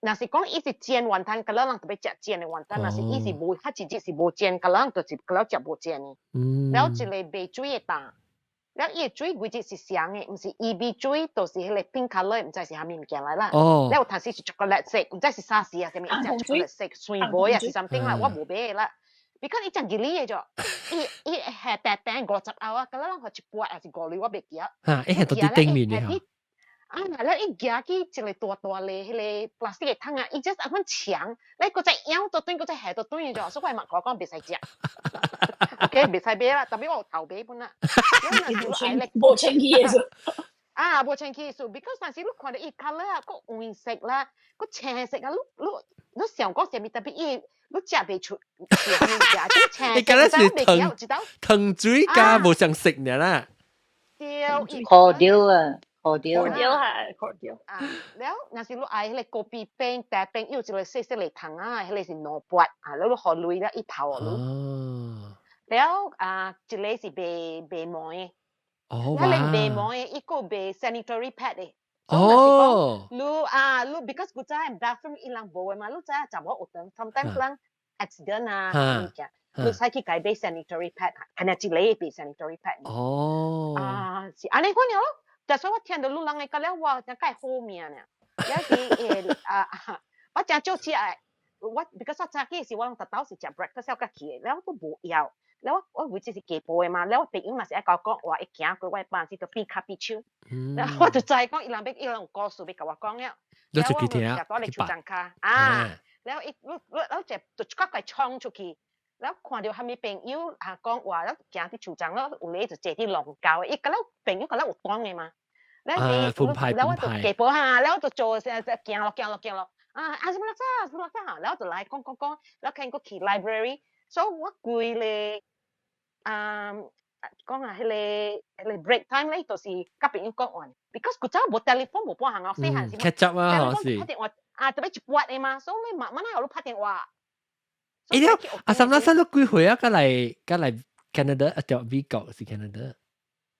Speaker 3: 若是講伊是煎雲吞，較了人就欲食煎的雲吞；若是伊是無，較直接是無煎，較了人就是較了食無煎的。了一個賣水的擔，了伊的水規隻是雙的，毋是伊米水，就是彼個 pink colour，毋知是啥物物件來啦。了有陣時是 chocolate 色，毋知是啥事啊，啥物，只 chocolate 色，酸梅啊是 something 啦，我無買啦。because 伊真吉利的啫，伊伊下短短50歐啊，較了人予一杯還是5鐳，我袂記得。
Speaker 1: 哈，伊下到佇頂面的吼。
Speaker 3: 啊，了伊舉起一個大大个彼個 plastic 的桶啊，伊 just 按款長，你閣再舀倒轉，閣再下倒轉的啫，所以我嘛講講袂使食。OK，袂使買啦，特別我有頭買本啦。
Speaker 8: 無清氣的。
Speaker 3: 啊，無清氣數，because 但是你看著伊 colour 啊，閣黃色啦，閣青色啊，你你你想講啥物？特別伊你食袂出啥物件，這青
Speaker 1: 你敢若是糖糖水加無相食爾啦。
Speaker 3: 對，
Speaker 2: 可掉啊！ cordial。
Speaker 8: cordial 係 cordial。
Speaker 3: 啊，了若是你愛彼個咖啡冰、茶冰，有一個細細個桶仔，彼個是2幣啊，你予鐳了伊泡予你。了啊，一個是賣賣糜的。彼個賣糜的，伊閣賣 sanitary pad 的。你啊，你 because 古早 bathroom 伊人無的嘛，你知影查某學堂 sometimes 人 accident 啊，物件，你使去共買 sanitary pad，係若一個賣 sanitary pad。啊，是按呢款了咯。就所以我聽到你人的講了，我真蓋好命呢。有時啊，我真少食的，我 because 我早起時我攏特斗是食 breakfast 了才去的，了我都無枵。了我我為這是下晡的嘛，了我朋友若是愛共我講話，會行過我的班時就變跤變手。了我就知講伊人欲伊人有故事欲共我講了。
Speaker 1: 你就去聽，
Speaker 3: 了我就佇咧樹叢跤啊，了伊你你了就就一個衝出去，了看著啥物朋友啊講話，了行佇樹叢了，有咧就坐佇龍溝的，伊敢若朋友敢若有當的嘛。了是，了我就下晡哈，了我就做行落行落行落，啊啊什麼啦啥什麼啦啥，了就來講講講，了看閣去 library，所以我規个啊講啊，彼個 break time 咧，就是佮朋友講話，because 古早無 telephone 無半項哦，細漢時
Speaker 1: catch up 啊，是。
Speaker 3: 拍電話啊，特別一撥的嘛，所以你慢慢仔予你拍電話。
Speaker 1: 欸，了阿三啦，三都幾歲啊？佮來佮來 Canada 啊，對，美國是 Canada。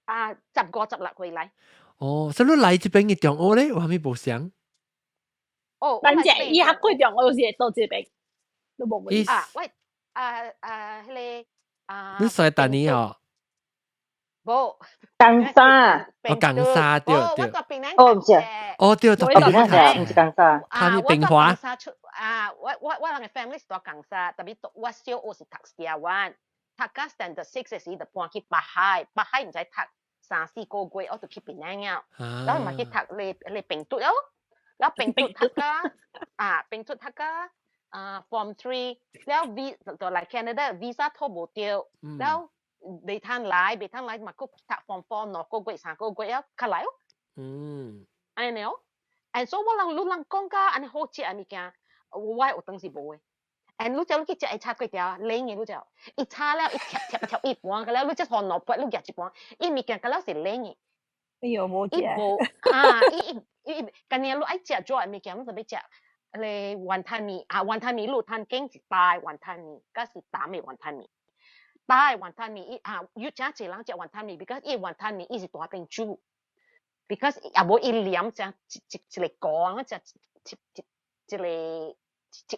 Speaker 3: 啊，15、16歲來。
Speaker 1: 哦，所以你來這邊的中學咧，有啥物無相？
Speaker 3: 哦，
Speaker 8: 咱這伊學過中學是到這邊，都無問
Speaker 3: 題。啊，喂，啊啊，彼個啊。
Speaker 1: 你說大年哦？
Speaker 3: 無。
Speaker 2: 江沙。
Speaker 1: 哦，江沙對對。
Speaker 2: 哦，毋是。
Speaker 1: 哦對，對，
Speaker 2: 檳榔，毋是江沙。
Speaker 1: 啊，平華。
Speaker 3: 啊，我人的 family 是蹛江沙，特別我小學是讀 Sitiawan，讀到 standard six 的時就搬去北海，北海毋知讀3、4個月，我就去檳城了，然後嘛去讀咧咧檳竹咯，然後檳竹讀到啊，檳竹讀到啊 form three，了 V 就來 Canada visa 討無著，了袂通來，袂通來嘛，閣讀 form four 2個月3個月了，較來哦。按呢哦，and 所以我人你人講甲按呢好食的物件，我學堂是無的。and 你只你去食會炒粿條，冷的你就，伊炒了伊貼貼貼一盤，個了你才予2杯，你夾一盤，伊物件個了是冷的。
Speaker 8: 哎喲，無食。
Speaker 3: 伊無啊，伊伊伊，今年你愛食熱的物件，你就欲食咧雲吞麵啊，雲吞麵你有通揀是焦的雲吞麵，佮是淡的雲吞麵。焦的雲吞麵，伊啊，有誠濟人食雲吞麵，because 伊雲吞麵伊是大邊煮，because 也無伊黏成一一一個糊，食一一一個一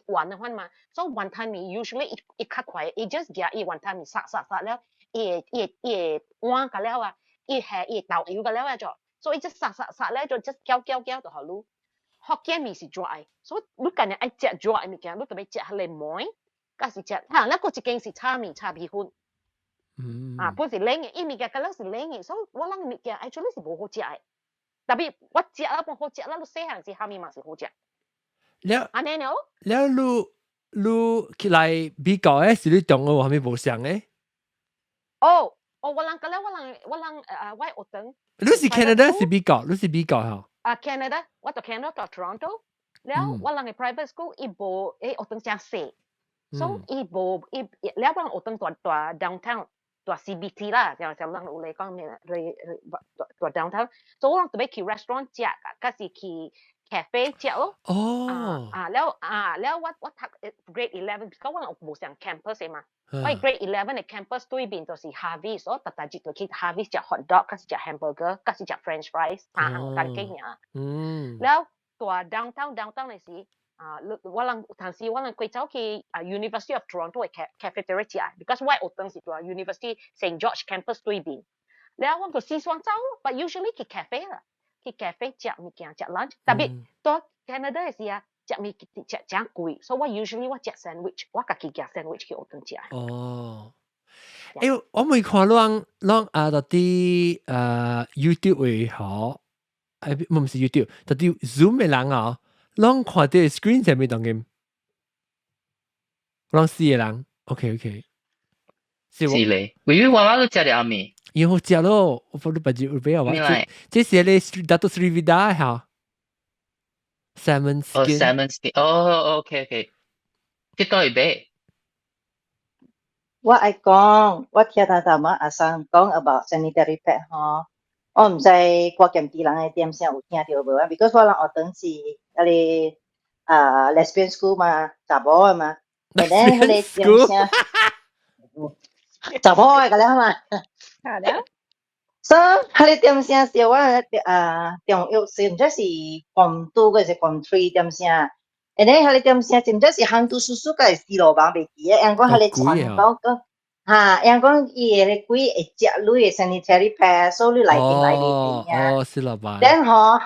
Speaker 3: 丸的款嘛。所以雲吞麵 usually 伊伊較快，伊 just 夾伊雲吞麵殺殺殺了，伊會伊會伊會碗個了啊，伊下伊會豆油個了啊就，所以伊 just 殺殺殺了就 just 攪攪攪就予你。福建麵是熱的，所以你今日愛食熱的物件，你就欲食彼個糜，佮是食，哈，咱閣一間是炒麵炒米粉。啊，本是冷的，伊物件敢若是冷的，所以我人物件 actually 是無好食的。特別我食了無好食啦，你細漢時蝦米嘛是好食。
Speaker 1: 了，
Speaker 3: 按呢了。
Speaker 1: 了，你你起來美國的是你中學有蝦米無相的？
Speaker 3: 哦，哦，我人個咧，我人我人我學堂。
Speaker 1: 你是 Canada 是美國？你是美國吼？
Speaker 3: 啊，Canada，我佇 Canada 佇 Toronto。了，我人的 private school 伊無，欸學堂誠細，所以伊無伊了我人學堂蹛蹛 downtown。蹛 CBD 啦，就就人有來講咩，來蹛蹛 downtown，所以我人特別去 restaurant 食，抑是去 cafe 食咯。啊了啊了，我讀 grade 11，講我人無上 campus 的嘛。我 grade 11 的 campus 對面就是 Harvey，所以逐逐日就去 Harvey 食 hot dog，抑是食 hamburger，抑是食 French fries，三項共計爾。了蹛 downtown downtown 的時，啊，我人有當時我人規走去啊 University of Toronto 的 cafeteria 食，because 我學堂是蹛 University St George campus 對面。了我就時雙走，but usually 去 cafe 啦，去 cafe 食物件食 lunch，特別蹛 Canada 的時啊，食物食誠貴，所以我 usually 我食 sandwich，我家己夾 sandwich 去學堂食。
Speaker 1: 哦。欸，我未看攏攏啊，佇佇YouTube 會好，欸，毋是 YouTube，佇佇 Zoom 的人啊，攏看著 screen 上面當今，攏四個人，OK OK，
Speaker 5: 是咧，為我我都食了麵，
Speaker 1: 有好食咯，我放你別日有俾我話，這是咧 Dato Sri Vida 嚇，salmon
Speaker 5: 哦，salmon skin，哦，OK OK，這佗位買？
Speaker 2: 我愛講，我聽頭頭仔阿生講 about sanitary pad 吼，我毋知我兼啲人嘅點聲有聽到無啊？because 我人學堂是彼個啊 lesbian school 嘛，查某嘅嘛，and then 彼個點聲查某嘅個了嘛。
Speaker 8: 係了。
Speaker 2: 所以彼個點聲是我啊中學時，毋知是 form two 還是 form three 點聲。and then 彼個點聲，真正是烘拄叔叔個絲路房袂記得，因講彼個傳講講。嚇，因講伊個鬼會食你的 sanitary pad，所以你內邊內邊啊。
Speaker 1: 哦，是啦吧。
Speaker 2: 然後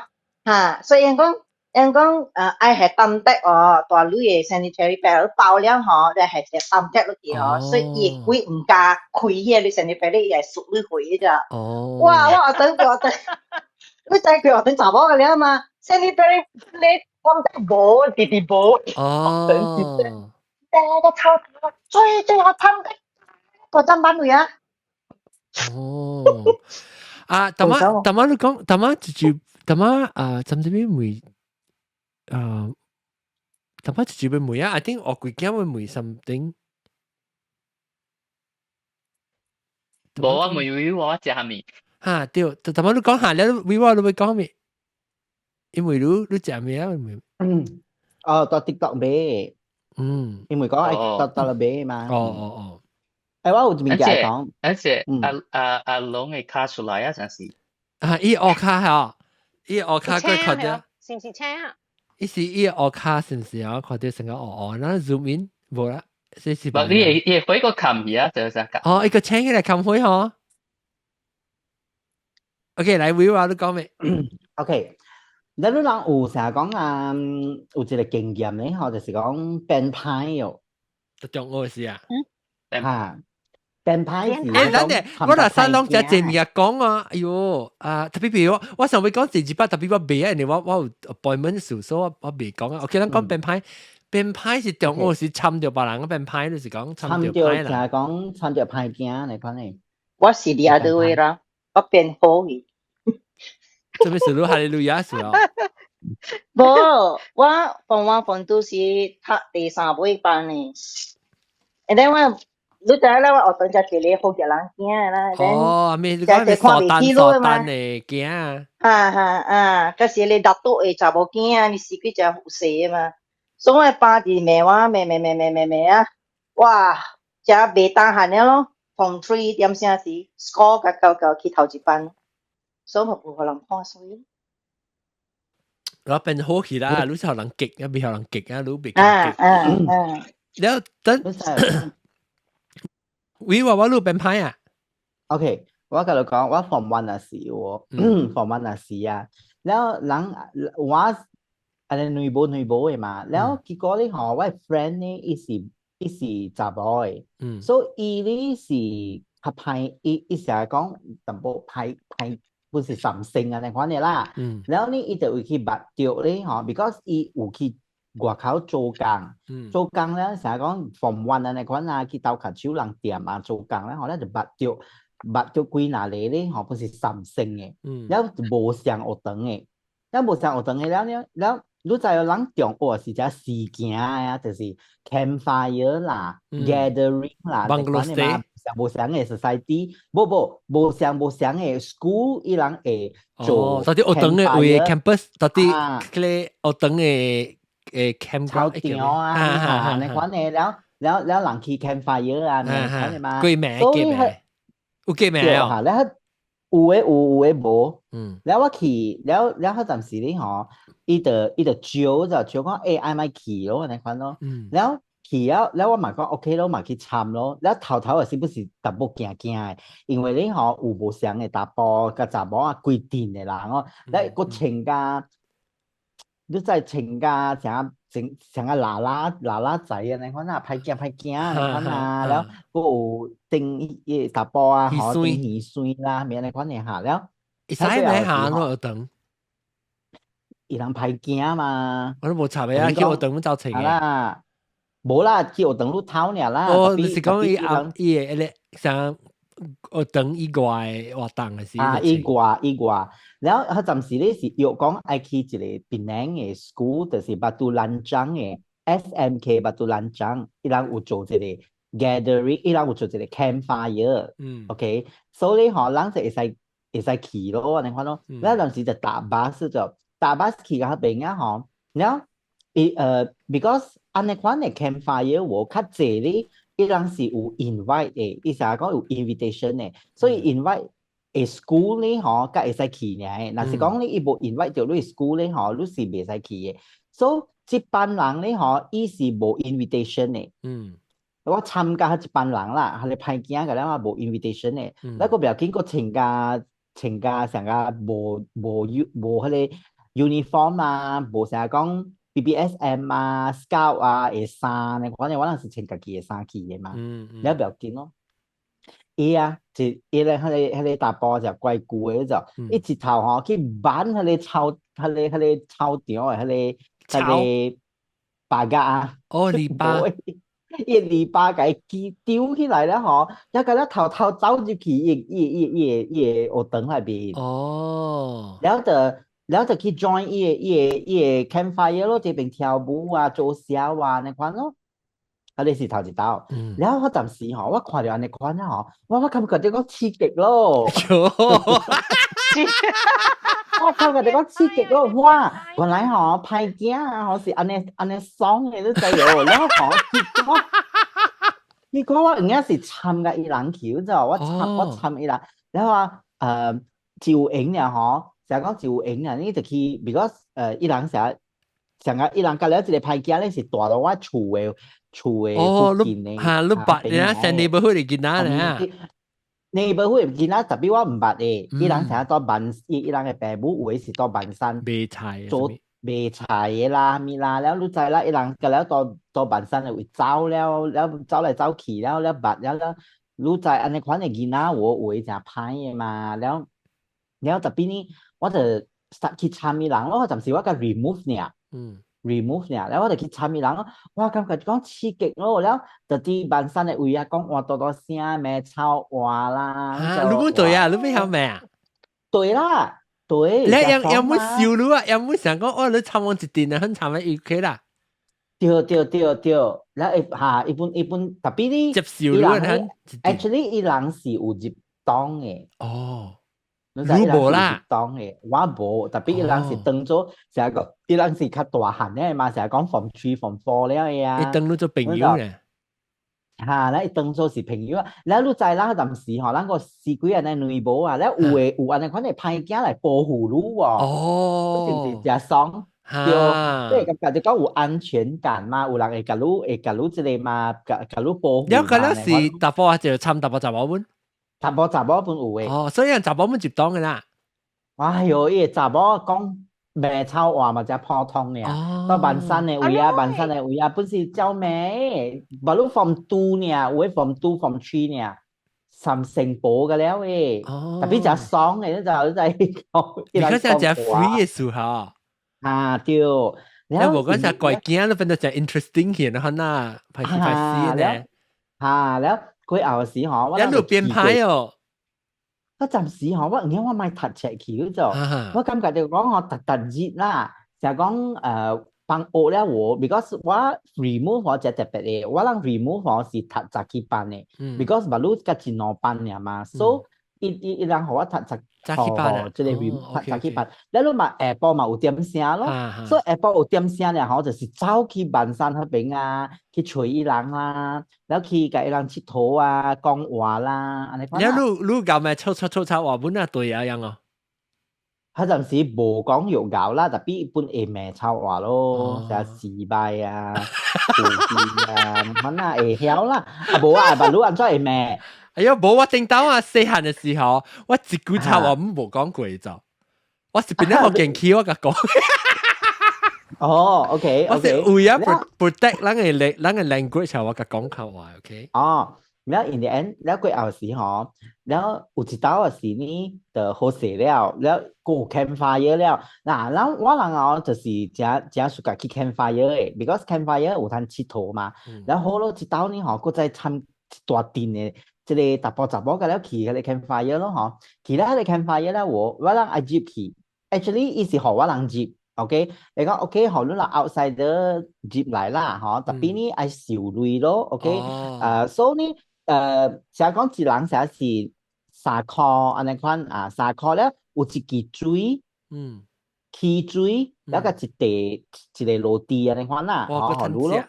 Speaker 2: 嚇，所以因講因講愛係擔得哦，大女的 sanitary pad 包了吼，你係隻擔得落去哦，所以伊的鬼毋敢開彼個 sanitary pad，伊會縮你回咋。
Speaker 1: 哦。
Speaker 2: 哇！我學等學等，你知佢學等查某個了嘛？sanitary 你擔得無，直直無。
Speaker 1: 哦。
Speaker 2: 我操！最最我參得。個針班位啊！
Speaker 1: 哦，啊，大媽大媽你講，大媽就大媽啊，針這邊問啊，大媽就就問啊，I think 我幾驚會問 something。
Speaker 5: 無啊，問維我食蝦米。
Speaker 1: 嚇對，大媽你講下，你維我你會講咩？因為你你食咩啊？
Speaker 7: 嗯，哦，到 TikTok 買。
Speaker 1: 嗯，
Speaker 7: 因為講愛到到了買嘛。
Speaker 1: 哦哦哦。
Speaker 7: 誒，我有物件講，
Speaker 5: 而且阿阿阿龍會卡出來啊，真是。
Speaker 1: 啊，伊學卡嚇，伊學卡佢看到，
Speaker 3: 是毋是青啊？
Speaker 1: 伊是伊學卡是毋是啊？看到成個黑黑，那 zoom in 無啦，這是。
Speaker 5: 無，你會伊會回個冚去啊，就是
Speaker 1: 哦，一個請起來冚開嗬。OK，來維話你講咩
Speaker 7: ？OK，你你人有成日講啊，有一個經驗咧，嗬，就是講變歹哦。
Speaker 1: 中學時啊。
Speaker 7: 嚇。變歹是。
Speaker 1: 誒，咱哋我若使攏食這物件講啊，哎喲，啊，特別譬如我，我上尾講第二擺，特別我袂啊，因為我我有 appointment 事，所以我我未講啊。OK，咱講變歹，變歹是中學時參著別人個變歹，就是講參著歹
Speaker 7: 啦。就係講參著歹囝嚟講呢。
Speaker 2: 我是 the other way 啦，我變好去。
Speaker 1: 做咩事？你哈利路亞是哦？
Speaker 2: 無，我 form one form two 是讀第三尾班的，and then 我。你知啦，我學堂才一個好嘅人囝啦。
Speaker 1: 哦，阿咩？你講咩？傻蛋傻蛋的囝。
Speaker 2: 哈哈啊！嗰時你達到的查某囝啊，你是幾隻有勢嘛？所以我爸就罵我，罵罵罵罵罵罵啊！哇，這袂當閒了咯，form three 點聲時，score 甲夠夠去頭一班，所以我無予人看衰。
Speaker 1: 我變好去啦，你是予人激啊，袂予人激啊，你袂
Speaker 2: 激。啊啊啊！
Speaker 1: 了等。喂，話我路變歹啊
Speaker 7: ？OK，我甲你講，我 form one 那時喎，form one 那時啊，了人我按呢女無女無的嘛，了結果咧吼，我 friend 呢，伊是伊是查某的，所以伊咧是較歹，伊伊成日講淡薄歹歹，不是三星啊，那款的啦，了呢，伊就會去捌著咧吼，because 伊有去外口做工，做工咧成日講 form one 啊，那款啊，去鬥跤手人店啊做工咧，吼咧就捌著捌著幾若個咧，吼，不是三星的，了無上學堂的，了無上學堂的了了了，你知影人中學是只時行啊，就是 campfire 啦，gathering 啦，
Speaker 1: 那款
Speaker 7: 的嘛，無相的 society，無無無相無相的 school，伊人會做。
Speaker 1: 到底學堂的位 campus，到底彼個學堂的誒 camp
Speaker 7: 草場啊，那款的，了了了人去 campfire 啊，那款的嘛。
Speaker 1: 幾名記名？有記名哦。
Speaker 7: 了有的有，有的無。了我去，了了彼陣時咧吼，伊就伊就招就招講，欸，愛莫去咯，按呢款咯。了去了，了我嘛講 OK 咯，嘛去參咯。了頭頭的是不是淡薄驚驚的？因為咧吼有無相的查埔佮查某啊，規陣的人哦，了閣穿甲。你知穿甲像成像個喇喇喇喇仔啊，你看啊，歹驚歹驚啊，你看啊，了閣有頂伊查埔啊，吼，頂耳栓啦，咩你款的下了。
Speaker 1: 會使咩下咯？學堂？
Speaker 7: 伊人歹驚嘛。
Speaker 1: 我都無插的啊，去學堂走穿的。
Speaker 7: 啦，無啦，去學堂你偷爾啦。
Speaker 1: 哦，你是講伊阿伊個彼個像學堂以外的活動的時？
Speaker 7: 啊，以外以外，然後彼陣時咧是約講愛去一個檳城的 school，就是 Batu Lanchang 的 SMK Batu Lanchang，伊人有做一個 gathering，伊人有做一個 campfire。嗯。OK，所以吼，人就會使會使去咯，按呢款咯。了當時就搭巴士就搭巴士去到彼邊啊吼，了伊because 按呢款的 campfire 我較濟咧，伊人是有 invite 的，伊成日講有 invitation 的，所以 invite 的 school 咧吼，才會使去爾。若是講你伊無 invite 著你 school 咧吼，你是袂使去的。所以這班人咧吼，伊是無 invitation 的。我參加一班人啦，彼个歹囝個了嘛無 invitation 的，那個不要緊，閣穿甲穿甲成個無無 U 無彼个 uniform 啊，無成講 BBSM 啊、Scout 啊的衫呢，反正我那是穿家己的衫去的嘛，了不要緊咯。伊啊，一伊咧，彼个查埔就怪舊的就，伊一頭吼去挽彼个草，彼个草場的彼个白鴿啊。
Speaker 1: 哦，籬笆。
Speaker 7: 伊籬笆共伊丟起來了吼，一個了偷偷走入去伊伊伊伊伊个學堂內面。了就去 join 伊个伊个伊个 campfire 咯，這邊跳舞啊、做痟啊，按呢款咯。啊，你是頭一道。了我暫時吼，我看著按呢款啊吼，我感覺這個刺激咯。我感覺這個刺激咯，哇！原來吼歹囝啊，吼是按呢按呢爽的，你知無？了吼結果結果我有影是參共伊人去，你知無？我參伊人，了啊就有閒了吼，成日講就有閒啊，你就去，because 伊人成日成日伊人甲了一個歹囝咧，是住佇我厝的附近的。
Speaker 1: 嚇，你捌你啊？成 neighborhood 的囡仔咧。
Speaker 7: neighborhood 囡仔特別我毋捌的，伊人成日蹛萬，伊人的爸母有的是蹛萬山
Speaker 1: 賣菜
Speaker 7: 做賣菜的啦，物啦，了你知啦，伊人甲了蹛蹛萬山的位走了，了走來走去了，了捌了了，你知按呢款的囡仔有有的誠歹的嘛，了了特別呢，我就 start 去參伊人咯，暫時我共 remove 爾。remove 爾，了我就去參伊人咯，我感覺講刺激咯，了就佇萬山的位啊，講話大大聲罵臭話啦。
Speaker 1: 啊，你冇對啊？你欲曉罵啊？
Speaker 7: 對啦，對。
Speaker 1: 你有冇笑你啊？有冇想講哦？你參我一陣啊，很參嘅 OK 啦。
Speaker 7: 對對對對，了一嚇一般一般特別你
Speaker 1: 接受你啊
Speaker 7: ，actually 伊人是有入黨的。
Speaker 1: 哦。你無啦？
Speaker 7: 黨的，我無，特別伊人是當做成個，伊人是較大漢的嘛，成日講 form three、form four 了的啊。
Speaker 1: 伊當你做朋友咧？
Speaker 7: 嚇，咱伊當做是朋友啊。了你知啦，暫時吼，咱個四幾按呢內部啊，了有的有按呢款的歹囝來保護你喎。
Speaker 1: 哦。
Speaker 7: 是毋是誠爽？對，對，感覺就講有安全感嘛，有人會共你會共你這個嘛，共共你保護。
Speaker 1: 了個了是查埔還是參查埔查某們？
Speaker 7: 查埔查某本有的。
Speaker 1: 哦，所以人查某們入黨的啦。
Speaker 7: 哎喲，伊個查某講罵臭話嘛，誠普通爾。到萬山的位啊，萬山的位啊，本是招罵，無你 form two 爾，有的 form two form three 爾，三成薄個了的。特別誠爽的，你就你知講。
Speaker 1: 你看像誠 free 的時候。
Speaker 7: 啊對。
Speaker 1: 你無講誠怪驚，你變得誠 interesting 去，然後那歹勢歹勢呢。
Speaker 7: 嚇了。過後時吼，我
Speaker 1: 一路變歹哦。
Speaker 7: 我暫時吼，我毋曉我莫讀冊去就，我感覺就講吼，特特熱啦，就講放學了我，because 我 remove 我隻特別的，我人 remove 我是讀十幾班的，because 馬路才一兩班爾嘛，所以伊伊伊人予我讀十。
Speaker 1: 早起班啊，
Speaker 7: 這個 remove 早起班，了你嘛下晡嘛有點聲咯，所以下晡有點聲了吼，就是走去萬山彼邊啊，去揣伊人啦，了去共伊人𨑨迌啊，講話啦，按呢款。
Speaker 1: 了你你𠢕咩臭臭臭臭話本啊對啊樣哦？
Speaker 7: 彼陣時無講欲𠢕啦，特別一般會罵臭話咯，成時敗啊、無字啊，款啊會曉啦，啊無啊，捌你按怎會罵？
Speaker 1: 哎呀，無我頂當啊，細漢的時候，我一句臭話無講過就，我是變咗學勁氣，我共講。
Speaker 7: 哦，OK，
Speaker 1: 我是為咗 protect 咱的 language，我共講口話，OK。
Speaker 7: 哦，了 in the end，了過後時吼，了有一道時呢，就好勢了，了閣有 campfire 了。嗱，咱我人哦，就是誠誠喜歡去 campfire 的，because campfire 有通𨑨迌嘛。了好咯，一道呢吼，閣再參一大陣的。這個查埔查某個了去彼個 campfire 咯吼，去了彼個 campfire 咧，我人愛入去，actually 伊是予我人入，OK，伊講 OK，予你人 outsider 入來啦，吼，特別呢愛收鐳咯，OK，所以呢，成講一人成是3箍按呢款啊，3箍咧有一支水，汽水，了個一塊一個螺絲按呢款啦，吼，予你咯。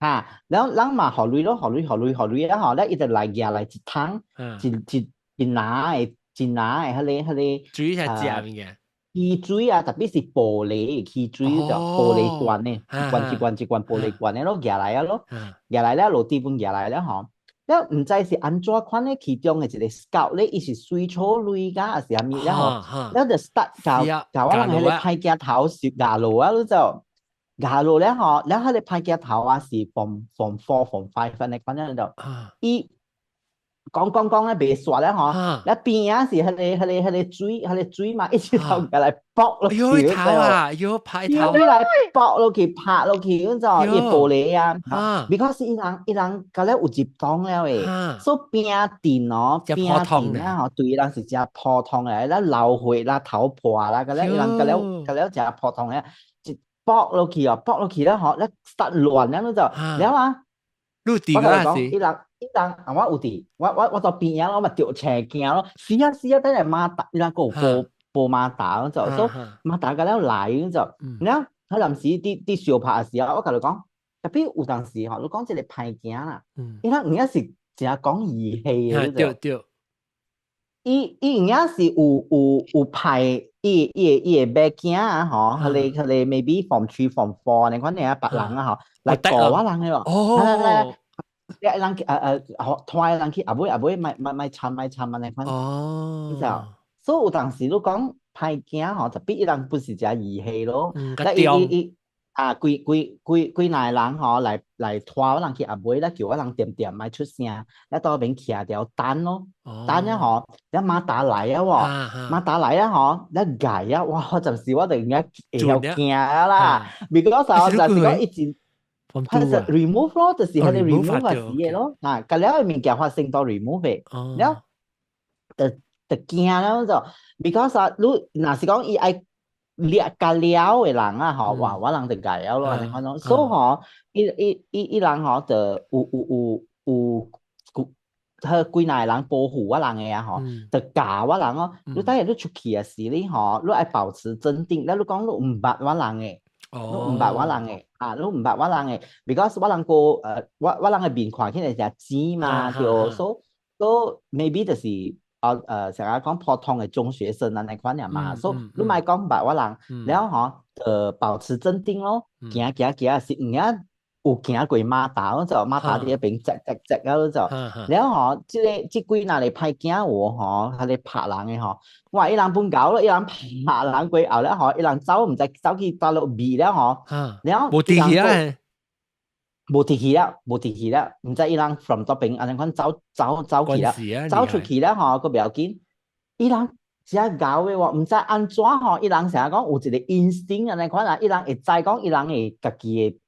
Speaker 7: 嚇，然後人嘛予鐳咯，予鐳予鐳予鐳啊吼，咧伊就來舉來一桶，一一一籃的一籃的彼個彼個
Speaker 1: 水係食物件。
Speaker 7: 汽水啊，特別是玻璃汽水就玻璃罐的，一罐一罐一罐玻璃罐的咯，舉來啊咯，舉來了螺絲本舉來了吼。了毋知是按怎款咧，其中的一個 scout 咧，伊是水草類㗎，還是啥物了吼？了就 start 教教我人彼個歹鏡頭是壓落啊，你就壓落了吼，了彼個歹鏡頭啊是 form four form five 按呢款樣就，伊講講講咧袂煞咧吼，了邊仔是彼個水嘛，一直頭過來搏落去，
Speaker 1: 喲頭啊，喲拍頭，
Speaker 7: 伊來搏落去拍落去，咁就伊玻璃啊，because 伊人伊人甲了有入黨了的，所以餅電哦，餅電啊吼，對伊人是誠普通的，咱流血啦、頭破啦，甲了伊人甲了甲了誠普通的，一搏落去哦，搏落去了吼，咧 start 亂了，你就了啊，
Speaker 1: 你佇個是？
Speaker 7: 伊人。伊人啊，我有佇，我到邊仔，我嘛著青驚咯。是啊是啊，等下馬達，伊人閣有報報馬達，就所馬達甲了來，就了。佢臨時佇佇相拍的時候，我共你講，特別有當時吼，你講這個歹囝啦，伊人有影是誠講義氣的，
Speaker 1: 對對。
Speaker 7: 伊伊有影是有有有派伊伊伊的馬囝啊，吼，彼個 maybe form three form four 呢款爾別人啊，吼，來顧我人的
Speaker 1: 哦。
Speaker 7: 來來來。一人拖人去後尾後尾莫莫莫參莫參按呢款，你知無？所以有當時你講歹囝吼，特別伊人不是誠義氣咯。伊伊伊啊，規規規規若個人吼來來拖我人去後尾，咧叫我人恬恬莫出聲，咧到邊徛條等咯，等了吼，了馬達來啊喎，馬達來啊吼，咧𠝹啊，哇！我暫時我就應該會曉驚啊啦，because 就是講一直。佢就 remove 咯，就是佢哋 remove 啊死嘅咯，啊，隔了物件發生到 remove 嘅，了就就驚了就，because 啊，你若是講伊愛掠甲了的人啊，吼，哇，我人就𠝹了咯，按呢款咯，所以吼，伊伊伊伊人吼就有有有有有，彼幾若個人保護我人的啊，吼，就教我人哦，你等下你出去的時你吼，你愛保持鎮定，了你講你毋捌我人的。你毋捌我人的，啊，你毋捌我人的，because 我人個我人的面看起來誠錢嘛，對，所以 maybe 就是啊成日講普通的中學生按呢款爾嘛，所以你莫講捌我人，了吼，保持鎮定咯，行行行是有影有行過馬達，就馬達佇彼邊趯趯趯啊，就了吼，這個這幾若個歹囝有吼，彼個拍人的吼，哇！伊人本𠢕咯，伊人拍人過後了吼，伊人走毋知走去佗落避了吼，了
Speaker 1: 無佇去啊，
Speaker 7: 無佇去了，無佇去了，毋知伊人 from 佗邊按呢款走走走去了，走出去了吼，閣袂要緊，伊人誠𠢕的喎，毋知按怎吼，伊人成日講有一個 instinct 按呢款啊，伊人會知講伊人會家己的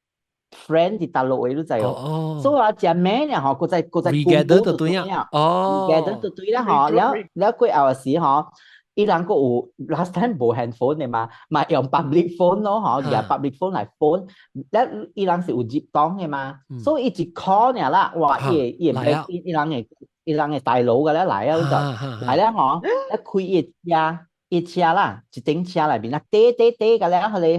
Speaker 7: friend 佇佗落的，你知無？所以啊，誠猛爾吼，閣再閣再
Speaker 1: regather 就對啊，哦
Speaker 7: ，regather 就對啦吼，了了過後的時吼，伊人閣有 last time 無 handphone 的嘛，嘛用 public phone 咯吼，用 public phone 來 phone，了伊人是有入黨的嘛，所以伊一 call 爾啦，哇，伊會伊會伊伊人的伊人的大佬個咧來啊，就來了吼，一開伊車，伊車啦，一頂車內面啊，綴綴綴個了，彼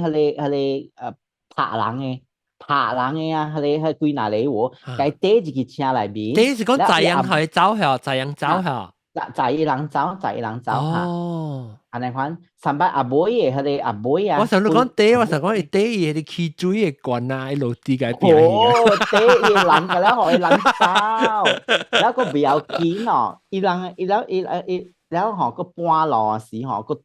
Speaker 7: 個拍人的。拍人的啊，彼個彼幾若個喎，共綴入去車內面。
Speaker 1: 綴是講載人去走嚇，載人走嚇。
Speaker 7: 載載伊人走，載伊人走嚇。
Speaker 1: 哦。
Speaker 7: 按呢款，上擺阿妹的彼個阿妹啊。
Speaker 1: 我想你講綴，我想講伊綴伊彼個汽水的罐啊，伊落地共變去。
Speaker 7: 哦，綴伊人個了，予伊人走，了閣袂要緊哦。伊人伊了伊伊了吼，閣半路時吼，閣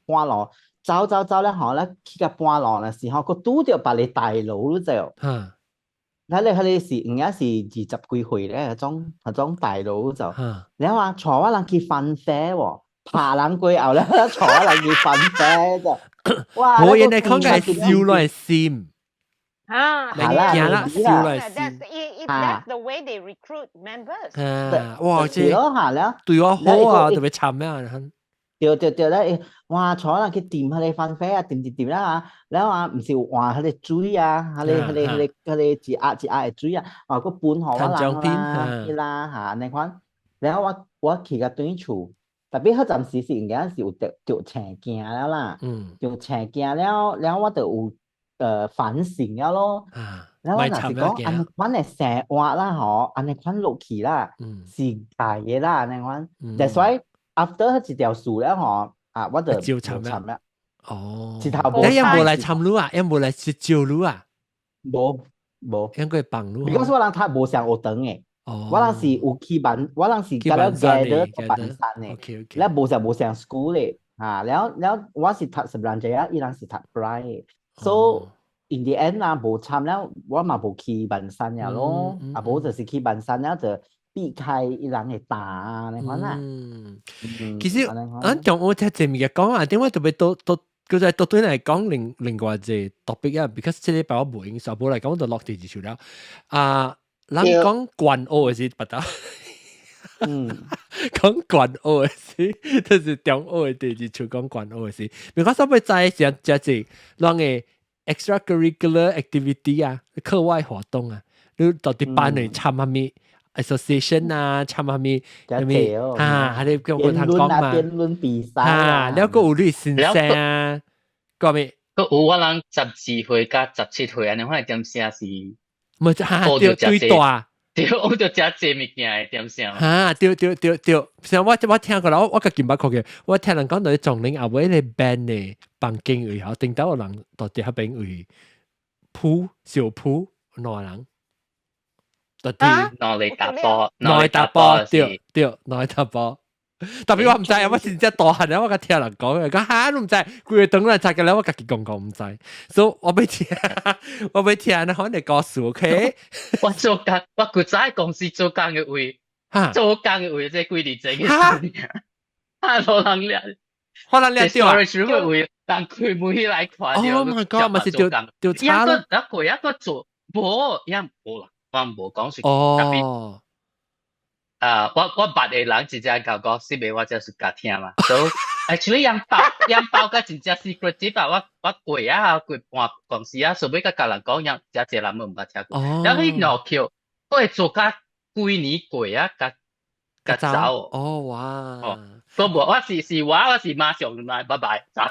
Speaker 7: 半路。走走走咧吼，咧去到半路的時候，閣拄著別个大佬你知無？彼個彼個是有影是20幾歲咧，彼種大佬就，了啊，帶我人去 fun fair 喎，拍人過後咧，帶我人去 fun fair 就，哇！
Speaker 1: 無因為講嘅係燒來心。
Speaker 3: 啊，
Speaker 1: 你驚啦，燒來心。
Speaker 3: That's the way they recruit members。
Speaker 1: 啊，哇！這對我好啊，特別慘啊！
Speaker 7: 對對對咧，哇！坐人去掂彼個 fun fair 啊，掂掂掂啦嚇，了啊，毋是換彼個水啊，彼個彼個彼個彼個一壓一壓的水啊，啊，閣分予我人啦，啦嚇，按呢款，然後我去甲轉厝，特別彼陣時是應該是有著著青驚了啦，著青驚了，了我就有反省了咯。然後我若是講按呢款的生活啦吼，按呢款落去啦，是壞的啦，按呢款。That's why after 彼一條數了吼，啊，我就
Speaker 1: 照參
Speaker 7: 參啦。
Speaker 1: 哦，
Speaker 7: 一頭無。
Speaker 1: 你有無來參你啊？有無來去招你啊？
Speaker 7: 無無。
Speaker 1: 應該幫你。
Speaker 7: because 我人讀無相學堂的。我人是有去辦，我人是佮了 gather 辦山的。了無相 school 的，啊，了了我是讀 Seberang Jaya，伊人是讀 Prai。So in the end 啊，無參了，我嘛無去辦山了咯。啊，無就是去辦山了就避開伊人的打啊，按呢款啦。
Speaker 1: 其實，咱中學聽這物件講啊，點解特別都都叫做都對來講另外一個 topic 啊？because 這禮拜我無影響，無來講我就落第二首了。啊，人講慣學的是別得，講慣學的是，就是中學的第二處講慣學的是。because 我欲知是這這人的 extracurricular activity 啊，課外活動啊，你到底班內參啥物 association 啊，參啥物啥物啊，還是叫我通講嘛？
Speaker 7: 辯論比賽
Speaker 1: 啊，了閣有你先生啊，講咩？
Speaker 5: 閣有我人12歲佮17歲按呢，款點聲是，
Speaker 1: 毋是哈對對大，
Speaker 5: 對，我就食這物件的點聲。
Speaker 1: 哈對對對對，像我聽過啦，我家己捌看過，我聽人講到總領後尾個 band 的房間位吼，頂到有人到佇彼邊位鋪小鋪兩人。到底
Speaker 5: 兩个查埔，
Speaker 1: 兩个查埔，對對，兩个查埔。特別我毋知，我真正大漢了，我共聽人講，講哈你毋知，規个轉來拆個了，我家己講講毋知，所以我欲聽，我欲聽，那款的故事，OK？
Speaker 5: 我做工，我古早公司做工的位，做工的位，這幾年前嘅事。哈，無人掠，
Speaker 1: 可能掠著啊。
Speaker 5: storage room 位，人開門起來看著。
Speaker 1: Oh my god！嘛是著著差
Speaker 5: 咯。一個一個做，無，也無啦，我無講是
Speaker 1: 哦。
Speaker 5: 啊，我捌的人真正講講，是袂我才是共聽嘛。So actually 樣包樣包甲真正 secretive 啊，我過啊過半公司啊，所以佮共人講，樣誠濟人攏毋捌聽過。然後彼兩橋，我會做甲幾年過啊，共共走。
Speaker 1: 哦哇！
Speaker 5: 都無，我是是我，我是馬上來，拜拜。走。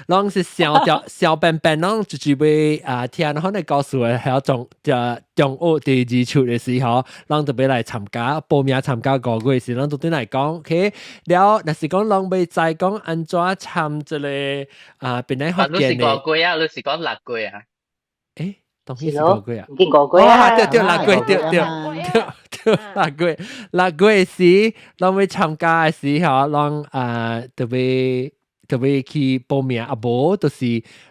Speaker 1: 攏是小條小笨笨，攏就是欲啊聽可能告訴我，還中就中學第二處的時候，攏就欲來參加報名參加五月時，攏都對來講，OK。了，若是講攏欲知講按怎參這个啊，檳榔福建
Speaker 5: 的。你是五月啊？你是講6月啊？
Speaker 1: 欸，當然是五月啊。
Speaker 2: 已經五月啊。
Speaker 1: 對對，六月對對對對，六月六月時，攏欲參加的時候，攏啊特別特別去報名，啊無就是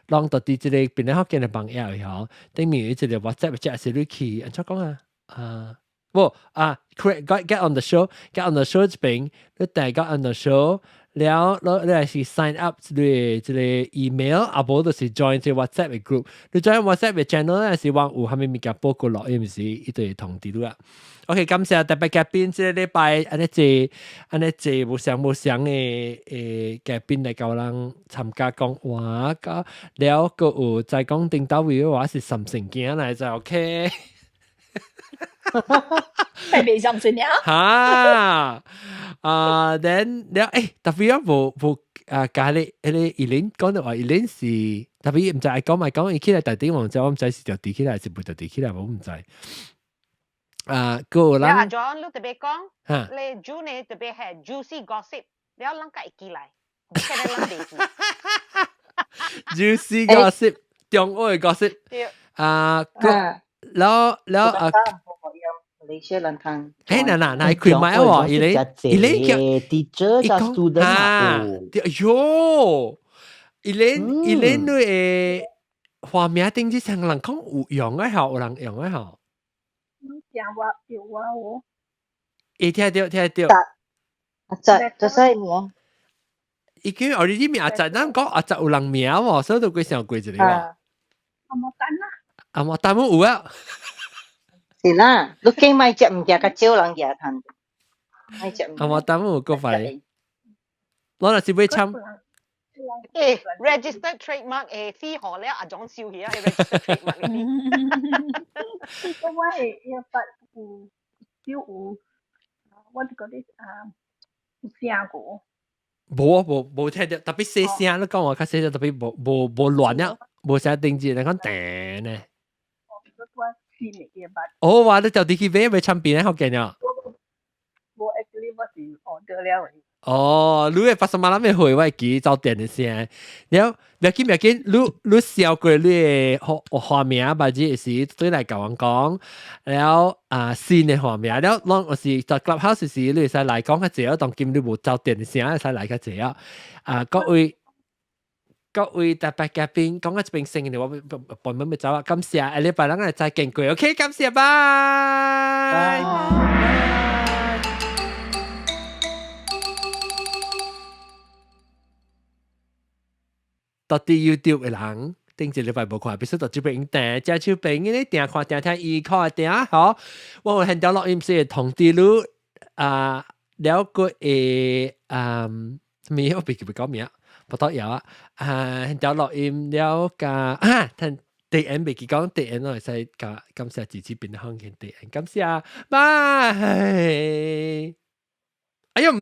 Speaker 1: 攏到佇這个檳榔福建的網頁吼，頂面有一個 WhatsApp 或是你去按怎講啊？啊，無啊，create get on the show，get on the show 這邊，你訂 get on the show，了，你你是 sign up 這個這個 email，啊無就是 join 這 WhatsApp 的 group。你 join WhatsApp 的 channel 咧是話有啥物物件報告落，伊毋是伊就會通知你啊。OK，感謝特別嘉賓，這個禮拜按呢濟按呢濟無相無相的嘉賓來共咱參加講話，佮了閣有再講頂到位的話是三成囝來就 OK。
Speaker 8: 係未相信呀？
Speaker 1: 哈啊，then 了特別我無無啊，咖喱彼個伊琳講的話，伊琳是特別毋知愛講咪講，伊起來台頂，我毋知我毋知是著佇起來，還是無著佇起來，我毋知。啊，閣有人。
Speaker 3: 阿 John，你特別講，你 June 呢特別係 juicy gossip，了人會記來，現在人袂記。
Speaker 1: juicy gossip，中學的 gossip。啊，閣了了啊。
Speaker 2: 馬來西亞人聽。
Speaker 1: 欸，嗱嗱嗱，開麥喎，伊咧伊咧叫
Speaker 7: teacher 加 student
Speaker 1: 啊，哎喲，伊咧伊咧你的畫面頂之上人講有用的吼，有人用的吼。
Speaker 8: 聽我有我有。
Speaker 1: 會聽著聽著。
Speaker 2: 阿澤，這啥名？
Speaker 1: 伊叫我你名阿澤，咱講阿澤有人名喎，所以都幾想過一個喎。
Speaker 8: 阿莫丹啦。
Speaker 1: 阿莫丹有啊。
Speaker 2: 是啦，你見賣食物件較少人舉趁。賣食。
Speaker 1: 阿莫丹有閣快。我若是欲參。
Speaker 3: registered trademark 飛河咧，阿種笑起啊，registered trademark 呢
Speaker 8: 啲。我係一筆有有有，
Speaker 9: 我就覺得啊，有聲過。
Speaker 1: 無啊，無無聽到，特別細聲，你講話較細聲，特別無無無亂啊，無聲定住，你講彈呢。哦，哇！你就啲去買買產品咧，好勁啊！
Speaker 9: 我 actually 我是 order 了。
Speaker 1: 哦，你會發什麼咱咪會我會記走電的聲，了不要緊不要緊，你你笑過你的畫畫名，或者是對來共阮講，了啊新的畫名，了攏有時在 Clubhouse 時，你會使來講較濟，當今你無走電的聲，會使來較濟啊。啊，各位各位特別嘉賓，講到這邊聲音，我半門要走啊，感謝，下禮拜咱來再見過，OK，感謝，拜。到底 YouTube 的人頂一禮拜無看，必須到這邊訂，食手邊嘅訂看訂聽伊看訂吼。我有現場錄音室通知你啊，了個會啊，咩我別記講名，不得有啊。啊，現場錄音了加啊，聽第 N 未記講第 N 我會使加感謝支持邊行嘅第 N，感謝，拜。哎喲！